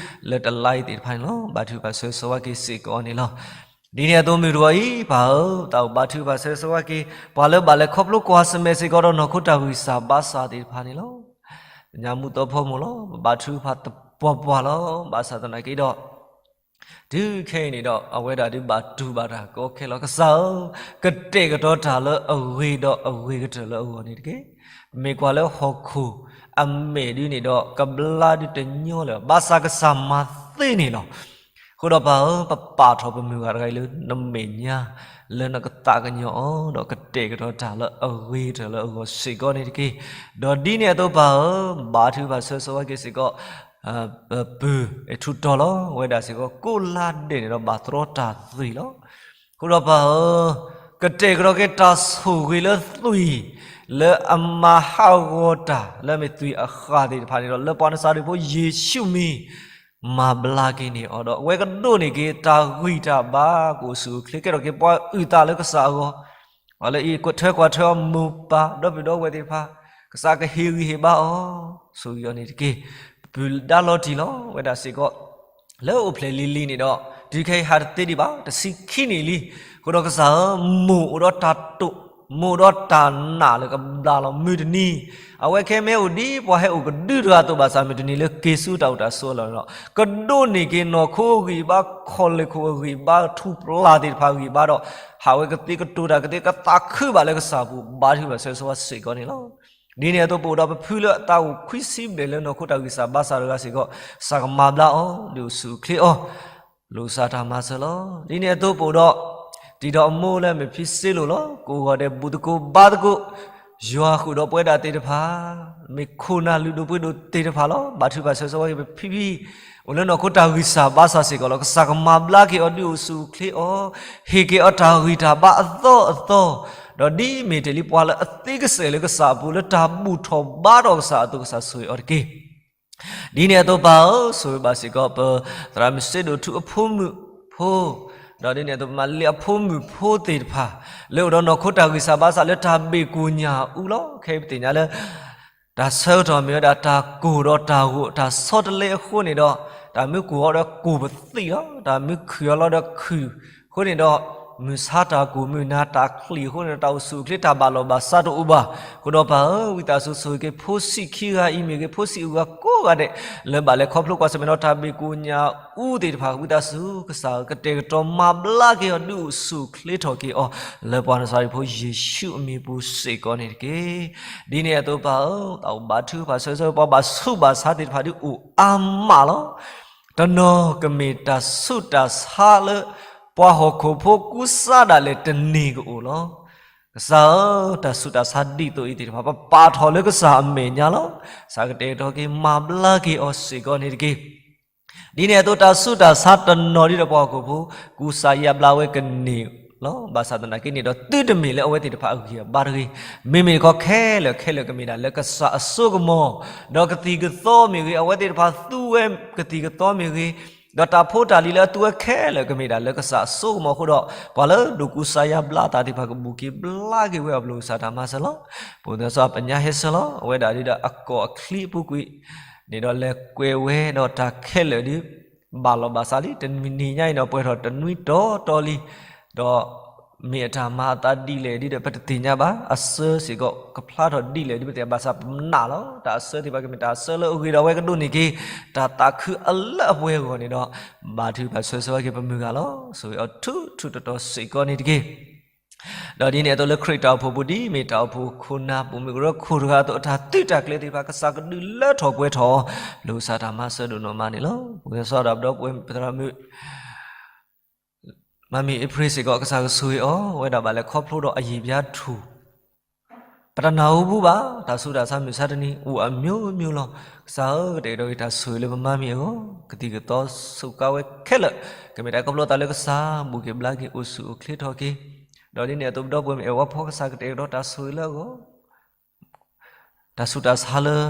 လၢတလါအံၤသ့ၣ်တဖၣ်န့ၣ်လီၤ. ဘါထုကဖၣ်ဆၢဂ့ၤဆၢဝါက့ၤစ့ၢ်ကီးန့ၣ်လီၤ. ဒ်န့ၣ်အသိးမုၢ်တဂီၤအံၤ ပၢ်ဧၢ, တၢ်အိၣ်ဘါထုကဖၣ်ဆၢဂ့ၤဆၢဝါက့ၤ ပှၤလၢဘၣ်လဲၤခီဖျိကွၢ်ဆၢၣ်မဲာ်စ့ၢ်ကီးဒီးနီၢ်ခိတၢ်ဂံၢ်စၢ်ဘါစၢ်သ့ၣ်တဖၣ်န့ၣ်လီၤ. ညမူသီဖိမိၢ်လီၤ. ပဘါထုကဖၣ်သပှၢ်ပှၢ်လီၤ. ဘၣ်ဆၣ်သနာ်က့ဒီး တုၤခဲအံၤန့ၣ်ဒီး အဝဲဒၣ်ဒုးဘၣ်တူၢ်ဘၣ်တၢ်ကီခဲလီၤ. ကစၢ်ဧၢ, ကတဲာ်ကတီၤတၢ်လၢအဂ့ၤဒီးအဂ့ၤကတၢၢ်လၢအဂီၢ်န့ၣ်တက့ၢ်. မ့ၢ်ကွၢ်လၢဟီၣ်ခိၣ်အမဲာ်ဒ်န့ၣ်ဒီး ကဘျါဒုးတညီလၢၤဘၣ်. ဘၣ်ဆၣ်ကစၢ်မၤသ့န့ၣ်လီၤ. အဃိဒီးပၢ်ဧၢ, ပပာ်ထီၣ်ပမုၢ်ဂၤတဂၤအံၤလၢနမဲာ်ညါ လၢနကသးကညီၤအီၤ ဒီးကတဲာ်ကတီၤတၢ်လၢအဂ့ၤကတၢၢ်လၢအဂီၢ်စ့ၢ်ကီးန့ၣ်တက့ၢ်. ဒီးဒ်န့ၣ်အသိးပၢ်ဧၢ, ဘါထုကဖၣ်ဆၢဂ့ၤဆၢဝါက့ၤစ့ၢ်ကီး ပပုၢ်အဲၣ်ထူးတီၤလီၤ. အဝဲဒၣ်စ့ၢ်ကီး ကိးလါဒဲးန့ၣ်ဒီးဘၣ်သရီတၢ်သွံၣ်လီၤ. အဃိဒီးပၢ်ဧၢ, ကတဲာ်ကတီၤက့ၤတၢ်ဆိၣ်ဂ့ၤလၢသွံၣ် လၢအမၤဟးဂီၤတၢ် လၢအမ့ၢ်သွံၣ်အဃၢ်သ့ၣ်တဖၣ်န့ၣ်ဒီး လၢပှၤနစၤရ့းဖိယ့ၣ်ၡူးမံၤ မၤဘျါက့ၤန့ၢ်အီၤဒီး အဝဲကဒိးန့ၢ်က့ၤတၢ်ဂံၢ်တၢ်ဘါ ကအိၣ်ဆူၣ်အိၣ်ချ့ကဲထီၣ်က့ၤပှၤအုၣ်သးလၢကစၢ်အဂီၢ်, ပှၤလၢအကွၢ်ထွဲကွၢ်ထွဲအီၤမိၢ်ပၢ် ဒီပုၢ်ဒီဝဲၢ်သ့ၣ်တဖၣ်, ကစၢ်ကဟ့ၣ်ဂံၢ်ဟ့ၣ်ဘါအီၤ, ဆိၣ်ဂ့ၤအီၤန့ၣ်တက့ၢ်. ပပုၢ်ဒါလီၤတံၢ်လီၤ. အဝဲဒၣ်စ့ၢ်ကီး လၢအိၣ်ဖျဲၣ်လံၤလံၤန့ၣ်ဒီး တုၤခဲအံၤဟးတသ့ဒံးဘၣ်, တဆံခံနံၣ်လံ. အဃိဒီးကစၢ်ဧၢ, မိၢ်အိၣ်ဒီးတၢ်တိာ်, မိၢ်အိၣ်ဒီးတၢ်နာ်လၢကဘျးလီၤမုၢ်တနံၤ, အဝဲခဲမ့ၢ်အိၣ်ဒ်ပှၤဟဲအိၣ်ကဒုတဂၤအသိးဘၣ်ဆၣ် မုၢ်တနံၤလၢက့ၤဆူတၢ်အိၣ်တၢ်ဆိးအလီၢ်န့ၣ်ဒီး ကဒိးန့ၢ်က့ၤနီၢ်ခိအဂံၢ်ဘါ ခီၣ်လ့ၢ်ခိၣ်အဂံၢ်ဘါ ထူၣ်ဖျါသ့ၣ်တဖၣ်ဂံၢ်ဘါဒီး ဟးဝဲကသ့ကတိၤတၢ်ကသ့ ကသးခုဘၣ်လၢကစၢ်အပူၤ ဘါထုကဖၣ်ဆၢဂ့ၤဆၢဝါစ့ၢ်ကီးန့ၣ်လီၤ. ဒ်န့ၣ်အသိးပအိၣ်ဒီးပဖုလၢအသးအိၣ်ခွံဆံဘျဲၣ်လၢနီၢ်ခိတၢ်ဂံၢ်စၢ်ဘါစၢ်တဂၤစ့ၢ်ကီး ကစၢ်ကမၤဘျါအီၤ ဒုးအိၣ်ဆူၣ်အိၣ်ချ့အီၤ လိာ်ကစၢ်တၢ်မၤစၢၤလီၤ. ဒ်န့ၣ်အသိးပအိၣ်ဒီး တံၤဒီးအမိၢ်လၢအမ့ၢ်ဖံစ့လိၣ်လီၤ. ကိးဂီၤဒဲးဘူးသကိးဘါသကိး ယွၤဃုာ်ဒီးပဝဲဒၣ်သ့ၣ်တဖၣ် မ့ၢ်ခိၣ်နၢ်လုၢ်ဒိၣ်ပှ့ၤဒိၣ်သ့ၣ်တဖၣ်လီၤ. ဘါထုကဖၣ်ဆၢဂ့ၤဆၢဝါက့ၤပဖံဖံ အိၣ်လၢနီၢ်ခိတၢ်ဂံၢ်စၢ်ဘါစၢ်စ့ၢ်ကီးလီၤ. ကစၢ်ကမၤဘျါက့ၤအီၤ ဒုးအိၣ်ဆူၣ်အိၣ်ချ့အီၤ, ဟ့ၣ်က့ၤအီၤတၢ်ဂံၢ်တၢ်ဘါအသီအသီ, ဒီးဒ်မ့ၢ်တ့ၢ်လံပှၤလၢအသ့ကစဲာ်လၢကစၢ်အပူၤ လၢတၢ်ဘူၣ်ထီၣ်ဘါထီၣ်ကစၢ်အသိး ကစၢ်ဆိၣ်ဂ့ၤအီၤတက့ၢ်. ဒ်န့ၣ်အသိးပၢ်ဧၢ, ဆိၣ်ဂ့ၤဘၣ်စ့ၢ်ကီး ပသရၣ်မုၣ်စ့ဒိၣ်ထူအဖိမုၣ်ဖိ, ဒီးဒ်န့ၣ်အသိးပမၤလ့အဖိမုၣ်ဖိသ့ၣ်တဖၣ် လၢအိၣ်ဒီးနီၢ်ခိတၢ်ဂံၢ်စၢ်ဘါစၢ်လၢတၢ်ဘ့ၣ်ကိၣ်ညၣ်အူလီၤ. ခဲအံၤပသ့ၣ်ညါလၢ တၢ်ဆၢကတီၢ်မ့ၢ်ဝဲဒၣ်တၢ်ကိၢ်ဒီးတၢ်ဂိၢ် တၢ်ဆီတလဲအဃိန့ၣ်ဒီး, တၢ်မ့ၢ်ကိၢ်အီၤဒီးကိၢ်ပသံၣ်လီၤ. တၢ်မ့ၢ်ခုၣ်အီၤလီၤဒီးခုၣ်အဃိန့ၣ်ဒီး, မုၢ်ဆါတၢ်ကိၢ် မုၢ်နၤတၢ်ချံးအဃိန့ၣ်ဒီး တၢ်အိၣ်ဆူၣ်အိၣ်ချ့တၢ်ဘၣ်လီၢ်ဘၣ်စးတအိၣ်ဘၣ်. အဃိဒီးပၢ်ဧၢ, ဝံသးစူၤဆိၣ်ဂ့ၤက့ၤဖိဆံးခံဂၤအံၤမ့ၢ်ဂ့ၤ ဖိဆံးအဂၤကိးဂၤဒဲး လၢဘၣ်လဲၤခီဖျိကွၢ်ဆၢၣ်မဲာ်ဒီးတၢ်ဘ့ၣ်ကိၣ်ညၣ်အူသ့ၣ်တဖၣ် ဝံသးစူၤ ကစၢ်ဧၢ ကတဲာ်ကတီၤမၤဘျါက့ၤအီၤ ဒုးအိၣ်ဆူၣ်အိၣ်ချ့ထီၣ်က့ၤအီၤ လၢပှၤနစၤရ့းဖိယ့ၣ်ၡူးအမံၤပူၤစ့ၢ်ကီးန့ၣ်တက့ၢ်. ဒ်န့ၣ်အသိးပၢ်ဧၢ, တၢ်အိၣ်ဘါထုကဖၣ်ဆၢဂ့ၤဆၢဝါ ပှၤဘၣ်ဆူးဘၣ်ဆါသ့ၣ်တဖၣ်ဒုးအိၣ်အါမးလီၤ. တနီၤကမ့ၢ်တၢ်ဆူးတၢ်ဆါလၢ ပှၤဟီၣ်ခိၣ်ဖိကူစါဒၣ်လဲာ်တန့ၢ်ကအိၣ်လီၤ. ကစၢ်ဧၢ, တၢ်ဆူးတၢ်ဆါဒ်သိးအံၤသ့ၣ်တဖၣ် ပပာ်ထီၣ်လၢကစၢ်အမဲာ်ညါလီၤ. ကစၢ်ကတဲာ်ကတီၤက့ၤမၤဘျါက့ၤအီၤစ့ၢ်ကီးန့ၣ်တက့ၢ်. ဒ်န့ၣ်အသိးတၢ်ဆူးတၢ်ဆါတနီၤဒ်ဒီးပှၤဟီၣ်ခိၣ်ဖိ ကူစါယါဘျါဝဲကန့ၢ်လီၤ. ဘၣ်ဆၣ်သနာ်က့န့ၣ်ဒီး သုတမ့ၢ်လၢအဝဲသ့ၣ်တဖၣ်အဂံၢ်အဘါတဂ့ၤ. မ့မ့ၢ်တခီခဲလၢာ်ခဲလၢာ်ကမ့ၢ်ဒၣ်လၢကစၢ်အစိကမီၤ, ဒီးကသံၣ်ကသီမ့ၢ်ဂ့ၤ, အဝဲသ့ၣ်တဖၣ်သူဝဲကသံၣ်ကသီမ့ၢ်ဂ့ၤ, ဒီးတၢ်ဖိတၢ်လံၤလၢအသူဝဲခဲလၢာ်ကမ့ၢ်ဒၣ်လၢကစၢ်အစိကမီၤအဃိဒီး, ပှၤလၢဒိးကူစါယါဘျါအသးသ့ၣ်တဖၣ် ကဘူၣ်က့ၤဘျါက့ၤဝဲအီၤ ပလိၣ်ကစၢ်တၢ်မၤစၢၤလီၤ. ပကစၢ်ပညါဟဲဆၢလီၤ. အဝဲဒၣ်ဒ်ဒီးအကီၢ်အချံအပူၤကွံာ် န့ၣ်ဒီးလဲၤကွဲးဝဲဒီးတၢ်ခဲလၢာ်ဒ် ဘၣ်လီၤဘၣ်စးလံ. တနံၤညါအံၤန့ၣ် ပှဲၤထီၣ်တနွံတီတီလံ. ဒီးမ့ၢ်အတၢ်မၤအသးဒ်လဲၣ်ဒ်ဒီး ပတသ့ၣ်ညါဘၣ်. အဆၢစ့ၢ်ကီးကဖျါထီၣ်ဒ်လဲၣ်ဒ်ပတသ့ၣ်ညါဘၣ်. ဘၣ်ဆၣ်ပနာ်လီၤ. တၢ်အဆၢသ့ၣ်တဖၣ်ကမ့ၢ်တၢ်အဆၢလၢအဂ့ၤဒီး အဝဲကဒိးန့ၢ်က့ၤ တၢ်သးခုအလၢအပှဲၤအဂီၢ်န့ၣ်ဒီး, ဘါထုကဖၣ်ဆၢဂ့ၤဆၢဝါက့ၤပမုၢ်ဂၤလီၤ. ဆိၣ်ဂ့ၤအီၤထူထူတီတီစ့ၢ်ကီးန့ၣ်တက့ၢ်. ဒီးဒ်န့ၣ်အသိးလၢခရံာ်တၢ်အိၣ်ဖှိၣ်ပူၤ ဒ်မ့ၢ်တၢ်အိၣ်ဖှိၣ်ခိၣ်နၢ် ပိာ်မုၣ်ကရၢခိၣ်တဂၤအသိး အတၢ်သုးတၢ်ကျဲၤသ့ၣ်တဖၣ် ကစၢ်ကဒုးလၢထီၣ်ပှဲၤထီၣ်, ပလိၣ်ကစၢ်တၢ်မၤစၢၤဒိၣ်နီၢ်မးန့ၣ်လီၤ. ပကစၢ်ဒၣ်ပဒီပုၢ်ဝဲၢ်ပသရၣ်မုၣ် မၤမံၤအ့ဖြ့ၣ်စ့ၢ်ကီး ကစၢ်ကဆိၣ်ဂ့ၤအီၤ အဝဲဒၣ်ဘၣ်လဲၤခီဖျိဒီးအယံာ်ပျါထူၣ် ပတနၢ်ဟူဘူးဘၣ် တၢ်ဆူးတၢ်ဆါမုၢ်ဆါတနံၤ အိၣ်အမျိုးမျိုးလီၤ. ကစၢ်ဧၢ ကတဲာ်ကတီၤက့ၤတၢ်ဆိၣ်ဂ့ၤလၢပမၤမံၤအဂီၢ် ကသံၣ်ကသီစူးကါဝဲခဲလၢာ် ကမ့ၢ်တၢ်ခီဖျိအသးလၢကစၢ် ဘူးက့ၤဘျါက့ၤ အိၣ်ဆူၣ်အိၣ်ချ့ထီၣ်က့ၤ ဒီးဒ်န့ၣ်အသိးပဒီပုၢ်ဝဲၢ်မ့ၢ်အဲၣ်ဝဲဖီကစၢ် ကတဲာ်ကတီၤတၢ်ဆိၣ်ဂ့ၤလၢအဂီၢ် တၢ်ဆူးတၢ်ဆါလၢ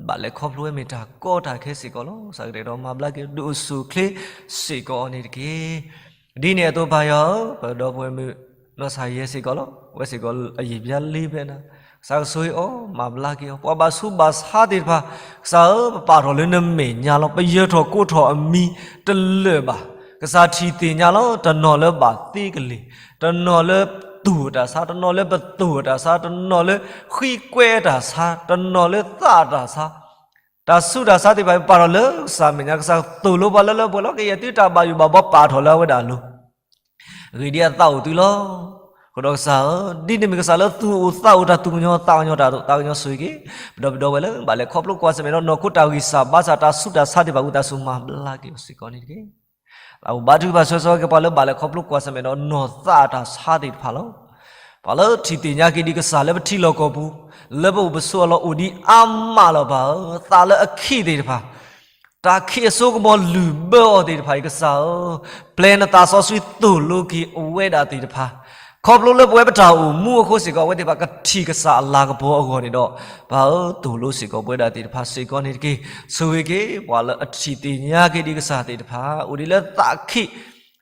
ဘၣ်လဲၤခီဖျိဝဲမ့ၢ်တၢ်ကီတၢ်ခဲစ့ၢ်ကီးလီၤ. ကစၢ်ကတဲာ်ကတီၤမၤဘျါက့ၤ ဒုးအိၣ်ဆူၣ်အိၣ်ချ့စ့ၢ်ကီးအီၤန့ၣ်တက့ၢ်. ဒ်န့ၣ်အသိးပၢ်ယွၤဧၢ, ပဒီပုၢ်ဝဲၢ်မုၣ် နီၢ်ဆါယဲစ့ၢ်ကီးလီၤ. ဝဲစ့ၢ်ကီးအယံာ်ဘျါလံဖဲနၤ, ကစၢ်ကဆိၣ်ဂ့ၤအီၤ မၤဘျါက့ၤအီၤ, ပှၤဘၣ်ဆူးဘၣ်ဆါသ့ၣ်တဖၣ်, ကစၢ်ဧၢ, ပပာ်ထီၣ်လၢနမဲာ်ညါလီၤ. ပယၢၤထီၣ်ကိးထီၣ်အမံၤတလၢာ်ဘၣ်. ကစၢ်ထံၣ်သ့ၣ်ညါလီၤ. တနီၤလၢဘၣ်သ့ကလ့ၢ်, တနီၤလၢသူၣ်အတၢ်ဆါ, တနီၤလၢပသူၣ်အတၢ်ဆါ, တနီၤလၢဃံကွဲအတၢ်ဆါ, တနီၤလၢသးအတၢ်ဆါ, တၢ်ဆူးတၢ်ဆါသ့ၣ်တဖၣ် ပာ်ထီၣ်လၢကစၢ်မဲာ်ညါ, ကစၢ်သိၣ်လိပှၤလၢလၢပှဲၤပှဲၤလီၤ. ကယဲၢ်သုတၢ်ဘၣ်ယိၣ်ဘၣ်ဘှီပာ်ထီၣ်လၢအဝဲဒၣ်အလိၤ, ဂ့ၢ်ဒ်အသးအိၣ်သုလီၤ. အဃိဒီးကစၢ်ဧၢ, ဒ်န့ၣ်မ့ၢ်ကစၢ်လၢသူၣ်အိၣ်သးအိၣ်တၢ်သူၣ်ကညီၤသးကညီၤတၢ် သးကညီၤဆိၣ်ဂ့ၤက့ၤ ပဒီပုၢ်ဝဲၢ်လၢ ဘၣ်လဲၤခီဖျိကွၢ်ဆၢၣ်မဲာ်ဒီးနီၢ်ခိတၢ်ဂံၢ်စၢ်ဘါစၢ် တၢ်ဆူးတၢ်ဆါသ့ၣ်တဖၣ် ဝံသးစူၤမၤဘျါက့ၤအီၤစ့ၢ်ကီးန့ၣ်တက့ၢ်. အအိၣ်ဘါထုကဖၣ်ဆၢဂ့ၤဆၢဝါက့ၤ ပှၤလၢဘၣ်လဲၤခီဖျိကွၢ်ဆၢၣ်မဲာ်ဒီးနီၢ်သးအတၢ်ဆါသ့ၣ်တဖၣ်လီၤ. ပှၤလၢထံၣ်သ့ၣ်ညါက့ၤဒံးကစၢ်လၢပထံလီၢ်ကီၢ်ပူၤ, လၢပအိၣ်ပဆိးအလီၢ်အိၣ်ဒံးအါမးလီၤပၢ်ဧၢ, သးလၢအခံးသ့ၣ်တဖၣ်, တၢ်ခံးအစိကမီၤလုၢ်ဘၢအီၤသ့ၣ်တဖၣ်အံၤ ကစၢ်ဧၢ, ပျဲနသးစီဆှံသိၣ်လိက့ၤအဝဲဒၣ်သ့ၣ်တဖၣ်, ခီဖျိလၢပဝဲပတၢ်အိၣ်မူအဃိစ့ၢ်ကီး အဝဲသ့ၣ်တဖၣ်ကထံၣ်ကစၢ်အလၤကပီၤအဂီၢ်န့ၣ်ဒီး, ပၢ်ဧၢ, သိၣ်လိစ့ၢ်ကီးပဝဲဒၣ်သ့ၣ်တဖၣ်စ့ၢ်ကီးန့ၣ်တက့ၢ်. ဆိၣ်ဂ့ၤက့ၤ ပှၤလၢအထံၣ်သ့ၣ်ညါက့ၤဒံးကစၢ်သ့ၣ်တဖၣ် အိၣ်ဒံးလၢသးခံး,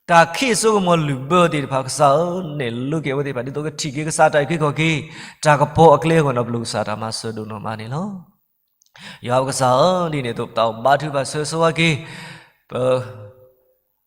တၢ်ခံးအစိကမီၤလုၢ်ဘၢသ့ၣ်တဖၣ် ကစၢ်ဧၢ, နဲၣ်လိက့ၤအဝဲသ့ၣ်တဖၣ် ဒ်သိးကထံၣ်က့ၤကစၢ်တၢ်အုၣ်က့ၤခီၣ်က့ၤ တၢ်ကပီၤအကျဲအဂီၢ်န့ၣ် ပလိၣ်ကစၢ်တၢ်မၤစၢၤဒိၣ်နီၢ်မးန့ၣ်လီၤ. ယွၤပကစၢ်ဧၢ, ဒ်န့ၣ်အသိး ပတၢ်အိၣ်ဘါထုကဖၣ်ဆၢဂ့ၤဆၢဝါက့ၤ ပ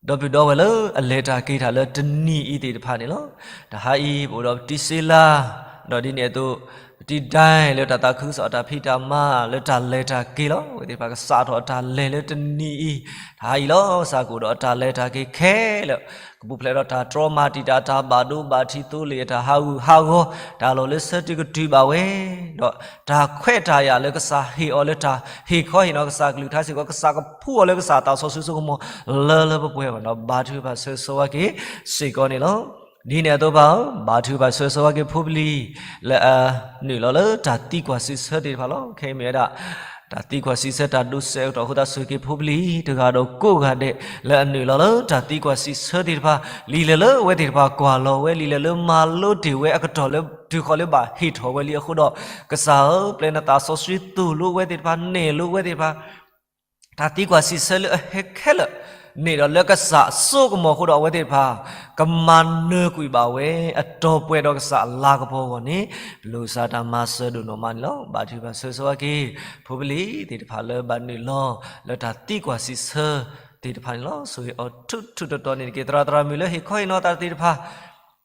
ဒီပုၢ်ဒီဝဲၢ်လၢအလဲၤတၢ်က့ၤတၢ်လၢတနံၤအံၤသ့ၣ်တဖၣ်န့ၣ်လီၤ. တဟါအံၤ ပအိၣ်ဒီးပတံၤစ့လၤ, ဒီးဒ်န့ၣ်အသိး ပတံၤဒဲလၢတၢ်သးခုကစီၣ်အတၢ်ဖံးတၢ်မၤလၢတၢ်လဲၤတၢ်က့ၤလီၤ. အဝဲသ့ၣ်တဖၣ်ကစးထီၣ်အတၢ်လဲၤလၢတနံၤအံၤ, တဟါအံၤလီၤ. ကစၢ်ကအိၣ်ဒီးအတၢ်လဲၤတၢ်က့ၤခဲလၢာ်, ကပူၤဖျဲးဒီးတၢ်တြီမၤတံာ်တာ် တၢ်ဘၣ်ဒိဘၣ်ထံးသိလ့ၣ်အတၢ်ဟးဂူာ်ဟးဂီၤ, တၢ်လီၢ်လၢဆၢတုၤကတုၤဘၣ်ဝဲ, ဒီးတၢ်ခွဲးတၢ်ယာ်လၢကစၢ်ဟ့ၣ်အီၤလၢတၢ်ဟ့ၣ်ခီဟ့ၣ်နီၤကစၢ်ကလုၢ်ကထါစ့ၢ်ကီး ကစၢ်ကဖှူအီၤလၢကစၢ်သးစီဆှံစိကမီၤလၢလၢပှဲၤပှဲၤဘၣ်ဒီး ဘါထုကဖၣ်ဆၢဂ့ၤဆၢဝါက့ၤစ့ၢ်ကီးန့ၣ်လီၤ. ဒ်န့ၣ်အသိးပၢ်ဧၢ, ဘါထုကဖၣ်ဆၢဂ့ၤဆၢဝါက့ၤဖိပလံၤ လၢအနုာ်လီၤလၢတၢ်သံကွၢ်စံးဆၢသ့ၣ်တဖၣ်လီၤ. ခဲအံၤမ့ၢ်ဝဲဒၣ် တၢ်သံကွၢ်စံးဆၢတၢ်ဒိးစဲးအကတီၢ်အဃိ သးဆိၣ်ဂ့ၤက့ၤဖိပလံၤ တဂၤဒီးကိးဂၤဒဲး လၢအနုာ်လီၤလၢတၢ်သံကွၢ်စံးဆၢသ့ၣ်တဖၣ်, လံာ်လဲၢ်လၢအဝဲသ့ၣ်တဖၣ်ကွၢ်လီၤဝဲ, လံာ်လဲၢ်လၢမၤလိတ့ၢ်ဝဲအကတီၢ်လၢတုၤဃီၤလၢဘၣ်ဟ့ၣ်ထီၣ်ဝဲလံအဃိဒီး, ကစၢ်ဧၢ, ပျဲနသးစီဆှံသိၣ်လိဝဲသ့ၣ်တဖၣ်, နဲၣ်လိဝဲသ့ၣ်တဖၣ် တၢ်သံကွၢ်စံးဆၢလၢအဟဲခဲလၢာ်န့ၣ်ဒီး လၢကစၢ်အစိကမီၤအဃိဒီး အဝဲသ့ၣ်တဖၣ် ကမၤနၢၤကွံာ်ဘၣ်ဝဲ အတီၤပှဲၤဒီးကစၢ်အလၤကပီၤအဂီၢ်န့ၣ်, ပလိၣ်ကစၢ်တၢ်မၤစၢၤဒိၣ်နီၢ်မးန့ၣ်လီၤ. ဘါထုကဖၣ်ဆၢဂ့ၤဆၢဝါက့ၤ ဖိပလံၤသ့ၣ်တဖၣ်လၢဘၣ်နုာ်လီၤ လၢတၢ်သံကွၢ်စံးဆၢသ့ၣ်တဖၣ်န့ၣ်လီၤ. ဆိၣ်ဂ့ၤအီၤထူးထူးတီၤတီၤန့ၣ်တက့ၢ်. သရၣ်သရၣ်မုၣ်လၢဟ့ၣ်ခီဟ့ၣ်နီၤတၢ်သ့ၣ်တဖၣ်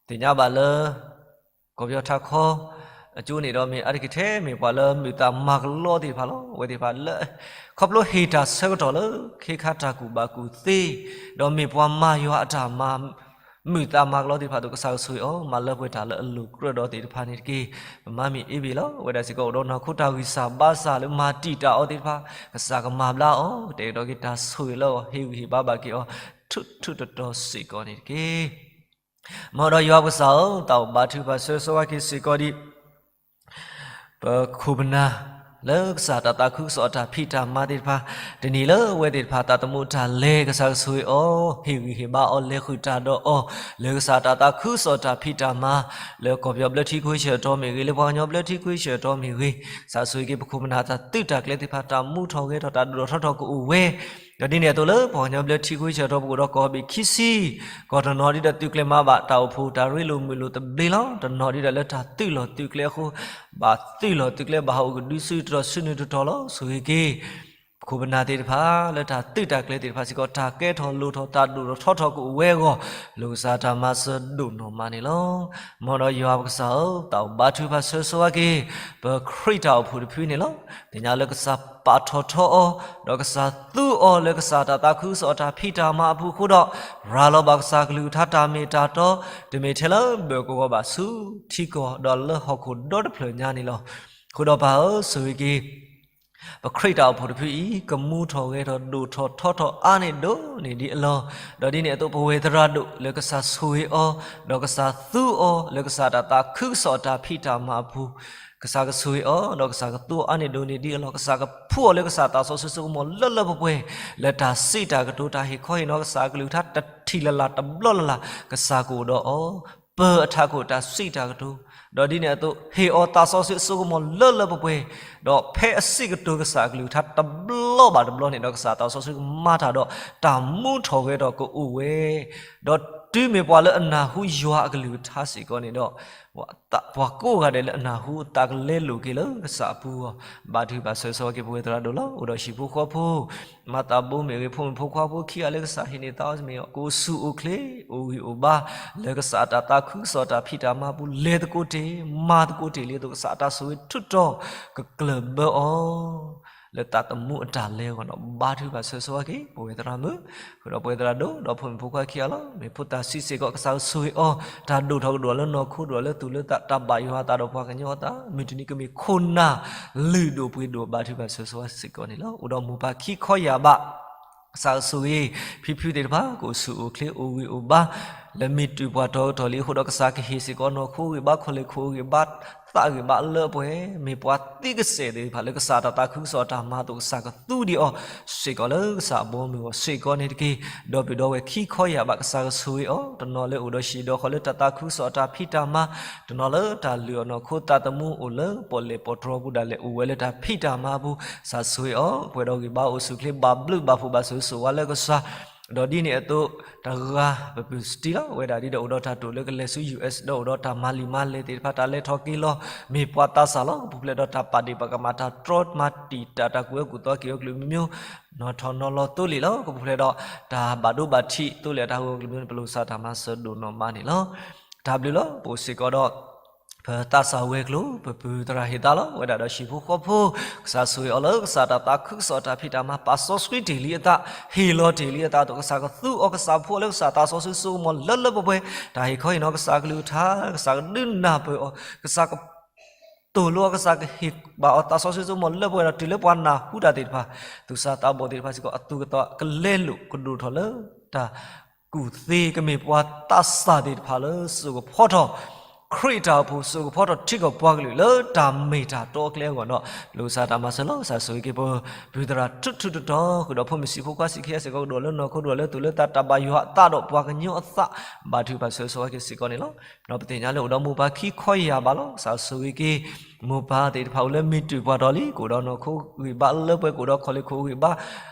သ့ၣ်ညါဘၣ်လၢ ကီၢ်ပယီၤထးခီ အကၠိန့ၣ်ဒီး မ့ၢ်အါတက့ၢ်ထဲ မ့ၢ်ပှၤလၢမုာ်သးမၤကလီသ့ၣ်တဖၣ်လီၤ. အဝဲသ့ၣ်တဖၣ်လၢ ခီဖျိဟ့ၣ်တၢ်ဆၢကတီၢ်လၢ ခ့ခါတၢ်ကူၣ်ဘၣ်ကူၣ်သ့, ဒီးမ့ၢ်ပှၤမၤယွၤအတၢ်မၤ မုာ်သးမၤကလီသ့ၣ်တဖၣ်အသိး ကစၢ်ကဆိၣ်ဂ့ၤအီၤ မၤလၢပှဲၤတၢ်လၢအလိၤကြၢးဒီးသ့ၣ်တဖၣ်န့ၣ်တက့ၢ်. ပမါမ့ၢ်အ့ဘ့ၣ်လီၤ. အဝဲဒၣ်စ့ၢ်ကီးအိၣ်ဒီးနီၢ်ခိတၢ်ဂံၢ်စၢ်ဘါစၢ်လၢမၤတံာ်တာ်အီၤသ့ၣ်တဖၣ် ကစၢ်ကမၤဘျါအီၤ ကတဲာ်ကတီၤက့ၤတၢ်ဆိၣ်ဂ့ၤလၢအီၤ ဟ့ၣ်ဂံၢ်ဟ့ၣ်ဘါဘၣ်က့ၤအီၤ ထူးထူးတီၤတီၤစ့ၢ်ကီးန့ၣ်တက့ၢ်. မ်ဒီးယွၤပကစၢ်ဧၢ, တၢ်အိၣ်ဘါထုကဖၣ်ဆၢဂ့ၤဆၢဝါက့ၤစ့ၢ်ကီးဒံး ပခိၣ်ပနၢ် လၢကစၢ်တၢ်သးခုကစီၣ်အတၢ်ဖံးတၢ်မၤသ့ၣ်တဖၣ်, တနံၤလၢအဝဲသ့ၣ်တဖၣ်သးသမူတၢ်လဲၤ ကစၢ်ကဆိၣ်ဂ့ၤအီၤ ဟ့ၣ်ဂံၢ်ဟ့ၣ်ဘါအီၤ လဲၤဃုာ်တၢ်ဒီးအီၤ လၢကစၢ်တၢ်သးခုကစီၣ်တၢ်ဖံးတၢ်မၤ လၢကီၢ်ပယီၤဘျၢထံခဝ့ၡၢၣ်အတီၤမ့ၢ်ဂ့ၤ, လၢပှၤကညီဘျၢထံခဝ့ၡၢၣ်အတီၤမ့ၢ်ဂ့ၤ, ကစၢ်ဆိၣ်ဂ့ၤက့ၤပခိၣ်ပနၢ်တၢ်သုးတၢ်ကျဲၤသ့ၣ်တဖၣ် တၢ်မူထီၣ်ဂဲၤထီၣ် တၢ်ဒိၣ်ထီၣ်ထီထီၣ်ကအိၣ်ဝဲ ဒီးဒ်န့ၣ်အသိးလၢ ပှၤကညီဘျၢထံခဝ့ၡၢၣ်အတီၤ ပကအိၣ်ဒီးကီၢ်ဘ့ၣ်ခံဆံ, ကီၢ်တနီၤဒ်ဒီးသုးကျဲၤမၤဘၣ်တၢ်အိၣ်ဖှိၣ် တၢ်ရ့လိာ်မုာ်လိာ်သဘျ့လီၤ. တနီၤဒ်ဒီးလၢတၢ်သုးလီၢ်သုးကျဲအဃိ ဘၣ်သုးလီၢ်သုးကျဲဘၣ်ဟးအိၣ်ကဒုဆူတတီၤဆူနုၤတတီၤလီၤ. ဆိၣ်ဂ့ၤက့ၤ ပခိၣ်ပနၢ်သ့ၣ်တဖၣ် လၢတၢ်သုးတၢ်ကျဲၤသ့ၣ်တဖၣ်စ့ၢ်ကီး တၢ်ကဲထီၣ်လိၣ်ထီၣ် တၢ်ဒိၣ်ထီၣ်ထီထီၣ်ကအိၣ်ဝဲအဂီၢ် လိၣ်ကစၢ်တၢ်မၤစၢၤဒိၣ်နီၢ်မးန့ၣ်လီၤ. မ်ဒီးယွၤပကစၢ်ဧၢ, တၢ်အိၣ်ဘါထုကဖၣ်ဆၢဂ့ၤဆၢဝါက့ၤ ပခရံာ်တၢ်အိၣ်ဖှိၣ်တဖုန့ၣ်လီၤ. သ့ၣ်ညါလၢကစၢ်ပာ်ထီၣ်ထီအီၤ, ဒီးကစၢ်သူအီၤလၢကစၢ်တၢ်သးခုကစီၣ်အတၢ်ဖံးတၢ်မၤအပူၤအဃိဒီး, ရၤလီၤဘၣ်ကစၢ်ကလုၢ်ကထါတၢ်မ့ၢ်တၢ်တီ, တမ့ၢ်ထဲလၢဘၢၣ်ကဝီၤဘၣ် ဆူထံကီၢ်ဒီးလၢဟီၣ်ခိၣ်ဒီတဖျၢၣ်ညါန့ၣ်လီၤ. အဃိဒီးပၢ်ဧၢ, ဆိၣ်ဂ့ၤက့ၤ ပခရံာ်တၢ်အိၣ်ဖှိၣ်တဖုအံၤ ကမူထီၣ်ဂဲၤထီၣ်ဒိၣ်ထီၣ်ထီထီၣ်အါန့ၢ်ဒိၣ်န့ၢ်ဒံးအလီၢ်, ဒီးဒ်န့ၣ်အသိးပဝဲသရၣ်ဒိၣ်လၢကစၢ်ဆိၣ်ဂ့ၤအီၤ, ဒီးကစၢ်သူအီၤလၢကစၢ်တၢ်သးခုကစီၣ်အတၢ်ဖံးတၢ်မၤအပူၤ, ကစၢ်ကဆိၣ်ဂ့ၤအီၤ, ဒီးကစၢ်ကသူအီၤအါန့ၢ်ဒိၣ်န့ၢ်ဒံးအလီၢ်, ကစၢ်ကဖှူအီၤလၢကစၢ်သးစီဆှံစိကမီၤလၢလၢပှဲၤပှဲၤ, လၢတၢ်စံးတၢ်ကတိၤ တၢ်ဟ့ၣ်ခီဟ့ၣ်နီၤကစၢ်ကလုၢ်ကထါတထံၣ်လၢ်လၢ်တဘျီလၢ်လၢ်, ကစၢ်ကအိၣ်ဒီးအီၤ ပၢၤအထးခိၣ်တၢ်စံးတၢ်ကတိၤ, ဒီးဒ်န့ၣ်အသိး ဟ့ၣ်အီၤသးစီဆှံအစိကမီၤလၢလၢပှဲၤပှဲၤ, ဒီးဖဲအစံးကတိၤကစၢ်အကလုၢ်ကထါတဘျီဘၣ်တဘျီန့ၣ်ဒီး ကစၢ်သးစီဆှံကမၤတၢ်ဒီး တၢ်မူထီၣ်ဂဲၤထီၣ်ကအိၣ်ဝဲ, ဒီးတုၤမ့ၢ်ပှၤလၢအနၢ်ဟူယွၤအကလုၢ်ကထါစ့ၢ်ကီးန့ၣ်ဒီး ပှၤကိးဂၤဒဲးလၢအနၢ်ဟူအသးကလဲလိာ်က့ၤလၢကစၢ်အပူၤအဂီၢ်, ဘါထုကဖၣ်ဆၢဂ့ၤဆၢဝါက့ၤပဝဲသရၣ်ဒိၣ်လီၤ. အိၣ်ဒီးဟံၣ်ဖိဃီဖိ မၤသးဘိမ့ၢ်ဂ့ၤ ဖိမုၣ်ဖိခွါဖိခံဂၤလၢကစၢ်ဟ့ၣ်န့ၢ်သးအီၤမ့ၢ်ဂ့ၤ ကအိၣ်ဆူၣ်အိၣ်ချ့ အိၣ်ဂံၢ်အိၣ်ဘါ လၢကစၢ်အတၢ်သးခုကစီၣ်တၢ်ဖံးတၢ်မၤအပူၤ လဲၤသကိးတ့ၢ် မၤသကိးတ့ၢ်လံအသိး ကစၢ်အတၢ်ဆိၣ်ဂ့ၤထုးထီၣ် ကကျၢၢ်ဘၢအီၤ လၢသးသမူအတၢ်လဲၤအဂီၢ်ဒီး ဘါထုကဖၣ်ဆၢဂ့ၤဆၢဝါက့ၤ ပဝဲသရၣ်မုၣ် ဃုာ်ဒီးပဝဲသရၣ်ဒိၣ် ဒီးဖိမုၣ်ဖိခွါခံဂၤလီၤ. မ့ၢ်ဖိသၣ်ဆံးစ့ၢ်ကီး ကစၢ်ကဆိၣ်ဂ့ၤအီၤ တၢ်ဒိၣ်ထီၣ်ကဒိၣ်လၢနီၢ်ခိ ဒိၣ်လၢသူၣ်လၢသး တၢ်ဘၣ်ယွၤအသးဒီးပှၤကညီအသး မုၢ်တနံၤကမ့ၢ်ခိၣ်နၢ်လုၢ်ဒိၣ်ပှ့ၤဒိၣ် ဘါထုကဖၣ်ဆၢဂ့ၤဆၢဝါစ့ၢ်ကီးန့ၣ်လီၤ. အိၣ်ဒီးမိၢ်ပၢ်ခံခီယၢ်ဘး ကစၢ်ကဆိၣ်ဂ့ၤ ဖံဖုသ့ၣ်တဖၣ် ကအိၣ်ဆူၣ်အိၣ်ချ့ အိၣ်ဂံၢ်အိၣ်ဘါ လၢမ့ၢ်တုၤပှၤတီၤကတီၢ်လံအဃိဒီး ကစၢ်ကဟ့ၣ်စ့ၢ်ကီးနီၢ်ခိဂံၢ်ဘါ ခီၣ်လ့ၢ်ခိၣ်ဂံၢ်ဘါ သးဂံၢ်ဘါအလၢအပှဲၤ မ့ၢ်ပှၤသံကစဲးသ့ၣ်တဖၣ်လၢကစၢ်တၢ်သးခုကစီၣ်တၢ်မၤအသိး ကစၢ်ကသူဒံးအီၤ စ့ၢ်ကီးလၢကစၢ်အဘီအမုၢ်အဂီၢ်စ့ၢ်ကီးန့ၣ်တက့ၢ်. ဒီပုၢ်ဒီဝဲၢ်ခံခီယၢ်ဘး ကစၢ်ကဆိၣ်ဂ့ၤအီၤ တနီၤလၢအိၣ်ဒီးဟံၣ်ဒီးဃီလၢတၢ်သးခုကစီၣ်အတၢ်ဖံးတၢ်မၤ, တနီၤလၢတၢ်လုၢ်အီၣ်နီၢ်ခိသးသမူအိၣ်လၢပီၣ်လဲၣ်ပီၣ်တြီၤပူၤဒၣ်လဲာ် အိၣ်ဝဲလၢတၢ်ဖံးတၢ်မၤအပူၤ ကစၢ်ဆိၣ်ဂ့ၤအီၤ ပှဲၤဒီးဂံၢ်ဘါအိၣ်ဆူၣ်ချ့ ဘၣ်ဘျုးဘၣ်ဖှိၣ်ဘၣ်ဆိၣ်ဂ့ၤဆိၣ်ဝါလၢကစၢ် ဒီးဒ်န့ၣ်အသိး တဂၤပပုၢ်စတံလီၤ ဝဲဒၣ်ဒ်ဒီးအိၣ်ဒီးတၢ်တိာ်လၢကလဲၤဆူ ယူၢ်အ့း ဒီးအိၣ်ဒီးတၢ်မၤလံာ်မၤလဲၢ်သ့ၣ်တဖၣ် တၢ်လဲၤထီၣ်က့ၤလီၤ မ့ၢ်ပှၤသးစၢ်လီၤ. ကပူၤဖျဲးဒီးတၢ်ပာ်ဒ့ၣ်ပာ်ကမၣ် တၢ်တြီမၤတံာ်တာ် တၢ်ကူၣ်အၢကူၣ်သီက့ၤအီၤကလုာ်မံၤမံၤ နီၢ်ထီၣ်နီၢ်လီၤသိလ့ၣ်လီၤ. ကပူၤဖျဲးဒီးတၢ်ဘၣ်ဒိဘၣ်ထံးသိလ့ၣ်အတၢ်ဟူးဂီၤကလုာ်မံၤမံၤ ပလိာ်ကစၢ်တၢ်မၤစၢၤဒိၣ်နီၢ်မးန့ၣ်လီၤ. တၢ်ဘျုးလီၤ. ပအိၣ်စ့ၢ်ကီးဒီး ပသးစၢ်ဝဲၤကျိၤ ပပုၢ်သရၣ်ဟ့ၣ်သါလီၤ ဝဲဒၣ်ဒီးဟံၣ်ဖိဃီဖိ ကစၢ်ဆိၣ်ဂ့ၤအီၤလၢကစၢ်တၢ်သးခုကစီၣ်တၢ်ဖံးတၢ်မၤ ပာ်စီဆှံတ့ၢ်လံအသး ဟ့ၣ်လီၤတ့ၢ်လံအသးအသိး ကစၢ်ကသူအီၤ ကစၢ်ဖိအီၤလၢကစၢ်သးစီဆှံစိကမီၤလၢလၢပှဲၤပှဲၤ တၢ်ဟ့ၣ်ခီဟ့ၣ်နီၤ ကစၢ်ကလုၢ်ကထါ ကစၢ်ကဒုးနၢ်ပၢၢ်အီၤ ကစၢ်က သိၣ်လိအီၤ ကစၢ်ကဟ့ၣ်ဘၣ်အီၤသးစီဆှံစိကမီၤလၢပှဲၤပှဲၤဒီး တုၤလၢပှၤနၢ်ဟူတၢ်သ့ၣ်တဖၣ် သူၣ်စၢ်သးဘီၣ်သ့ၣ်တဖၣ်စ့ၢ်ကီး အသူၣ်ကသီကလဲလိာ်ကဒိၣ်ထီၣ်လၢ တၢ်ကူၣ်သ့ ကမ့ၢ်ပှၤသးစၢ်သ့ၣ်တဖၣ်လၢ စိာ်ကဖီထီၣ် ခရံာ်တၢ်အိၣ်ဖှိၣ် စိာ်ကဖီထီၣ်ထံကီၢ်ပှၤကလုာ်လၢတၢ်မ့ၢ်တၢ်တီအကျဲအဂီၢ်ဒီး ပလိာ်ကစၢ်တၢ်မၤစၢၤလီၤ. ကစၢ်ဆိၣ်ဂ့ၤက့ၤပပုၢ်သရၣ်ထူထူတီတီ ဃုာ်ဒီးဖိမုၣ်ဆံးဖိခွါဆံးခံဂၤစ့ၢ်ကီး ကဒိၣ်လၢနီၢ်ခိ ဒိၣ်လၢသူၣ်လၢသး တၢ်ဘၣ်ယွၤအသးဒီးပှၤကညီအသး ဘါထုကဖၣ်ဆၢဂ့ၤဆၢဝါက့ၤစ့ၢ်ကီးန့ၣ်လီၤ. ဒီးပသ့ၣ်ညါလၢအိၣ်ဒီးမိၢ်ပၢ်ခံခီယၢ်ဘးလီၤ. ကစၢ်ဆိၣ်ဂ့ၤက့ၤ မိၢ်ပၢ်သ့ၣ်တဖၣ်အိၣ်လၢမ့ၢ်တုၤပှၤတီၤလံ ကအိၣ်ဒီးနီၢ်ခိဂံၢ်ဘါအလၢပှဲၤ ကအိၣ်ဒီးခီၣ်လ့ၢ်ခိၣ်ဂံၢ်ဘါ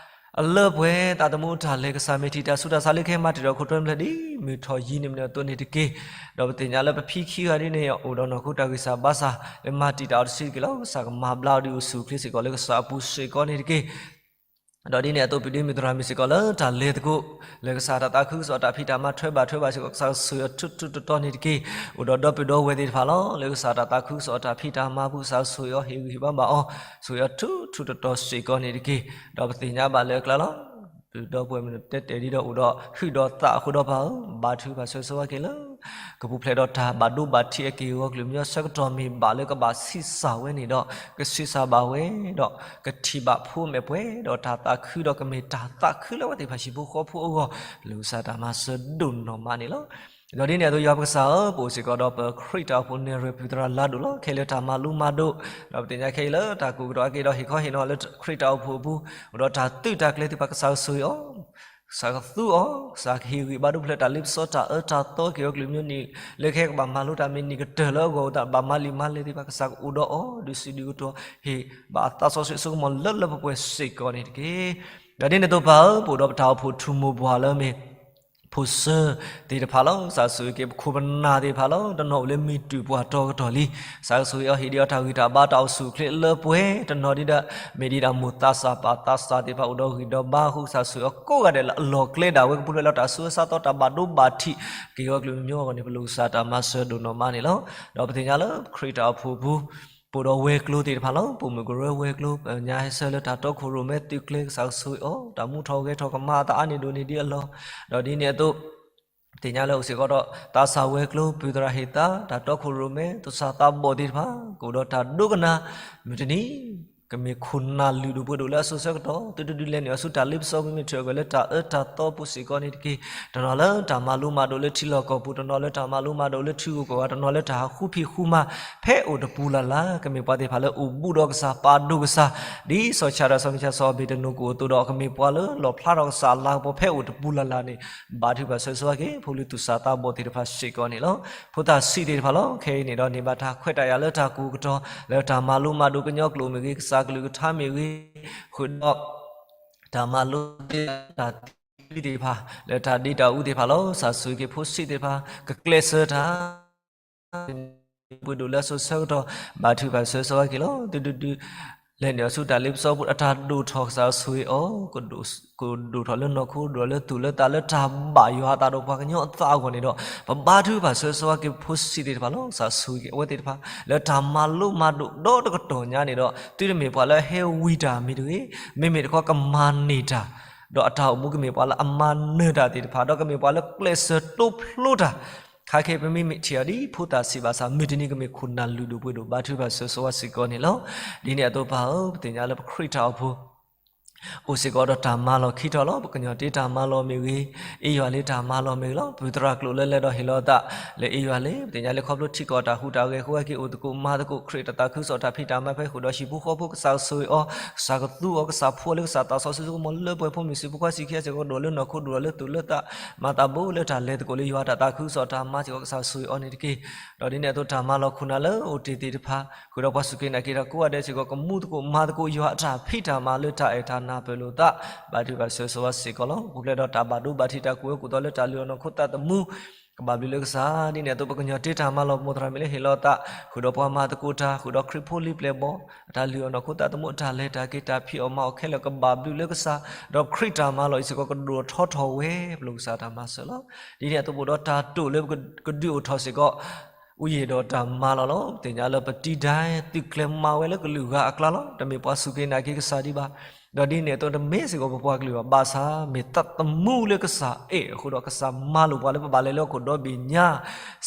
အလၢပှဲၤ သးသမူတၢ်လဲၤ ကစၢ်မ့ၢ်ထံၣ်တၢ်ဆူးတၢ်ဆါလၢခဲမၤတံာ်တာ်ခိၣ်တီမုၢ်လၢ်ဒ် မုၢ်ထီၣ်ယံၤန့ၣ်မနုၤအသိးန့ၣ်တက့ၢ်. ဒီးပသ့ၣ်ညါလၢပဖံခံဂၤဒ်န့ၣ် အိၣ်ဒီးနီၢ်ခိတၢ်ဂံၢ်စၢ်ဘါစၢ် လၢမၤတံာ်တာ်အီၤတစုတက့ၢ်လီၤ. ကစၢ်ကမၤဘျါအီၤဒ်အိၣ်ဆူၣ်အိၣ်ချ့စ့ၢ်ကီးလၢကစၢ်အပူၤစ့ၢ်ကီးန့ၣ်တက့ၢ်. ဒီးဒ်န့ၣ်အသိး ပဒုးမုၢ်သရၣ်မုၣ်စ့ၢ်ကီးလၢတၢ်လဲၤသကိး လၢကစၢ်တၢ်သးခုကစီၣ်တၢ်ဖံးတၢ်မၤထွဲဘၣ်ထွဲဘၣ်စ့ၢ်ကီး ကစၢ်ဆိၣ်ဂ့ၤအီၤထူထူတီတီန့ၣ်တက့ၢ်. အိၣ်ဒီးဒီပုၢ်ဒီဝဲၢ်သ့ၣ်တဖၣ်လီၤ လၢကစၢ်တၢ်သးခုကစီၣ်တၢ်ဖံးတၢ်မၤအပူၤ ကစၢ်ဆိၣ်ဂ့ၤအီၤဟ့ၣ်ဂံၢ်ဟ့ၣ်ဘါဘၣ်အီၤ ဆိၣ်ဂ့ၤအီၤထူထူတီတီစ့ၢ်ကီးန့ၣ်တက့ၢ်. ဒီးပသ့ၣ်ညါဘၣ်လၢအကျါလီၤ ပုၢ်ဒီပုၢ်ဝဲၢ်မုၣ်တဲတဲဒ်ဒီးအိၣ်ဒီးဟုၣ်ဒီးသးအဃိဒီးပၢ်ဧၢ ဘါထုကဖၣ်ဆၢဂ့ၤဆၢဝါက့ၤလၢ ကပူၤဖျဲးဒီးတၢ်ဘၣ်ဒိဘၣ်ထံးအက့ၢ်အဂီၤကလုာ်မံၤ ဆၢကတီၢ်မ့ၢ်ဘၣ်လၢကဘၣ်ဆံးစၢ်ဝဲန့ၣ်ဒီး ကဆံးစၢ်ဘၣ်ဝဲဒီး ကထံၣ်ဘၣ်ဖိမဲာ်ပှဲၤဒီးတၢ်သးခုဒီးကမ့ၢ်တၢ်သးခုလၢအဝဲသ့ၣ်တဖၣ်ဟံၣ်ဖိဃီဖိအဂီၢ် ပလိာ်ကစၢ်တၢ်မၤစၢၤဒိၣ်နီၢ်မးန့ၣ်လီၤ. ဒီးဒ်န့ၣ်အသိး ယွၤပကစၢ်ဧၢ ပအိၣ်စ့ၢ်ကီးဒီးပခရံာ်တၢ်အိၣ်ဖှိၣ်နဲၣ်ရွဲၣ်ပုၢ်သရၣ်လါဒိၣ်လီၤ. ခဲအံၤလၢတၢ်မၤလိမၤဒိး ဒီးပသ့ၣ်ညါခဲအံၤလၢတၢ်ကူၣ်ကတီၤအက့ၢ်ဒီးဟ့ၣ်ခီဟ့ၣ်နီၤလၢခရံာ်တၢ်အိၣ်ဖှိၣ်အပူၤ အိၣ်ဒီးတၢ်သုးတၢ်ကျဲၤသ့ၣ်တဖၣ်ကစၢ်ကဆိၣ်ဂ့ၤအီၤ ကစၢ်ကသူအီၤ ကစၢ်ကဟ့ၣ်ဂံၢ်ဘါဒိၣ်ဖျဲးတၢ်လ့ပစီတၢ်အၢတၢ်သီက့ၤအီၤကလုာ်မံၤန့ၣ် လၢခဲကဘၣ်မၤလိတၢ်မ့ၢ်နံၣ်ကတၢၢ်လၢအဂီၢ်အသး ဘၣ်မၤလံာ်မၤလဲၢ်သ့ၣ်တဖၣ် ကစၢ်ကအိၣ်ဒီးအီၤ ဒုးစုဒုးကတိၤ ဟ့ၣ်ဘၣ်သးစီဆှံအစိကမီၤလၢလၢပှဲၤပှဲၤစ့ၢ်ကီးန့ၣ်တက့ၢ်. ဒီးဒ်န့ၣ်အသိးပၢ်ဧၢ ပအိၣ်ဒီးပတၢ်အိၣ်ဖှိၣ်ထူၣ်မိၢ်ပှၢ်လၢမ့ၢ် ဖိဆၢသ့ၣ်တဖၣ်လီၤ. ကစၢ်ဆိၣ်ဂ့ၤက့ၤပခိၣ်ပနၢ်သ့ၣ်တဖၣ်လီၤ. တနီၤအိၣ်လၢမ့ၢ်တုၤပှၤတီၤကတီၢ်လံ ကစၢ်ကဆိၣ်ဂ့ၤအီၤဟ့ၣ်ဒံးအီၤတၢ်ဂံၢ်တၢ်ဘါတၢ်အိၣ်ဆူၣ်အိၣ်ချ့လၢပှဲၤ တနီၤဒ်ဒီး မ့ၢ်ဒ်ဒီးမိၢ်သးစၢ်ပၢ်သးစၢ်သ့ၣ်တဖၣ်အိၣ်ဒီးဂံၢ်ဒီးဘါအဃိ ကစၢ်ဆိၣ်ဂ့ၤအီၤကိးဂၤဒဲးလၢအလီၢ်ကျဲဒၣ်ဝဲကပူၤဖျဲးလၢတၢ်ဆူးအဆါသီတၢ်ဘၣ်ဒိဘၣ်ထံး က့ၤအီၤကလုာ်မံၤမံၤအဂီၢ်န့ၣ် ပလိၣ်ကစၢ်တၢ်မၤစၢၤဒိၣ်နီၢ်မးန့ၣ်လီၤ. ဒီးပသ့ၣ်ညါလၢခရံာ်တၢ်အိၣ်ဖှိၣ်အပူၤ ပအိၣ်ဒီးဝဲၤကျိၤသ့ၣ်တဖၣ်လီၤ. ပအိၣ်မုၢ်ကရၢဝဲၤကျိၤ ပညါဟဲဆၢလၢတၢ်တီခိၣ်ရိၣ်မဲသုးကျဲ ကစၢ်ဆိၣ်ဂ့ၤအီၤ တၢ်မူထီၣ်ဂဲၤထီၣ်ကမၤအသးအါန့ၢ်ဒိၣ်န့ၢ်ဒံးအလီၢ် ဒီးဒ်န့ၣ်အသိး ပသ့ၣ်ညါလၢအိၣ်စ့ၢ်ကီးဒီး သးစၢ်ဝဲၤကျိၤ ပုၢ်သရၣ်ဟ့ၣ်သါ တၢ်တီခိၣ်ရိၣ်မဲ သူၣ်စၢ်သးဘီၣ်သ့ၣ်တဖၣ် ကအိၣ်ဒီးတၢ်ဒိကနၣ် မုၢ်တနံၤ ကမ့ၢ်ခိၣ်နၢ်လုၢ်ဒိၣ်ပှ့ၤဒိၣ်လၢအစိၤဆၢကတီၢ်, သုတဒုးလဲၤနုာ်အီၤဆူတၢ်လ့ပစီ မ့မ့ၢ်ထုးကွံာ်လၢတၢ်အၢတၢ်သီပူၤစ့ၢ်ကီးန့ၣ်တက့ၢ်. တနီၤလၢတၢ်မၤလိမၤဒိးလၢထံလီၢ်ကီၢ်ပူၤ, တနီၤလၢတၢ်မၤလိမၤဒိးလၢထံဂုၤကီၢ်ဂၤ, တနီၤလၢတၢ်ဟးဃူဖံးဃူမၤ ဖဲအိၣ်တပူၤလၢ်လၢ်, ကမ့ၢ်ပှၤသ့ၣ်တဖၣ်လၢအိၣ်ဘူးဒီးကစၢ်, ပာ်ဒိၣ်ကစၢ်, ဒ်စီၤၡရၣ်စီၤမံၡါစီၤအဘ့းတနိၤကအိၣ်အသိးဒီး ကမ့ၢ်ပှၤလၢလီၣ်ဖျါထီၣ်ကစၢ်အလၤကပီၤဖဲအိၣ်တပူၤလၢ်လၢ်န့ၣ်, ဘါထုကဖၣ်ဆၢဂ့ၤဆၢဝါက့ၤ ဖိလံၤသူၣ်စၢ်သးဘီၣ်သ့ၣ်တဖၣ်စ့ၢ်ကီးန့ၣ်လီၤ. ဖိသၣ်ဆံးသ့ၣ်တဖၣ်လီၤ. ခဲအံၤန့ၣ်ဒီး န့ၢ်ဘၣ်တၢ်ခွဲးတၢ်ယာ်လၢတၢ်ကိၢ်ကတီၤ, လၢတၢ်မၤလိမၤဒိးကညီကျိာ်မ့ၢ်ဂ့ၤ, ကစၢ်ကလုၢ်ကထါမ့ၢ်ဂ့ၤ, ဃုာ်ဒီး တၢ်မၤလိတၢ်သံသ့ၣ်တဖၣ်, လၢတၢ်ဒ့တၢ်အူသ့ၣ်တဖၣ်လီၤ. ကစၢ်ဆိၣ်ဂ့ၤက့ၤဖိဆံးသ့ၣ်တဖၣ်, ကကျဲးစၢးတၢ် ပှ့ၤဒိၣ်လၢအစိၤဆၢကတီၢ်, ဘါထုကဖၣ်ဆၢဂ့ၤဆၢဝါက့ၤလီၤ. သုတဒုးလဲၤနုာ်အီၤဆူတၢ်လ့ပစီပူၤ အတၢ်ဒိၣ်ထီၣ်ကစၢ်ဆိၣ်ဂ့ၤအီၤ, ကဒိၣ်ထီၣ်လၢနီၢ်ခိဒိၣ်ထီၣ်လၢသူၣ်လၢသးလၢတၢ်ဘၣ်ယွၤအသးဒီးပှၤကညီအသးအဂီၢ်န့ၣ်ဒီး, ပဘါထုကဖၣ်ဆၢဂ့ၤဆၢဝါက့ၤဖိဆံးသ့ၣ်တဖၣ်လီၤ. ကစၢ်ဆိၣ်ဂ့ၤက့ၤအဝဲသ့ၣ်တဖၣ်, လၢတၢ်မၤလိမၤဒိးဒီတကတီၢ်ညါန့ၣ်ဒီး သုတမ့ၢ်ပှၤလၢအဟဲဝံၤတၢ်မ့ၢ်တဂ့ၤ, မ့မ့ၢ်တခီကမၤန့ၢ်တၢ်, ဒီးအတၢ်အိၣ်မူကမ့ၢ်ပှၤလၢအမၤနၢၤတၢ်သ့ၣ်တဖၣ်, ဒီးကမ့ၢ်ပှၤလၢကျဲးစၢးတိဖျိတၢ်, ခဲခဲအံၤပမ့မ့ၢ်ထံၣ်အီၤဒ်ဖိသၣ်ဆံးဘၣ်ဆၣ် မုၢ်တနံၤကမ့ၢ်ခိၣ်နၢ်လုၢ်ဒိၣ်ပှ့ၤဒိၣ် ဘါထုကဖၣ်ဆၢဂ့ၤဆၢဝါစ့ၢ်ကီးန့ၣ်လီၤ. ဒ်န့ၣ်အသိးပၢ်ဧၢ, ပသ့ၣ်ညါလၢပခရံာ်တၢ်အိၣ်ဖှိၣ် အိၣ်စ့ၢ်ကီးဒီးတၢ်မၤလီၢ်ခံထီၣ်လီၤ. ပကညီၤတ့တၢ်မၤလီၢ်မ့ၢ်ဂ့ၤ, အ့ယွၤလ့တၢ်မၤလီၢ်မ့ၢ်ဂ့ၤလီၤ. ပသရၣ်ကျိာ်လၢလဲၤဒီးဟ့ၣ်လီၤအသးလၢအ့ယွၤလ့, ပသ့ၣ်ညါလၢခီဖျိထံကီၢ်တၢ်ဟူးတၢ်ဂဲၤအဃိ ဟဲက့ၤအိၣ်သကိးမၤသကိး ခရံာ်တၢ်သးခုကစီၣ်တၢ်ဖံးတၢ်မၤ ဖဲဃုာ်ဒီးဟံၣ်ဖိဃီဖိ ကစၢ်ကဆိၣ်ဂ့ၤအီၤ, ကစၢ်ကသူအီၤ, ကစၢ်ဖှူအီၤလၢကစၢ်သးစီဆှံစိကမီၤလၢပှဲၤ ဖိမုၣ်ဆံးဖိခွါဆံးခံဂၤစ့ၢ်ကီး ဒိၣ်လၢနီၢ်ခိဒိၣ်လၢသူၣ်လၢသး, မၤသးဘိလၢတၢ်လဲၤသကိးလၢယွၤတၢ်သးခုကစီၣ်တၢ်မၤစ့ၢ်ကီး ကစၢ်ဆိၣ်ဂ့ၤအီၤန့ၣ်တက့ၢ်. ဒီးဒ်န့ၣ်အသိးတၢ်မၤလီၢ်ခိၣ်နၢ်လၢအိၣ်တ့ၢ်သ့ၣ်တဖၣ် ဃုာ်ဒီးပှၤစူၢ်က့ၤနာ်က့ၤတၢ်ကိးဂၤဒဲးစ့ၢ်ကီး ကမူသကိးမၤသကိးယွၤအတၢ်ဖံးတၢ်မၤလၢတၢ်အဲၣ်တၢ်နၢ်ပၢၢ်လိာ်သး, ဘါထုကဖၣ်ဆၢဂ့ၤဆၢဝါစ့ၢ်ကီးလီၤ. ပူၤဖျဲးဒီးတၢ်ဘၣ်ဒိဘၣ်ထံးတၢ်ကူၣ်အၢကူၣ်သီလၢတၢ်လုၢ်အီၣ်နီၢ်ခိသးသမူ, ကဘၣ်ဘျုးလၢကစၢ်, ဒ်န့ၣ်အသိးပကညီၤတ့တၢ်မၤလီၢ် မိၢ်သရၣ်မ့ၢ်လၢဟ့ၣ်လီၤသး, ဃုာ်ဒီးပှၤမၤသကိးတၢ်, ဃုာ်ဒီးခရံာ်ဖိလံၤပျဲၢ်ဘီၣ်, အတၢ်လုၢ်အီၣ်နီၢ်ခိသးသမူ အတၢ်လဲၤတၢ်က့ၤတၢ်ဖံးအီၣ်မၤအီၣ်ခဲလၢာ် ကဘၣ်ဘျုးလၢကစၢ်, ဒီးခရံာ်တၢ်မၤလီၢ်အံၤစ့ၢ်ကီး ကဒိၣ်ထီၣ်ထီၣ်ဝဲ ပလိၣ်ကစၢ်တၢ်မၤစၢၤလီၤ. ဒ်န့ၣ်အသိးပအိၣ်ဒီးတၢ်တိာ်လၢပကဒုးအိၣ်ထီၣ်စ့ၢ်ကီး အိၣ်ယံၤဒီးတၢ်မၤလီၢ်လီၤ. ပသ့ၣ်ညါလၢပတံၤဒၣ်သုးကျဲၤမၤဝဲလၢကလုာ်ဂၤအကျါလီၤ. တမ့ၢ်ပှၤစူၢ်က့ၤနာ်က့ၤကစၢ်ဒံးဘၣ်. ဒီးဒ်န့ၣ်အသိးတမ့ၢ်စ့ၢ်ကီးပပှၤကလုာ်ဘၣ်, ဘၣ်ဆၣ်မ့ၢ်သးသမူလၢကစၢ်အဲၣ်အဃိဒီး ကစၢ်မၤလိာ်ပှၤလၢပဘၣ်လဲၤလၢဟီၣ်ခိၣ်ဒီဘ့ၣ်ညါ,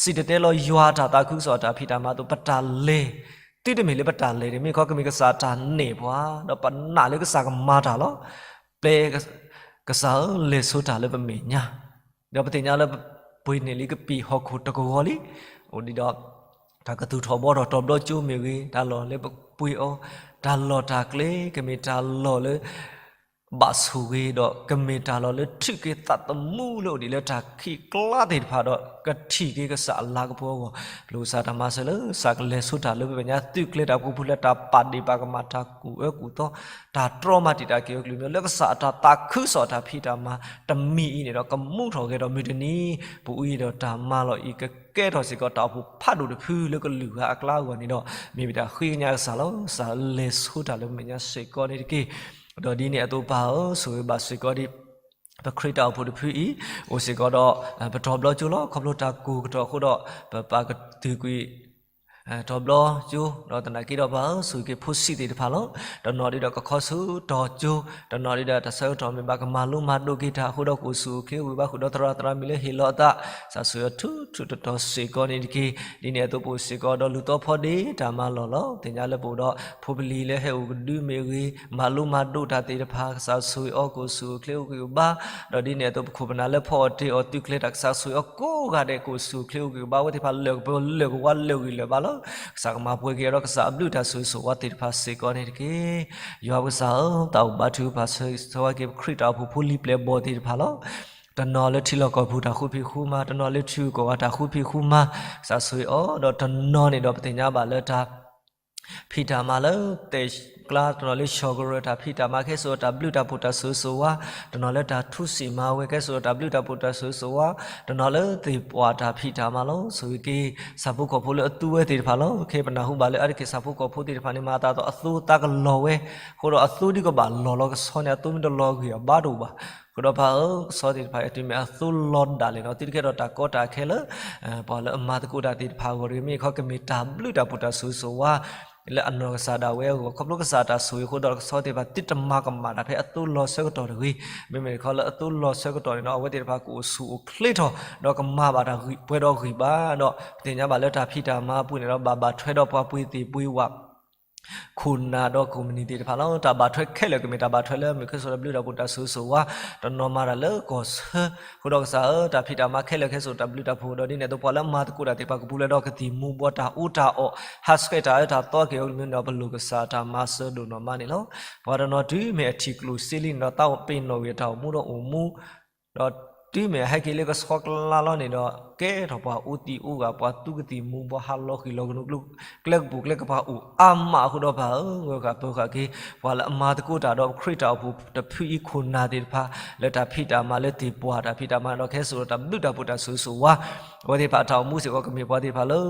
စံၣ်တဲၤတဲလီၤယွၤအတၢ်သးခုကစီၣ်အတၢ်ဖံးတၢ်မၤအသိး ပတၢ်လဲၤ, သုတမ့ၢ်လၢပတၢ်လဲၤတဂ့ၤ, မ့ၢ်ခီကမ့ၢ်ကစၢ်တၢ်နဲၣ်ပှၤ, ဒီးပနာ်လၢကစၢ်ကမၤတၢ်လီၤ. ပျဲ ကစၢ်ဧၢ, လဲၤဆိတၢ်လၢပမဲာ်ညါ, ဒီးပသ့ၣ်ညါလၢပပှ့ၤန့ၢ်လံကပံာ်ဟီၣ်ခိၣ်တကဝီၤလံ, အိၣ်ဒံးဒီး တၢ်ကသူၣ်ထီၣ်ဘှီထီၣ်တီၤဘျီကၠိမ့ၢ်ဂ့ၤ, တၢ်လီၢ်လၢပပှ့ၤအီၤ, တၢ်လီၢ်တၢ်ကျဲ ကမ့ၢ်တၢ်လီၢ်လၢ ဘၣ်ဆိၣ်ဂ့ၤဒီး ကမ့ၢ်တၢ်လီၢ်လၢထုးက့ၤသးသမူလၢအိၣ်ဒံးလၢတၢ်ခံးကျါသ့ၣ်တဖၣ်ဒီး ကထံၣ်က့ၤကစၢ်အလၤကပီၤအဂီၢ်, ပလိၣ်ကစၢ်တၢ်မၤစၢၤလၢကစၢ်ကလဲၤဆိတၢ်လၢပမဲာ်ညါ, သုးကျဲၤတၢ်ဖိဖုလၢတၢ်ပာ်ဒ့ၣ်ပာ်ကမၣ်တၢ်ကူၣ်အၢကူၣ်သီ, တၢ်တြီမၤတံာ်တာ်က့ၤအီၤကလုာ်ကညီ လၢကစၢ်အတၢ်သးခုကစီၣ်တၢ်ဖံးတၢ်မၤတမံၤအံၤန့ၣ်ဒီး ကမူထီၣ်ဂဲၤထီၣ်မုၢ်တနံၤ, ပအိၣ်ယံၤဒီးတၢ်မၤလီၢ်အံၤ ကကဲထီၣ်စ့ၢ်ကီးတၢ်အိၣ်ဖှိၣ်ဖးဒိၣ်တဖုလၢကလုာ်ဂၤအကျါအဂီၢ်န့ၣ်ဒီး မ့ၢ်ဝဲတၢ်ဃ့ကညးကစၢ်လီၤ. ကစၢ်လဲၤဆိတၢ်လၢပမဲာ်ညါစ့ၢ်ကီးန့ၣ်တက့ၢ်. ဒီးဒ်န့ၣ်အသိးပၢ်ဧၢ, ဆိၣ်ဂ့ၤဘၣ်စ့ၢ်ကီးဒ် ပခရံာ်တၢ်အိၣ်ဖှိၣ်တဖုအံၤ, အိၣ်စ့ၢ်ကီးဒီး ပတီၤဘျီကၠိလီၤ. ခီဖျိတၢ်ကိၢ်ကတီၢ်အဃိဒီး ပပာ်ကတုၤကွံာ် တီၤဘျီကၠိ, ဒီးသနာ်က့ဒီးပၢ်ဧၢ, ဆိၣ်ဂ့ၤက့ၤဖိဆံးသ့ၣ်တဖၣ်လီၤ. တနီၤဒ်ဒီးကခီဆူတီၤကၠိ, တနီၤဒ်ဒီးတၢ်ဆၢကတီၢ်မ့ၢ်ဘၣ်ကမၤလိမၤဒိးက့ၤတၢ်အဃိဒီး ကအိၣ်ဆူၣ်အိၣ်ချ့ဝံၤဘၣ်ဃုာ်ဒီးသရၣ်, သရၣ်မ့ၢ်လၢဟ့ၣ်လီၤအသး, ကစၢ်ဆိၣ်ဂ့ၤအီၤထူထူတီၤတီၤစ့ၢ်ကီးန့ၣ်တက့ၢ်. ဒ်န့ၣ်အသိးပအိၣ်စ့ၢ်ကီးဒီးလုၢ်သီဖီဒ့တၢ်မၤလီၢ်လီၤ. သ့ၣ်ညါလၢပအိၣ်ဒီးဖိပလံၤလၢဟဲအိၣ်ကဒုမ့ၢ်ဂ့ၤ, မၤလိမၤဒိးတၢ်သ့ၣ်တဖၣ်, ကစၢ်ဆိၣ်ဂ့ၤအီၤ ကအိၣ်ဆူၣ်အိၣ်ချ့အိၣ်ဂံၢ်အိၣ်ဘါ, ဒီးဒ်န့ၣ်အသိးပခိၣ်ပနၢ်လၢဖီအီၣ်တ့ၢ်အီၣ်သုးကျဲၤတၢ်, ကစၢ်ဆိၣ်ဂ့ၤအီၤကိးဂၤဒဲး ကအိၣ်ဆူၣ်အိၣ်ချ့အိၣ်ဂံၢ်အိၣ်ဘါ, အဝဲသ့ၣ်တဖၣ်လၢာ်ကပၢၤလၢာ်ကဝါလၢာ်ဂံၢ်လၢာ်ဘါလီၤ. ကစၢ်ကမၤပှဲၤက့ၤဒီးကစၢ်အဘျုးတၢ်ဆိၣ်ဂ့ၤဆိၣ်ဝါသ့ၣ်တဖၣ်စ့ၢ်ကီးန့ၣ်တက့ၢ်. ယွၤပကစၢ်ဧၢ, တၢ်အိၣ်ဘါထုကဖၣ်ဆၢဂ့ၤဆၢဝါက့ၤပခရံာ်တၢ်အိၣ်ဖှိၣ်ဖိလံၤပျဲၢ်ဘီၣ်သ့ၣ်တဖၣ်လီၤ. တနီၤလၢထံလီၢ်ကီၢ်ပူၤတၢ်ဃူဖံးဃူမၤ, တနီၤလၢထံဂုၤကီၢ်ဂၤတၢ်ဃူဖံးဃူမၤ, ကစၢ်ဆိၣ်ဂ့ၤအီၤ, ဒီးတနီၤန့ၣ်ဒီးပသ့ၣ်ညါဘၣ်လၢတၢ် ဖံးတၢ်မၤလၢသဲးကျါ, တနီၤလၢဆီၣ်ကရၢၢ်တၢ်ဖံးတၢ်မၤ ကဟဲစိာ်အီၤတၢ်ဘျုးတၢ်ဖှိၣ်တၢ်ဆိၣ်ဂ့ၤဆိၣ်ဝါ, တနီၤလၢတၢ်ထူစံၣ်မၤဝဲ ကဟဲစိာ်အီၤတၢ်ဘျုးတၢ်ဖှိၣ်တၢ်ဆိၣ်ဂ့ၤဆိၣ်ဝါ, တနီၤလၢသ့ၣ်ပှၢ်တၢ်ဖံးတၢ်မၤလီၤ. ဆိၣ်ဂ့ၤက့ၤ ဆၣ်ဖိကီၢ်ဖိလၢအသူဝဲသ့ၣ်တဖၣ်လီၤ. ခဲပနၢ်ဟူဘၣ်လၢအါတက့ၢ်ဆၣ်ဖိကီၢ်ဖိသ့ၣ်တဖၣ်န့ၣ် မၤအသးဒီးအသိသးကလီၤဝဲ, အဃိဒီးအသိဒ်ကဘၣ်လီၤလီၤကဆီန့ၣ် အသိမ့ၢ်တလီၤဂ့ၤအဘၣ်တအိၣ်ဘၣ်. အဃိဒီးပၢ်ဧၢ, ကဆီသ့ၣ်တဖၣ်အံၤ တုၤမ့ၢ်အသိလီၤဒၣ်လဲာ်ဒီး သုတကဲထီၣ်တၢ်ကီတၢ်ခဲလၢ ပှၤလၢအမၤသကိးတၢ်သ့ၣ်တဖၣ်အဂီၢ်တဂ့ၤ, မ့ၢ်ခီကမ့ၢ်တၢ်ဘျုးတၢ်ဖှိၣ်တၢ်ဆိၣ်ဂ့ၤဆိၣ်ဝါ လၢအနီၢ်ကစၢ်ဒၣ်ဝဲအဂီၢ်, ခီဖျိကစၢ်တၢ်ဆိၣ်ဂ့ၤအဃိဒီး ကဆီသ့ၣ်တဖၣ် သုတမၤကမၣ်တၢ်ဖဲအသိလီၤဆၢကတီၢ်တဂ့ၤ. မ့မ့ၢ်တခီလၢအသိလီၤဆၢကတီၢ်န့ၣ်ဒီး အဝဲသ့ၣ်တဖၣ်ကအိၣ်ဆူၣ်အိၣ်ချ့ထီၣ်, ဒီးကမၤဘၣ်တၢ်ဂံၢ်ပှဲၤဒီးဂံၢ်ဘါဒီး ပသ့ၣ်ညါဘၣ်လၢတၢ်ဖံးတၢ်မၤအပူၤန့ၣ်ဒီး ဘၣ်ဘၣ်ထွဲဒီးပှၤပှ့ၤသ့ၣ်ပှ့ၤဝၣ် ခိၣ်နၢ်ဒီးကိးမုၢ်နံၤသ့ၣ်တဖၣ်လီၤ. တၢ်ဘၣ်ထွဲခဲလၢာ်ကမ့ၢ်တၢ်ဘၣ်ထွဲလၢမ့ၢ်ခဲစိာ်တၢ်ဘျုးတၢ်ဖှိၣ်တၢ်ဆိၣ်ဂ့ၤဆိၣ်ဝါ တနီၤမၤတၢ်လၢကီၢ်ဆၢ, အဃိဒီးကစၢ်ဧၢ, တၢ်ဖံးတၢ်မၤခဲလၢာ်ခဲစိာ်တၢ်ဘျုးတၢ်ဖှိၣ်ဒီးဒ်န့ၣ်အသိး ပှၤလၢအမၤသကိးတၢ်သ့ၣ်တဖၣ် ကပူၤဖျဲးဒီးကသံၣ်မူၤဘှီးတၢ်အူတၢ်အီၣ် ဟးဆှဲးတၢ်အၢတၢ်သီက့ၤအီၤကလုာ်မ့ၢ်န့ၣ်ဒီး ပလိၣ်ကစၢ်တၢ်မၤစၢၤဒိၣ်နီၢ်မးန့ၣ်လီၤ. ပှၤတနီၤတုၤမ့ၢ်အထံၣ်ကျိၣ်စ့လံန့ၣ်ဒီး သးပ့ၤနီၣ်ဝံၤအတၢ်အိၣ်မူဒီးအိၣ်မူ ဒီးတုၤမ့ၢ်အဟဲက့ၤလၢကဆှီကျါလီၤန့ၣ်ဒီး ကဲထီၣ်ပှၤအူသံးအူဂၤ ပှၤသူကသံၣ်မူၤဘှီး ဟးလီၤဃံၤလီၤကနူၤ ကျဲကပူၤကျဲကပၤအိၣ်အါမးအဃိဒီး ပၢ်ဧၢ, ဂၢၢ်ဃာ်ပၢၤဃာ်က့ၤ ပှၤလၢအမၤသကိးတၢ်ဒီးခရံာ်တၢ်အိၣ်ဖှိၣ်တဖုအံၤခိၣ်နၢ်သ့ၣ်တဖၣ် လၢတၢ်ဖံးတၢ်မၤလၢသ့ၣ်ပှၢ်တၢ်ဖံးတၢ်မၤဒီး ကဟဲစိာ်ဒီးတၢ်ဘျုးတၢ်ဖှိၣ်တၢ်ဆိၣ်ဂ့ၤဆိၣ်ဝါ အဝဲသ့ၣ်တဖၣ်အတၢ်အိၣ်မူစ့ၢ်ကီး ကမ့ၢ်ပှၤသ့ၣ်တဖၣ်လၢ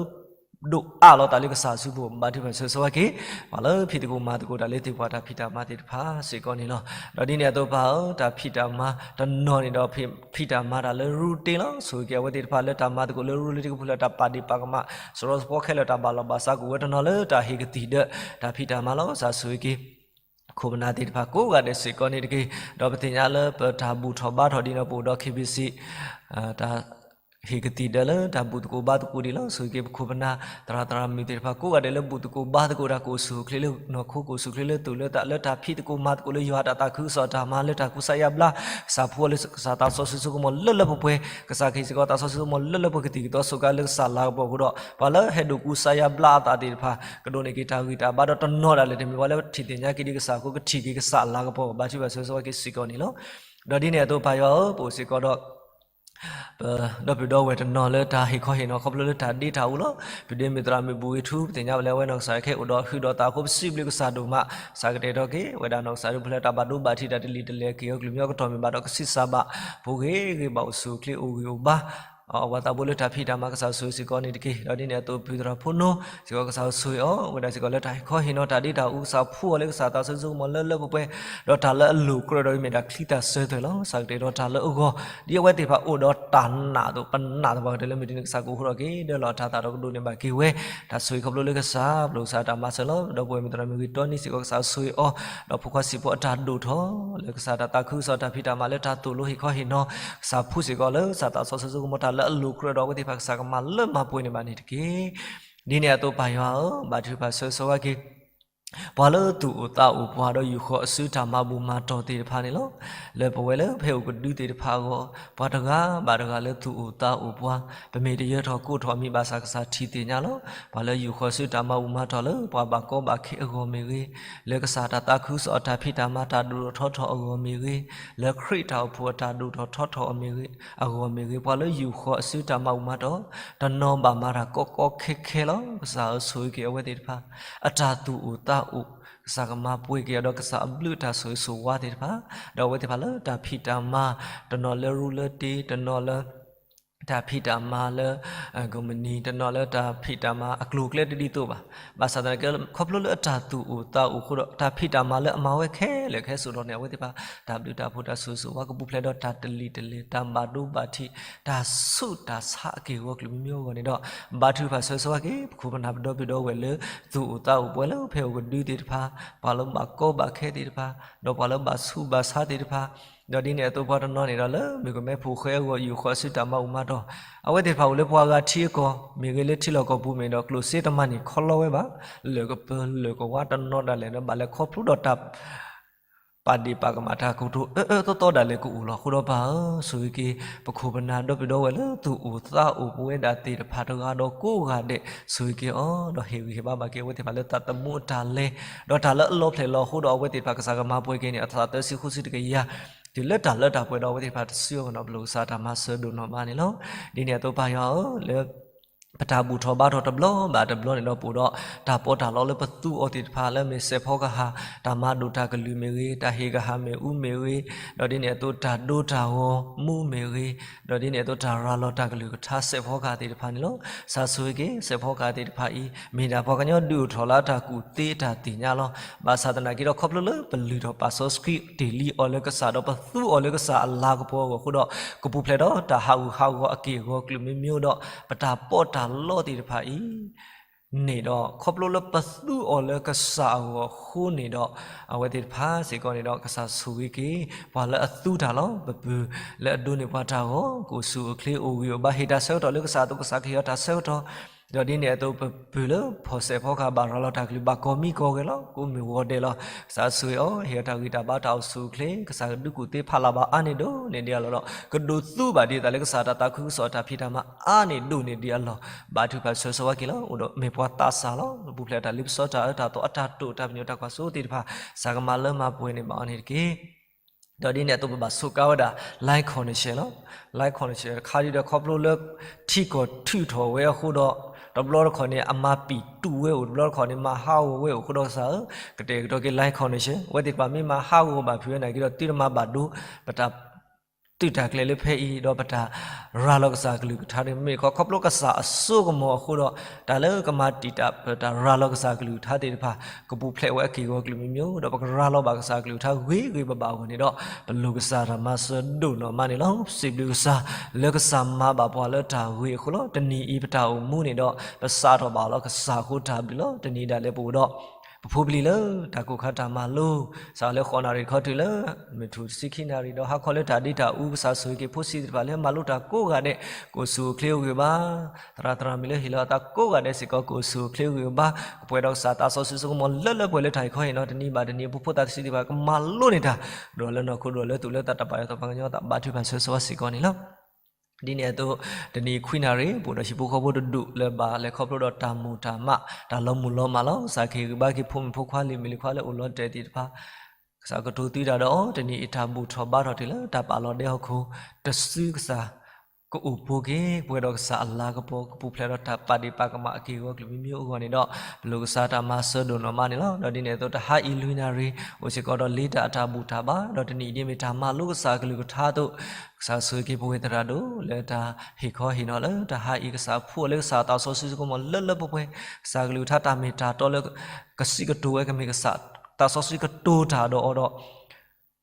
ဒိၣ်အါလီၤသးလၢကစၢ်အစုပူၤ ဘါထုကဖၣ်ဆိၣ်ဂ့ၤဆိၣ်ဝါက့ၤ ပှၤလၢဖံးသကိးမၤသကိးတၢ်လၢသ့ၣ်ပှၢ်တၢ်ဖံးတၢ်မၤသ့ၣ်တဖၣ်စ့ၢ်ကီးန့ၣ်လီၤ. ဒီးဒ်န့ၣ်အသိးပၢ်ဧၢ, တၢ်ဖံးတၢ်မၤတနီၤန့ၣ်ဒီး ဖံးတၢ်မၤတၢ်လၢရူတ့လီၤ. ဆိၣ်ဂ့ၤက့ၤအဝဲသ့ၣ်တဖၣ်လၢတၢ်မၤသကိးလၢရူလၢတ့ကပူၤဖျဲးတၢ်ပာ်ဒ့ၣ်ပာ်ကမၣ် စရီသဖှီခဲလၢာ်တၢ်ဘၣ်လီၢ်ဘၣ်စး ကအိၣ်ဝဲတနီၤလၢတၢ်ဟ့ၣ်ကသံၣ်ဒၢးတၢ်ဖံးတၢ်မၤလီၤ. ကစၢ်ဆိၣ်ဂ့ၤက့ၤ ခိၣ်ပနၢ်သ့ၣ်တဖၣ်ကိးဂၤဒဲးစ့ၢ်ကီးန့ၣ်တက့ၢ်. ဒီးပသ့ၣ်ညါလၢပတၢ်ဘူၣ်ထီၣ်ဘါထီၣ်ဒ်န့ၣ် ပအိၣ်ဒီး KBC တၢ် ဟ့ၣ်ကသံၣ်ဒၢးလၢတၢ်ဘူၣ်သကိးဘါသကိးဒ်လီၤ. ဆိၣ်ဂ့ၤက့ၤပခိၣ်ပနၢ်သရၣ်သရၣ်မုၣ်သ့ၣ်တဖၣ်ကိးဂၤဒဲးလၢဘူၣ်သကိးဘါသကိးတၢ် ကအိၣ်ဆူၣ်အိၣ်ချ့လၢနီၢ်ခိ ကအိၣ်ဆူၣ်အိၣ်ချ့လၢသူၣ်လၢသး လၢတၢ်ဖံးသကိးမၤသကိးလၢယွၤအတၢ်သးခုကစီၣ်တၢ်မၤ လၢတၢ်ကူစါယါဘျါ ကစၢ်ဖှူအီၤလၢကစၢ်သးစီဆှံဆိကမိၣ်လၢလၢပှဲၤပှဲၤ ကစၢ်ကဟ့ၣ်စ့ၢ်ကီးသးစီဆှံဆိကမိၣ်လၢလၢပှဲၤပှဲၤ ကသံၣ်ကသီဆိးကါလၢကစၢ်လၤကပီၤအဃိဒီး ပှၤလၢဟဲဒိးကူစါယါဘျါအသးသ့ၣ်တဖၣ် ကဒိးန့ၢ်က့ၤတၢ်ဂံၢ်တၢ်ဘါဒီးတနီၤဒၣ်လဲာ် တမ့ၢ်ပှၤလၢထံၣ်သ့ၣ်ညါက့ၤဒ်ကစၢ်အဃိ ကထံၣ်က့ၤကစၢ်အလၤကပီၤ ဘါထုကဖၣ်ဆိၣ်ဂ့ၤဆိၣ်ဝါက့ၤစ့ၢ်ကီးန့ၣ်လီၤ. ဒီးဒ်န့ၣ်အသိးပၢ်ယွၤဧၢ, ပအိၣ်စ့ၢ်ကီးဒီး ပဒီပုၢ်ဒီဝဲၢ်တနီၤလၢတၢ်ဟ့ၣ်ခီဟ့ၣ်နီၤခီဖျိလၢတၢ်ဒ့တၢ်အူလီၤ. ပဒ့မုၢ်သရၣ်မုၣ်ဘူၣ်ဂ့ၤထူ ပသ့ၣ်ညါဝဲလၢအဝဲနီၢ်ကစၢ်ခဲအိၣ်ဒီးဟုၣ်ဒီးသးအဃိ ပစံးဘျုးကစၢ်ဒိၣ်မး ကစၢ်ကတဲာ်ကတီၤက့ၤဝဲဒၣ်နီၢ်ကစၢ်ဒၣ်ပှၤလၢတၢ်ဘၣ်ဒိဘၣ်ထံးတၢ်တလံၣ်တလဲၤ က့ၤအီၤကလုၢ်မံအီၤကတီၢ်မ့ၢ်ဘၣ်ဒီး ကဆံးစၢ်ဘၣ်ဖိဂ့ၤဂ့ၤဘၣ် အိၣ်ဆူၣ်အိၣ်ချ့အိၣ်ဂံၢ်အိၣ်ဘါ အဝဲသးဘိလၢတၢ်ဖံးတၢ်မၤ ကစၢ်ဆိၣ်ဂ့ၤစ့ၢ်ကီးန့ၣ်တက့ၢ်. ဒီးဒ်န့ၣ်အသိးပုၢ်သရၣ်ဖိနီၢ်စ့ၢ်ကီး ကစၢ်ဆိၣ်ဂ့ၤအီၤ ဝဲဒၣ်စ့ၢ်ကီးလၢတၢ်ဟ့ၣ်ခီဟ့ၣ်နီၤတၢ်ဒ့တၢ်အူ ကစၢ်ဖှူအီၤလၢကစၢ်သးစီဆှံဆိကမိၣ်လၢလၢပှဲၤပှဲၤ ဒီးတၢ်လၢအလိၤကြၢးဒီးမ့ၢ်ဒၣ်ချံတၢ်စၢၤသွဲၣ်လီၤ. ကစၢ်ကတဲာ်ကတီၤတၢ်လၢအဂီၢ် ဒ်အဝဲသ့ၣ်တဖၣ်အိၣ်ဒီးတၢ်နာ်အသိး ပနာ်သပှၢ်ကတၢၢ်လၢမုၢ်တနံၤ ကစၢ်ကအိးထီၣ်က့ၤဒီးလီၤအတၢ်သးဒီးကဒိးန့ၢ်ဘၣ်က့ၤဝဲ တၢ်ဆိၣ်ဂ့ၤခီဖျိလၢကစၢ် ပလိၣ်ကစၢ်တၢ်မၤစၢၤလီၤ. ဒီပုၢ်ဝဲၢ်မုၣ်သရၣ်မုၣ်ဂ့ၤတီနံၤစ့ၢ်ကီး ကစၢ်ဆိၣ်ဂ့ၤအီၤ ဒီးဖိခွါစံၣ်ဖိအတၢ်ဒိၣ်ထီၣ် လၢကစၢ်တၢ်သးခုကစီၣ်တၢ်ဖံးတၢ်မၤလၢတၢ်သိၣ်လိဟ့ၣ်ခီဟ့ၣ်နီၤ ကစၢ်ဖှူစ့ၢ်ကီးလၢကစၢ်သးစီဆှံဆိကမိၣ် တၢ်လၢအလိၤကြၢးဒီးအဝဲသ့ၣ်တဖၣ် ကစၢ်ကမၤလၢမၤပှဲၤန့ၢ်ဘၣ်န့ၣ်တက့ၢ်. ဒ်န့ၣ်အသိးပၢ်ယွၤဧၢ, ဘါထုကဖၣ်ဆိၣ်ဂ့ၤဆိၣ်ဝါက့ၤ ပှၤလၢသူၣ်အိၣ်သးအိၣ်ပှၤဒီးယူာ်ဃီၤအစုတၢ်မၤဘူၣ်မၤတီၢ်သ့ၣ်တဖၣ်န့ၣ်လီၤ. လၢပဝဲလၢဖဲအိၣ်ကဒုသ့ၣ်တဖၣ်အဂီၢ် ပှၤတဂၤဘၣ်တဂၤလၢသူၣ်အိၣ်သးအိၣ်ပှၤ ပမ့ၢ်တယၢထီၣ်ကိးထီၣ်မံၤဘၣ်ဆၣ် ကစၢ်ထံၣ်သ့ၣ်ညါလီၤ. ပှၤလၢယူာ်ဃီၤစုတၢ်မၤဘူၣ်မၤတီၢ်လၢပှၤဘၣ်ကီဘၣ်ခဲအဂီၢ်မ့ၢ်ဂ့ၤ, လၢကစၢ်တၢ်သးခုကစီၣ်အတၢ်ဖံးတၢ်မၤတၢ်ဒိၣ်ထီၣ်ထီထီၣ်အဂီၢ်မ့ၢ်ဂ့ၤ, လၢခရံာ်တၢ်အိၣ်ဖှိၣ်အတၢ်ဒိၣ်ထီၣ်ထီထီၣ်အဂီၢ်မ့ၢ်ဂ့ၤ, ပှၤလၢယူာ်ဃီၤအစုတၢ်မၤဘူၣ်မၤတီၢ် တနီၤဘၣ်မၤတၢ်ကီကီခဲခဲလီၤ. ကစၢ်ဧၢ ဆိၣ်ဂ့ၤက့ၤအဝဲသ့ၣ်တဖၣ် အတၢ်သူၣ်အိၣ်သးအိၣ်, ကစၢ်ကမၤပှဲၤက့ၤအီၤဒီးကစၢ်အဘျုးအတၢ်ဆိၣ်ဂ့ၤဆိၣ်ဝါသ့ၣ်တဖၣ်, ဒီးအဝဲသ့ၣ်တဖၣ်လၢတၢ်ဖံးတၢ်မၤ တနီၤလၢရူလၢတ့ တနီၤလၢ တၢ်ဖံးတၢ်မၤလၢ ကိးမုၢ်နံၤ တနီၤလၢတၢ်ဖံးတၢ်မၤအကျိၤအကျဲတဒ်သိးဘၣ်. ဘၣ်ဆၣ်သနာ်က့ ခီဖျိလၢအတၢ်သူၣ်အိၣ်သးအိၣ်အဃိဒီး တၢ်ဖံးတၢ်မၤလၢအမၤဝဲခဲလၢာ်ကဟဲစိာ်ထီၣ်န့ၣ် အဝဲသ့ၣ်တဖၣ် တၢ်ဘျုးတၢ်ဖှိၣ်တၢ်ဆိၣ်ဂ့ၤဆိၣ်ဝါကပူၤဖျဲးဒီးတၢ်တလံၣ်တလဲၤ တၢ်ဘၣ်ဒိဘၣ်ထံး တၢ်ဆူးတၢ်ဆါအက့ၢ်အဂီၤကလုာ်မံၤမံၤအဂီၢ်န့ၣ်ဒီး ဘါထုကဖၣ်ဆိၣ်ဂ့ၤဆိၣ်ဝါက့ၤ ပခိၣ်ပနၢ်ပဒီပုၢ်ဒီဝဲၢ်လၢ သူၣ်အိၣ်သးအိၣ်ပှၤလၢဖဲအိၣ်ကဒုသ့ၣ်တဖၣ်, ပှၤလၢဘၣ်ကီဘၣ်ခဲသ့ၣ်တဖၣ်, ဒီးပှၤလၢဘၣ်ဆူးဘၣ်ဆါသ့ၣ်တဖၣ်, ဒီးဒ်န့ၣ်အသိးပှၤတနီၤန့ၣ်ဒီးလၢမုၣ်ကမဲဖိဃဲအဂီၢ် ယူာ်ဃီၤအစုတၢ်မၤဘူၣ်မၤတီၢ်, အဝဲသ့ၣ်တဖၣ်အိၣ်လၢပှၤဂၤထံအကီၢ် မ့ၢ်ဂ့ၤလၢထံလီၢ်ကီၢ်ပူၤမ့ၢ်ဒီး ကျိၣ်စ့တမၤန့ၢ်ခီလီဝဲဘၣ်, လၢၢ်ကပၢၤလၢၢ်ကဝါတနီၤဒၣ်လဲာ်ဒီး ဘၣ်လဲၤခီဖျိဒီးတၢ် ပာ်ဒ့ၣ်ပာ်ကမၣ်တၢ်ကတိၤအၢအၢသီသီဒၣ်လဲာ်ကအိၣ်လီၤ. အဃိဒီးပၢ်ဧၢ, ဆိၣ်ဂ့ၤက့ၤ ပခိၣ်ပနၢ်ဒီပုၢ်ဒီဝဲၢ်လၢသူၣ်အိၣ်သးအိၣ်ပဝဲဒၣ်သ့ၣ်တဖၣ်တဂၤဒီးကိးဂၤဒဲး, ဆိၣ်ဂ့ၤက့ၤအီၤ ဒီးဟ့ၣ်ဂံၢ်ဟ့ၣ်ဘါဘၣ်က့ၤ အဝဲသ့ၣ်တဖၣ်လၢသးသမူအတၢ်လဲၤ, ဒီးတၢ်လၢအလီၤဖျဲၣ်လီၤအဃိဒီး အဝဲသ့ၣ်တဖၣ်ကစၢ်ကမၤပှဲၤက့ၤန့ၣ် အသးသၢဆံဃိးဆံတကယၤ တုၤလၢတၢ်လၢတၢ်ပှဲၤဒီး အဝဲသ့ၣ်တဖၣ်တစုအဂီၢ်န့ၣ် ပလိၣ်ကစၢ်တၢ်မၤစၢၤဒိၣ်နီၢ်မးန့ၣ်လီၤ. ဒ်န့ၣ်အသိးပၢ်ယွၤဧၢ, လၢ ပတၢ်ဘူၣ်ထီၣ်ဘါထီၣ်တဘျီဘၣ်တဘျီန့ၣ်ဒီး ပအိၣ်ဒီးတၢ်ပီးတၢ်လီလၢပသူအီၤသ့ၣ်တဖၣ် လၢမ့ၢ်စဲးဖီကဟၣ် တၢ်မၤဒိၣ်တၢ်ကလုၢ်မ့ၢ်ဂ့ၤ, တၢ်ဟ့ၣ်ကဟၣ်မ့ၣ်အူမ့ၢ်ဂ့ၤ, ဒီးဒ်န့ၣ်အသိးတၢ်ဒိတၢ်ဂီၤမူမ့ၢ်ဂ့ၤ, ဒီးဒ်န့ၣ်အသိးတၢ်ရၤလီၤတၢ်ကလုၢ်ကထါစဲးဖီကဟၣ်သ့ၣ်တဖၣ်န့ၣ်လီၤ. ကစၢ်ဆိၣ်ဂ့ၤက့ၤ စဲးဖီကဟၣ်သ့ၣ်တဖၣ်အံၤ မ့ၢ်ဒၣ်ပှၤကညီဒုးအိၣ်ထီၣ်လၢအတၢ်ကူၣ်သ့တၢ်သ့ၣ်ညါလီၤ. ဘၣ်ဆၣ်သနာ်က့ဒီး ခီဖျိလၢပလုၢ်ထီၣ်ပာ်စီဆှံတ့ၢ်လံအီၤလၢကစၢ်ဒီး ပသူအီၤလၢကစၢ်အလၤကပီၤအဂီၢ်အဃိဒီး ကပူၤဖျဲးဒီးတၢ်ဟးဂူာ်ဟးဂီၤအက့ၢ်အဂီၤကလုာ်မံၤမံၤဒီး ပတၢ်ပီးတၢ်လီသ့ၣ်တဖၣ်အံၤ န့ၣ်ဒီး ခီဖျိလၢပသူအီၤလၢကစၢ်အဂီၢ်အဃိန့ၣ်ဒီး အဝဲသ့ၣ်တဖၣ်စ့ၢ်ကီးန့ၣ်ဒီး ကစၢ်ဆိၣ်ဂ့ၤက့ၤ ပှၤလၢအသူတၢ်လီၤ. ပပုၢ်လၢအဒိးန့ၢ်ပှၤတၢ်ဂီၤ ကအိၣ်ဆူၣ်အိၣ်ချ့အိၣ်ဂံၢ်အိၣ်ဘါ ဟ့ၣ်တၢ်ဆၢကတီၢ်လၢကစၢ်အသိး ကစၢ်ကဟ့ၣ်အီၤတၢ်ဆၢကတီၢ် ဒီးဒ်န့ၣ်အသိး ပပုၢ်လၢဖီၣ်စဲးဖီကဟၣ် ဘၣ်ရၤလီၤတၢ်ကလုၢ် ဘၣ်ကီၤမံကီၤဂဲၤလီၤ ကိးမုၢ်ဂီၤဒဲးလီၤ. ကစၢ်ဆိၣ်ဂ့ၤအီၤ ဟ့ၣ်အီၤတၢ်ဂံၢ်တၢ်ဘါ တၢ်အိၣ်ဆူၣ်အိၣ်ချ့ ကစၢ်ကဒုးကူၣ်သ့ဖးလၢ်ဘၣ်အါန့ၢ်ဒိၣ်န့ၢ်ဒံးအလီၢ်ဒီး ကဒိးသူဘၣ်ဒ်သိးလၢကစၢ်တၢ်သးခုကစီၣ်တၢ်ဖံးတၢ်မၤအါန့ၢ်ဒိၣ်န့ၢ်ဒံးအလီၢ် ဘါထုကဖၣ်ဆၢဂ့ၤဝဲက့ၤလီၤ. အိၣ်ဒီးမ့ၢ်ပှၤသးစၢ်လီၤ. ပူၤဖျဲးတၢ်လ့ပစီ တၢ်အၢတၢ်သီ အတၢ်တိာ် တၢ်ပညိၣ်တၢ်ကွၢ်စိသ့ၣ်တဖၣ် ကစၢ်ကမၤလၢမၤပှဲၤန့ၢ်ဘၣ်အီၤန့ၣ်တက့ၢ်. ဒီးဒ်န့ၣ်အသိး ပဘၣ်စူးကါဝဲဒၣ် line connection လီၤ. Line connection တခါဒ်ဒီး ခီဖျိလၢ ထံကီၢ်ထုးထီၣ်ဝဲအဃိဒီး တဘျီတခီၣ်န့ၣ် အမၤပံာ်တူၢ်ဝဲအိၣ်, တဘျီတခီၣ်န့ၣ် မၤဟးဂီၤဝဲအိၣ်အဃိဒီး ကစၢ်ဧၢ, ကတဲာ်ကတီၤက့ၤ line connection ဝဲသ့ၣ်တဖၣ် မ့ၢ်မၤဟးဂီၤဘၣ်ဖုးဝဲနာ်က့ဒီး သုတမၤဘၣ်ဒိ ပတၢ် သုးတၢ်ကျဲၤလၢဖဲအံၤ ဒီးပတၢ်ရၤလီၤကစၢ်ကလုၢ်ကထါန့ၣ် မ့ၢ်ခီ ခီဖျိကစၢ်အစိကမီၤအဃိဒီး တၢ်လၢကမၤတံာ်တာ်ပတၢ်ရၤလီၤကစၢ်ကလုၢ်ကထါသ့ၣ်တဖၣ် ကပူၤဖျဲးဝဲအက့ၢ်အဂီၤကလုာ်မံၤမံၤ ဒီးပကရၤလီၤဘၣ်ကစၢ်ကလုၢ်ကထါဂ့ၤဂ့ၤဘၣ်ဘၣ်အဂီၢ်န့ၣ်ဒီး ပလိၣ်ကစၢ်တၢ်မၤစၢၤဒိၣ်နီၢ်မးန့ၣ်လီၤ. စံးဘျုးကစၢ်လၢကစၢ်မၤဘၣ်ပှၤလၢတၢ်ဂ့ၤအဃိလီၤ. တနံၤအံၤပတၢ်အိၣ်မူန့ၣ်ဒီး ပစးထီၣ်ဘၣ်လီၤကစၢ်အဃိတၢ်ဘျုးလီၤ. တနံၤဒၣ်လဲာ်ပအိၣ်ဒီး ပဖိပလံၤလၢတၢ်ကိၢ်ခါတၢ်မၤလိ စးလၢဃိးနၣ်ရံၣ်ခီတုၤလၢ မုၢ်ထူၣ်တဆံခံနၣ်ရံၣ် ဒီးဟါခီလၢတၢ်ဒ့တၢ်အူ ကစၢ်ဆိၣ်ဂ့ၤက့ၤဖိဆံးသ့ၣ်တဖၣ်လၢမၤလိတၢ်ကိးဂၤဒဲး ကအိၣ်ဆူၣ်အိၣ်ချ့အိၣ်ဂ့ၤဘၣ်. သရၣ်သရၣ်မုၣ်လၢဟ့ၣ်လီၤအသးကိးဂၤဒဲးစ့ၢ်ကီး ကအိၣ်ဆူၣ်အိၣ်ချ့အိၣ်ဂ့ၤဘၣ်. ကပှဲၤဒီးကစၢ်သးစီဆှံဆိကမိၣ်လၢလၢပှဲၤလၢတၢ်ဟ့ၣ်ခီဟ့ၣ်နီၤတနံၤဘၣ်တနံၤ အပှၤဖိသၣ်တဆံးသ့ၣ်တဖၣ် ကမၤလိန့ၢ်တၢ် ဒိၣ်လၢနီၢ်ခိဒိၣ်လၢသူၣ်လၢသး တၢ်ဘၣ်ယွၤသးပှၤကညီသးဘါထုကဖၣ်ဆၢဂ့ၤဝဲစ့ၢ်ကီးန့ၣ်လီၤ. ဒ်န့ၣ်အသိး တနံၤခွံနၣ်ရံၣ် ပအိၣ်ဒီးဟံၣ်ဖိဃီဖိတဒူၣ်လၢဘၣ်လဲၤခီဖျိဒီးတၢ်မိၢ်တၢ်မး တၢ်လီၤမုၢ်လီၤမၢ်လီၤ. ကစၢ်ကဟ့ၣ်ဂံၢ်ဘါက့ၤဖိမုၣ်ဖိခွါလံၤမုၣ်လံၤခွါလၢအိၣ်လီၤတဲာ်သ့ၣ်တဖၣ် ကစၢ်ကတိၤသံတၢ်ဒီးအီၤ တနံၤအံၤတၢ်ဘူၣ်ထီၣ်ဘါထီၣ်တုၤလၢတၢ်ပာ်လီၤဒဲဟီၣ်ခိၣ် တစုကစၢ် ကအိၣ်ပိၤက့ၤ ပှဲၤဒီးကစၢ်အလၤကပီၤ ကပူၤဖျဲးဒီးတၢ်ပာ်ဒ့ၣ်ပာ်ကမၣ်အက့ၢ်အဂီၤကလုာ်မံၤမံၤအဂီၢ်န့ၣ်ဒီး ပလိၣ်ကစၢ်တၢ်မၤစၢၤဒိၣ်နီၢ်မးန့ၣ်လီၤ. ဒီးဒ်န့ၣ်အသိးတဟါအံၤလွံၢ်နၣ်ရံၣ် အိၣ်စ့ၢ်ကီးဒီးလ့တၢ်အတၢ်ဘူၣ်တၢ်ဘါ ဒီးတနံၤအံၤဒ်မ့ၢ်တၢ်မၤလိကစၢ်ကလုၢ်ကထါအသိး ကစၢ်ဆိၣ်ဂ့ၤက့ၤပဝဲသရၣ်ဒိၣ်လၢတၢ်ဟ့ၣ်ခီဟ့ၣ်နီၤလၢတၢ်ဟါအံၤ ကစၢ်ဖိးလၢကစၢ်သးစီဆှံဆိကမိၣ်လၢလၢပှဲၤပှဲၤ ကစၢ်ကလုၢ်ကထါတၢ်မ့ၢ်တၢ်တီလၢ ကစံးကတိၤဝဲကမ့ၢ်ကစၢ် သးစီဆှံကတိၤတၢ်ဒီးအီၤဒီး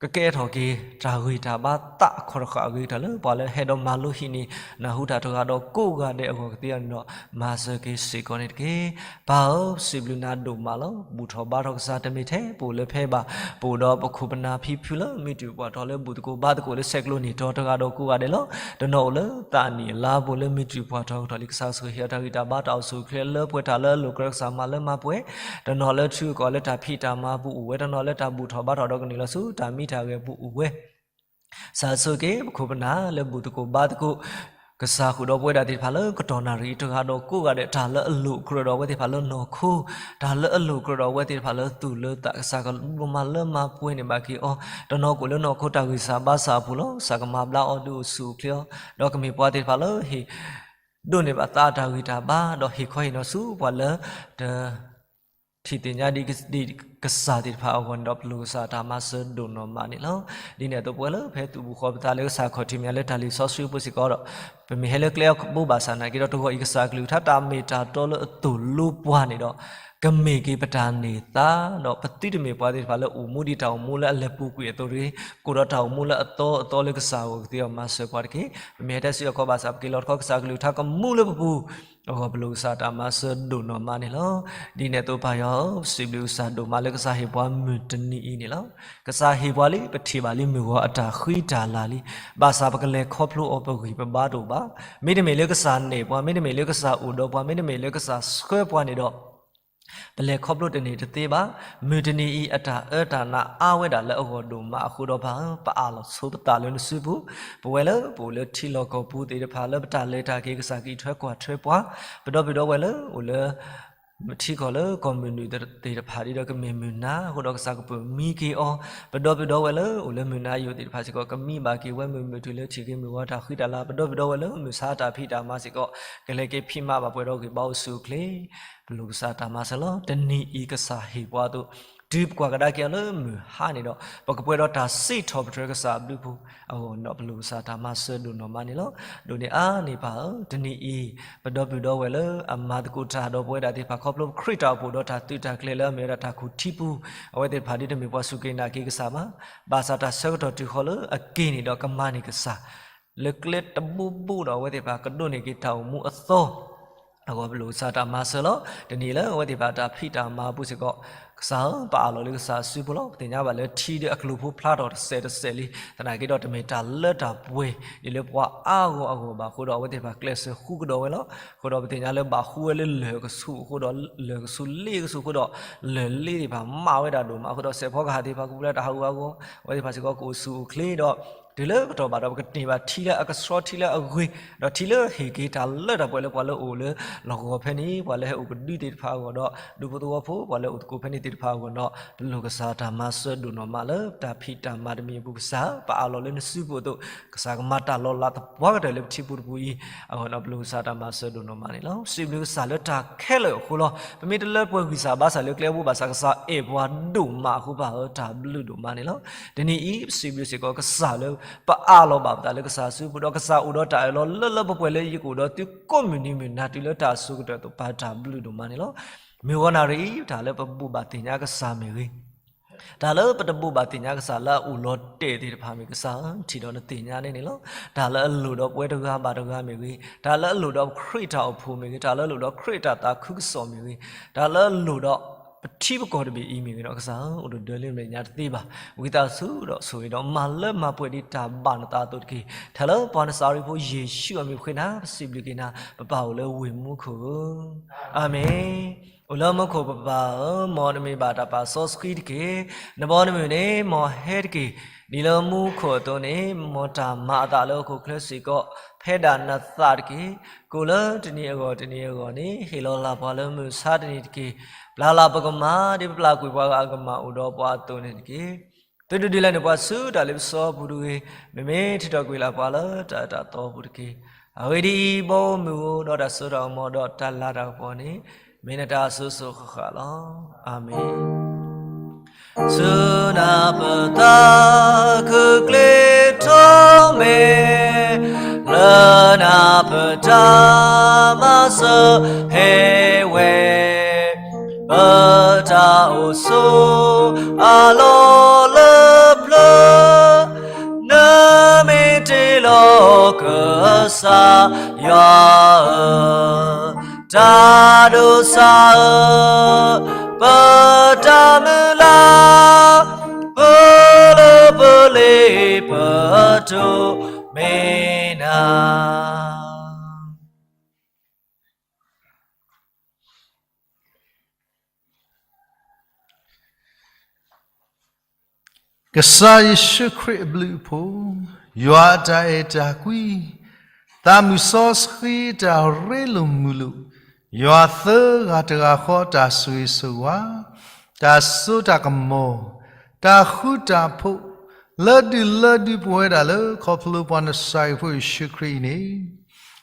ကကဲထီၣ်က့ၤတၢ်ဂံၢ်တၢ်ဘါသးအခီၣ်တဃာ်အဂ့ၤကတၢၢ်လၢပှၤလၢဟဲဒီးမၤလိဟံးန့ၢ် နၢ်ဟူတၢ်တဂၤဒီးကိးဂၤဒဲးအဂီၢ်ကသ့အီၤန့ၣ်ဒီး မၤစၢၤက့ၤစ့ၢ်ကီးန့ၣ်တက့ၢ်. ပၢ်ဧၢ, စံးဘျုးနၤဒိၣ်မးလီၤ. ဘူၣ်ထီၣ်ဘါထီၣ်ကစၢ် တမ့ၢ်ထဲပအိၣ်လၢဖဲဘၣ်, ပအိၣ်ဒီးပခိၣ်ပနၢ်ဖံဖုလၢမ့ၢ်တုၤပှၤထီၣ်လၢဘူၣ်သကိးဘါသကိးလၢဆဲးကျိးနံၣ်ထီၣ်တဂၤဒီးကိးဂၤဒဲးလီၤ. တနီၤအိၣ်လၢသးနံၣ်အလါပူၤလၢမ့ၢ်တုၤပှၤထီၣ်ကထီၣ်လံ ကစၢ်ဆိၣ်ဂ့ၤဟ့ၣ်အီၤတၢ်ဂံၢ်တၢ်ဘါတၢ်အိၣ်ဆူၣ်အိၣ်ချ့လၢပှဲၤတၢ်လၢအလိၣ်ကြၢး ကစၢ်မၤလၢမၤပှဲၤ, တနီၤလၢထူကီၢ်လၢတၢ်ဖံးတၢ်မၤပူၤအိၣ်ဝဲ, တနီၤလၢတၢ်ဘူၣ်ထီၣ်ဘါထီၣ်ဒီးကနုာ်လီၤဆူတၢ်မံတၢ်ဂဲၤပူၤအိၣ်ဝဲ ကစၢ်ဆိၣ်ဂ့ၤက့ၤပခိၣ်ပနၢ်လၢဘူၣ်သကိးဘါသကိး, ကစၢ်ဃုာ်ဒီးပဝဲဒၣ်သ့ၣ်တဖၣ်လၢကတီၢ်နၣ်ရံၣ်တဂၤဒီးကိးဂၤဒဲး, တၢ်လၢအလိၣ်ကြၢးဒီးအဝဲသ့ၣ်တဖၣ်လၢနီၢ်ခိ, တၢ်လၢအလိၣ်ကြၢးဒီးအဝဲသ့ၣ်တဖၣ်လၢသူၣ်လၢသး, ကစၢ်ကဒိးမၤလၢမၤပှဲၤန့ၢ်ဘၣ်က့ၤအီၤ, တနီၤကအိၣ်လၢနီၢ်ခိတၢ်ဂံၢ်စၢ်ဘါစၢ်အပူၤလီၤ. ကစၢ်ကမၤဘျါအီၤဒုးအိၣ်ဆူၣ်အိၣ်ချ့အီၤ, ဒီးကမ့ၢ်ပှၤသ့ၣ်တဖၣ်လၢဟ့ၣ် ဒိးန့ၢ်ဘၣ်သးအတၢ်ဂံၢ်တၢ်ဘါ, ဒီးဟ့ၣ်ခီဟ့ၣ်နီၤဆူပှၤလၢတ ထံၣ်သ့ၣ်ညါဒ်ကစၢ်သ့ၣ်တဖၣ်အဂီၢ်န့ၣ်ဒီး ပလိၣ်ကစၢ်တၢ်မၤစၢၤဒိၣ်နီၢ်မးန့ၣ်လီၤ. ဒ်န့ၣ်အသိးပဝဲလၢပဟဲသူၣ်ဘူၣ်ဃီပသးလၢကစၢ်ခီၣ်ထံးမ့ၢ်လၢတၢ်လံာ်စီဆှံပူၤစ့ၢ်ကီးဒီး, ပမ့ၢ်ဟဲလၢကျဲအဘိဘၣ်ဆၣ်နာ်က့ဒီး တဂီၤအံၤကစၢ်ကလုၢ်ကထါတၢ်မ့ၢ်တၢ်တီလၢအသိၣ်လိပှၤန့ၣ်ဒီး, ကမ့ၢ်က့ၤပတၢ်န့ၢ်သါ, ဒီးပသုတမ့ၢ်ပှၤသ့ၣ်တဖၣ်လၢအိၣ်မူဒ်တၢ်အိၣ်မူလၢအလဲၤပူၤကွံာ်အသိးတဂ့ၤ, ကအိၣ်ဒီးတၢ်အိၣ်မူလၢအသီအသီလၢကစၢ်အဂီၢ်ကသ့အီၤမၤစၢၤပှၤတက့ၢ်. ပမ့ၢ်ဟဲတဲဆူအကီၢ်ဘၣ်ဆၣ် ပက့ၤလီၤတခီကစၢ်ကလုၢ်ကထါကမူလၢပပူၤ အဂီၢ် ပလိၣ်ကစၢ်တၢ်မၤစၢၤဒိၣ်နီၢ်မးန့ၣ်လီၤ. ဒ်န့ၣ်အသိးပၢ်ယွၤဧၢ, ပစံးဘျုးကစၢ်ဒိၣ်မးလၢကစၢ်ဟ့ၣ်ပှၤမုၢ်တနံၤအံၤန့ၣ်လီၤ. ကစၢ်ဟ့ၣ်ပှၤလံ, ပထံၣ်ဘၣ်လံမုၢ်ဂီၤအတၢ်ဃံတၢ်လၤလံ. ဘၣ်ဆၣ်ပကလဲၤခီဖျိအီၤပဂံၢ်ပဘါတအိၣ်ဘၣ်. မ့တမ့ၢ်လၢကစၢ်နဲၣ်ပှၤ, မ့တမ့ၢ်လၢကစၢ်အိၣ်ဒီးပှၤ, မ့တမ့ၢ်လၢကစၢ်ဆှၢပှၤန့ၣ်ဒီး ပလဲၤခီဖျိတန့ၢ်တသ့ဘၣ်. မုၢ်တနံၤအံၤအတၢ်အၢတၢ်နးအါဝဲဒၣ်လၢအဂီၢ်ဒိၣ်မးအဃိဒီးပၢ်ဧၢ, ပအၢၣ်လီၤဆိပသးလၢနစုပူၤ, ပဝဲလၢပအိၣ်လၢထံလီၢ်ကီၢ်ပူၤသ့ၣ်တဖၣ်လၢပတၢ်လဲၤတၢ်က့ၤကစၢ်ကအံးထွဲကွၢ်ထွဲပှၤ, ပဒီပုၢ်ဒီဝဲၢ်လၢအိၣ်လၢ ထံကီၢ်လၢကီၢ်မုၢ်နုာ်သ့ၣ်တဖၣ်ဒီးကမ့ၢ်မုၢ်နၤအဃိဒီးကစၢ်ကပၢၤမံက့ၤအီၤ, ပဒီပုၢ်ဒီဝဲၢ်လၢအိၣ်လၢမုၢ်နၤယိာ်သ့ၣ်တဖၣ်စ့ၢ်ကီး ကမံဘၣ်က့ၤဝဲမုၢ်မုၢ်တုၤလၢထံၣ်က့ၤမုၢ်ဂီၤတၢ်ဃံတၢ်လၤ, ပဒီပုၢ်ဒီဝဲၢ်လၢမုၢ်ဆါတၢ်ဖံးတၢ်မၤစ့ၢ်ကီး ကလဲၤက့ၤဖံးမၤဘၣ်ပှဲၤဒီးဂံၢ်ဘါအိၣ်ဆူၣ်အိၣ်ချ့ ပလိၣ်ကစၢ်တၢ်မၤစၢၤလီၤ. တနံၤအံၤကစၢ်ဟ့ၣ်ပှၤအသိး တုၤပကွၢ်ကဒါက့ၤအီၤလၢမုၢ်ဟါန့ၣ်ဒီး ပကပှဲၤဒီးတၢ်စံးထီၣ်ပတြၢၤကစၢ်အဘျုးအဖှိၣ်အဂီၢ်န့ၣ်ဒီး ပလိၣ်ကစၢ်တၢ်မၤစၢၤဒိၣ်နီၢ်မးန့ၣ်လီၤ. ဒိၣ်န့ၢ်အါန့ၢ်ပၢ်ဧၢ, တနံၤအံၤ ပဒီပုၢ်ဒီဝဲၢ်လၢအမၤသကိးတၢ်ဒီးပဝဲဒၣ်သ့ၣ်တဖၣ်ခီဖျိခရံာ်တၢ်အိၣ်ဖှိၣ်ဒီးတၢ်သုးတၢ်ကျဲၤလၢအမ့ၢ်ဝဲဒၣ်တၢ်ခူၣ်ထံပူၤ အဝဲသ့ၣ်တဖၣ်ဒ်တမ့ၢ်ပှၤစူၢ်က့ၤနာ်က့ၤကစၢ်ဘၣ်. ဘၣ်ဆၣ်တၢ်ဆၢကတီၢ်တုၤဃီၤလၢအက့ၤန့ၣ်ဒီးကမၤန့ၢ်ကစၢ် လၢကျဲတဘိဘိဒီးအဝဲသ့ၣ်တဖၣ်ကဒိးန့ၢ်က့ၤတၢ်အိၣ်မူအသီ အဂီၢ်ပလိၣ်ကစၢ်တၢ်မၤစၢၤလီၤ. တနံၤလၢအဝဲသ့ၣ်တဖၣ်တၢ်ဖံးတၢ်မၤအပူၤစ့ၢ်ကီး ကစၢ်ဧၢ, ပအးလီၤလၢကစၢ်အစုပူၤလီၤ. ပသ့ၣ်ညါဘၣ်လၢထံဒီးအကျိၤဖိဖျါထီၣ်တစဲးတစဲးလံ. သနာ်က့ဒီးတမ့ၢ်တၢ်လၢတၢ်ပှဲၤ ဒ်လၢပှၤအါဂီၢ်အဂီၢ်ဘၣ်အဃိဒီး အဝဲသ့ၣ်တဖၣ်ကျဲးစၢးဃူကဒီးဝဲလီၤ. အဃိဒီးပသ့ၣ်ညါလၢဘၣ်ဃူဝဲလၢလၢၢ်ကဆူးအဃိဒီး လၢၢ်ကဆူးလ့ကဆူးအဃိဒီး လၢၢ်လ့သ့ၣ်တဖၣ်မးဝဲဒၣ်ဒိၣ်မးအဃိဒီး စဲးဖီကဟၣ်သ့ၣ်တဖၣ်ကပူၤလၢတၢ်ဟးဂူာ်ဟးဂီၤ, အဝဲသ့ၣ်တဖၣ်စ့ၢ်ကီးကအိၣ်ဆူၣ်အိၣ်ချ့ဒီး တုၤလၢကတီၢ်ဘၣ်ဒီး ပကန့ၢ်ဘၣ်ထံလၢအကဆှီထံလၢအဂ့ၤ, ဒီးထံလၢဟ့ၣ်က့ၤတၢ်လၢတၢ်ပှဲၤလၢပှၤလၢအအိၣ်လၢလီၢ်ကဝီၤဖဲန့ၣ်, ပှၤလၢဟဲအိၣ်ကဒုသ့ၣ်တဖၣ်အဂီၢ်ဒီး ဒူဖိသဝီဖိ ပှၤလၢအိၣ်သကိးဖဲန့ၣ်သ့ၣ်တဖၣ်အဂီၢ်ဒီး ပလိၣ်ကစၢ်တၢ်မၤစၢၤဒိၣ်နီၢ်မးလၢတၢ်ဖံးတၢ်မၤတမံၤအပူၤကစၢ်, ပအးလီၤလၢနစုပူၤအသိး, ကစၢ်ကမၤတၢ်လီၤလးသပှၢ်ကတၢၢ်လၢပထံပူၤတပူၤအံၤ, အဂီၢ်ဒီးပလိၣ်ကစၢ်တၢ်မၤစၢၤဒိၣ်နီၢ်မးန့ၣ်လီၤ. စံးဘျုးကစၢ်လၢတၢ်ခဲလၢာ်အဃိလီၤ. ပမ့ၢ်တလၢပှဲၤဂံၢ်စၢ်ဘါစၢ်လၢကျဲအဘိဘၣ်ဆၣ် ကစၢ်အဲၣ်ပှၤဒိၣ်မးအဃိ ပၢ်ဧၢ တၢ်ဘျုးဒိၣ်မးန့ၣ်လီၤ. တနံၤအံၤ ပစံးဘျုးစ့ၢ်ကီးကစၢ်လၢ ပအးလီၤဘၣ်ပသးလၢကစၢ်စုပူၤဒီး ကစၢ်အိၣ်ဒီးတၢ်အၢၣ်လီၤလၢလၢပှဲၤပှဲၤလၢယကအိၣ်ဒီးသုကိးမုၢ်နံၤမုၢ်နၤတုၤလၢတၢ်အစိၤကတၢၢ်အသိး ပၢ်တၢ်ဘျုးဒိၣ်မးန့ၣ်လီၤ. မုၢ်ဂီၤနၣ်ရံၣ်အံၤ တၢ်လၢပဘိးဘၣ်သ့ၣ်ညါကစၢ်မ့ၢ်ဂ့ၤ, တၢ်လၢပတဘိးဘၣ်သ့ၣ်ညါကစၢ်လၢအအိၣ်လီၤတဲာ်သ့ၣ်တဖၣ်မ့ၢ်ဂ့ၤ ကစၢ်ထံၣ်ဒီးနသ့ၣ်ညါန့ၣ်န့ၣ်လီၤ. တၢ်လၢအလိၣ်ဒီးပဝဲတဂၤဘၣ်တဂၤမ့ၢ်ဂ့ၤ, တၢ်လၢအလိၣ်ဒီးခရံာ်တၢ်အိၣ်ဖှိၣ်မ့ၢ်ဂ့ၤ, တၢ်လၢအလိၣ်ဒီးခရံာ်တၢ်သးခုကစီၣ်မ့ၢ်ဂ့ၤ, တၢ်လၢအလိၣ်ဒီးပထံပကီၢ်တဘ့ၣ်အံၤမ့ၢ်ဂ့ၤဒီး ကစၢ်ဧၢ အိၣ်တဒၢလၢမဲာ်ညါတသ့ဘၣ်. ဝံသးစူၤဒီးဆိၣ်ဂ့ၤဒီးမၤလၢမၤပှဲၤဒံးတၢ်ဘၣ်နသးအသိးတက့ၢ်. ထဲလၢပှၤနစၤရ့းဖိယ့ၣ်ၡူးအမံၤပဃ့နၤ ပစံးဘျုးက့ၤနၤ, ပပၢ်အိၣ်လၢဝ့ၢ်မူခိၣ်ဧၢ, အၤမ့ၣ်. အိၣ်လၢမူခိၣ်ပပၢ်ဧၢ, မ်နမံၤဘၣ်တၢ်ပာ်စီဆှံတက့ၢ်. နဘီနမုၢ်န့ၣ် မ်ဟဲတက့ၢ်. ဒ်လၢမူခိၣ်အသိးန့ၣ် မ်တၢ်မၤအသးလၢဟီၣ်ခိၣ်ချၢစ့ၢ်ကီး ဖဲဒၣ်နသးတက့ၢ်. ကိးလၢတနံၤအဂီၢ်တနံၤအဂီၢ်န့ၣ် ဟ့ၣ်လီၤလၢ်ပှၤလၢမုၢ်ဆါတနံၤတက့ၢ်. ပျၢ်လၢ်ပကမၤ ဒ်ပပျၢ်ကွံာ်ပှၤဂၤအကမၤအိၣ်ဒီးပှၤအသိးန့ၣ်တက့ၢ်. သုတဒုးလဲၤနုာ်ပှၤဆူတၢ်လ့ပစီအပူၤတဂ့ၤ, မ့မ့ၢ်ထုးထီၣ်ကွံာ်လၢ်ပှၤလၢတၢ်အၢတၢ်သီအပူၤတက့ၢ်. အဂ့ၢ်ဒ်အံၤ, ဘီမုၢ်ဧိၤ, ဒီးတၢ်စိတၢ်ကမီၤ, ဒီးတၢ်လၤတၢ်ကပီၤန့ၣ် မ့ၢ်နတၢ်အစိၤစိၤဃၣ်ဃၣ်လီၤ. အၤမ့ၣ်. ဆူနၢ်ပတၢ်ခုၣ်ကျ့ထီၣ်မဲာ်, လၢနၢ်ပတၢ်မၤစၢၤဟဲဝဲ, ပတၢ်အိၣ်ဆိးအလီၢ်လၢပျၢၤ, နမ့ၢ်တ့လီၤကစၢ်ယွၤဧၢ, တၢ်ဒိးစၢ်ဧၢ, ပတၢ်မုၢ်လၢ်, ပလၢပလ့ပတိၢ်မ့ၢ်နၤ. ကစၢ်ယ့ၣ်ၡူးခရံာ်အဘျုးအဖှိၣ်, ယွၤအတၢ်အဲၣ်တၢ်ကွံ, သးမုၢ်စီဆှံတၢ်ရ့လိာ်မုာ်လိာ်, ယွၤသၢဂၤတဂၤဃီတၢ်ဆိၣ်ဂ့ၤဆိၣ်ဝါ, တၢ်စိတၢ်ကမီၤ, တၢ်ဃူတၢ်ဖိး, လၢဒုၣ်လၢဒုၣ်ပဝဲဒၣ်လၢ ခီဖျိပှၤနစၤရ့းဖိယ့ၣ်ၡူးခရံာ်အံၤန့ၣ်,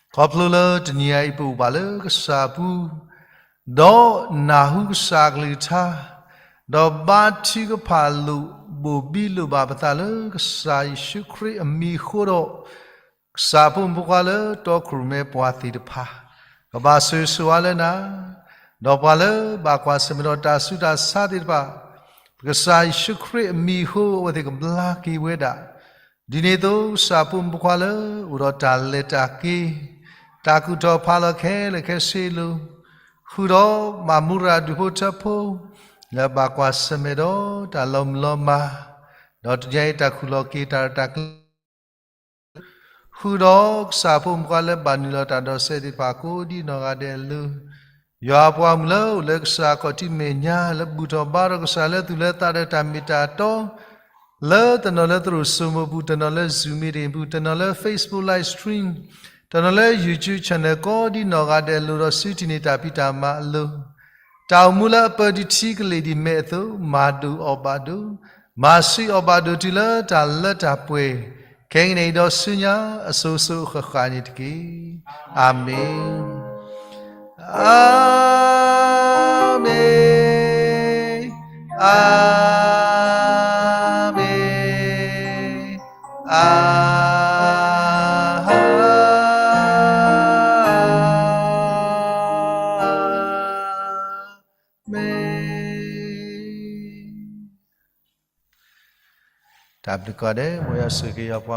ခီဖျိလၢတနံၤအံၤပအိၣ်ဘၣ်လၢကစၢ်အပူၤ, ဒီးနၢ်ဟူကစၢ်အကလုၢ်ကထါ, ဒီးဘါထုကဖၣ်လိာ်ဘိၣ်ဘံလိာ်ဘၣ်ပသးလၢကစၢ်ယ့ၣ်ၡူးခရံာ်အမံၤအဃိဒီး, ကစၢ်ဖိမုၣ်ဖိခွါလၢတီခိၣ်ရိၣ်မဲပှၤသ့ၣ်တဖၣ်, ကဘၣ်ဆိၣ်ဂ့ၤဆိၣ်ဝါလၢနၤ, ဒီးပှၤလၢဘၣ်ကွၢ်ဆၢၣ်မဲာ်ဒီးတၢ်ဆူးတၢ်ဆါသ့ၣ်တဖၣ်, ပကစၢ်ယ့ၣ်ၡူးခရံာ်အမံၤအဃိ အဝဲသ့ၣ်ကဘျါက့ၤဝဲဒၣ် ဒ်န့ၣ်အသိး ကစၢ်ဖိမုၣ်ဖိခွါလၢအိၣ်ဒီးတၢ်လဲၤတၢ်က့ၤ, တၢ်ကူၣ်ထီၣ်ဖးလီၤခဲလၢာ်ခဲဆ့အလိၤ, ဃုာ်ဒီးမၤမူရၤဒူၣ်ဖိထၢဖိ, လၢဘၣ်ကွၢ်ဆၢၣ်မဲာ်ဒီးတၢ်လီၤမုၢ်လီၤမၢ်, ဒီးတနံၤအံၤတၢ်ခူၣ်လီၤက့ၤတၢ်ရဲၣ်တၢ်ကျဲၤ ဃုာ်ဒီးကစၢ်ဖိမုၣ်ဖိခွါလၢဘၣ်နုာ်လီၤတၢ်ဒိးစဲးသ့ၣ်တဖၣ်ကိးဒ်နီၢ်ဂၤဒဲးအလိၤ, ယွၤအပှၤမုၣ်လၢအိၣ်လၢကစၢ်အခီၣ်ထံးမဲာ်ညါ လၢဘူၣ်ထီၣ်ဘါထီၣ်ကစၢ်လၢသူၣ်လၢသးဒီးတၢ်မ့ၢ်တၢ်တီ, လၢတနီၤလၢသရိာ်စိမိၤပူၤ, တနီၤလၢ Zoom meeting ပူၤ, တနီၤလၢ Facebook live stream, တနီၤလၢ YouTube channel ကိးဒ်နီၢ်ဂၤဒဲးအလိၤဒီးစုထံၣ်န့ၢ်တၢ်ဖံးတၢ်မၤအလိၤ, တၢ်အိၣ်မူလၢအပၢၢ်ဒံးထံကလ့ၢ်ဒံးမဲာ်အသိး မၤဒိၣ်အီၣ်ဘၣ်ဒိၣ်, မၤဆှံအီၣ်ဘၣ်ဒိၣ်တုၤလၢတၢ်လၢတၢ်ပှဲၤ, ခဲကနံၣ်အံၤဒီးဆူညါအစိၤစိၤအဃၣ်ဃၣ်န့ၣ်တက့ၢ်. အၤမ့ၣ်, အၤမ့ၣ်, အၤမ့ၣ်, အၤ မ့ၢ် တၢ်ဘျုးကိးဂၤဒဲး, မ်ယွၤဆိၣ်ဂ့ၤက့ၤယွၤပှၤ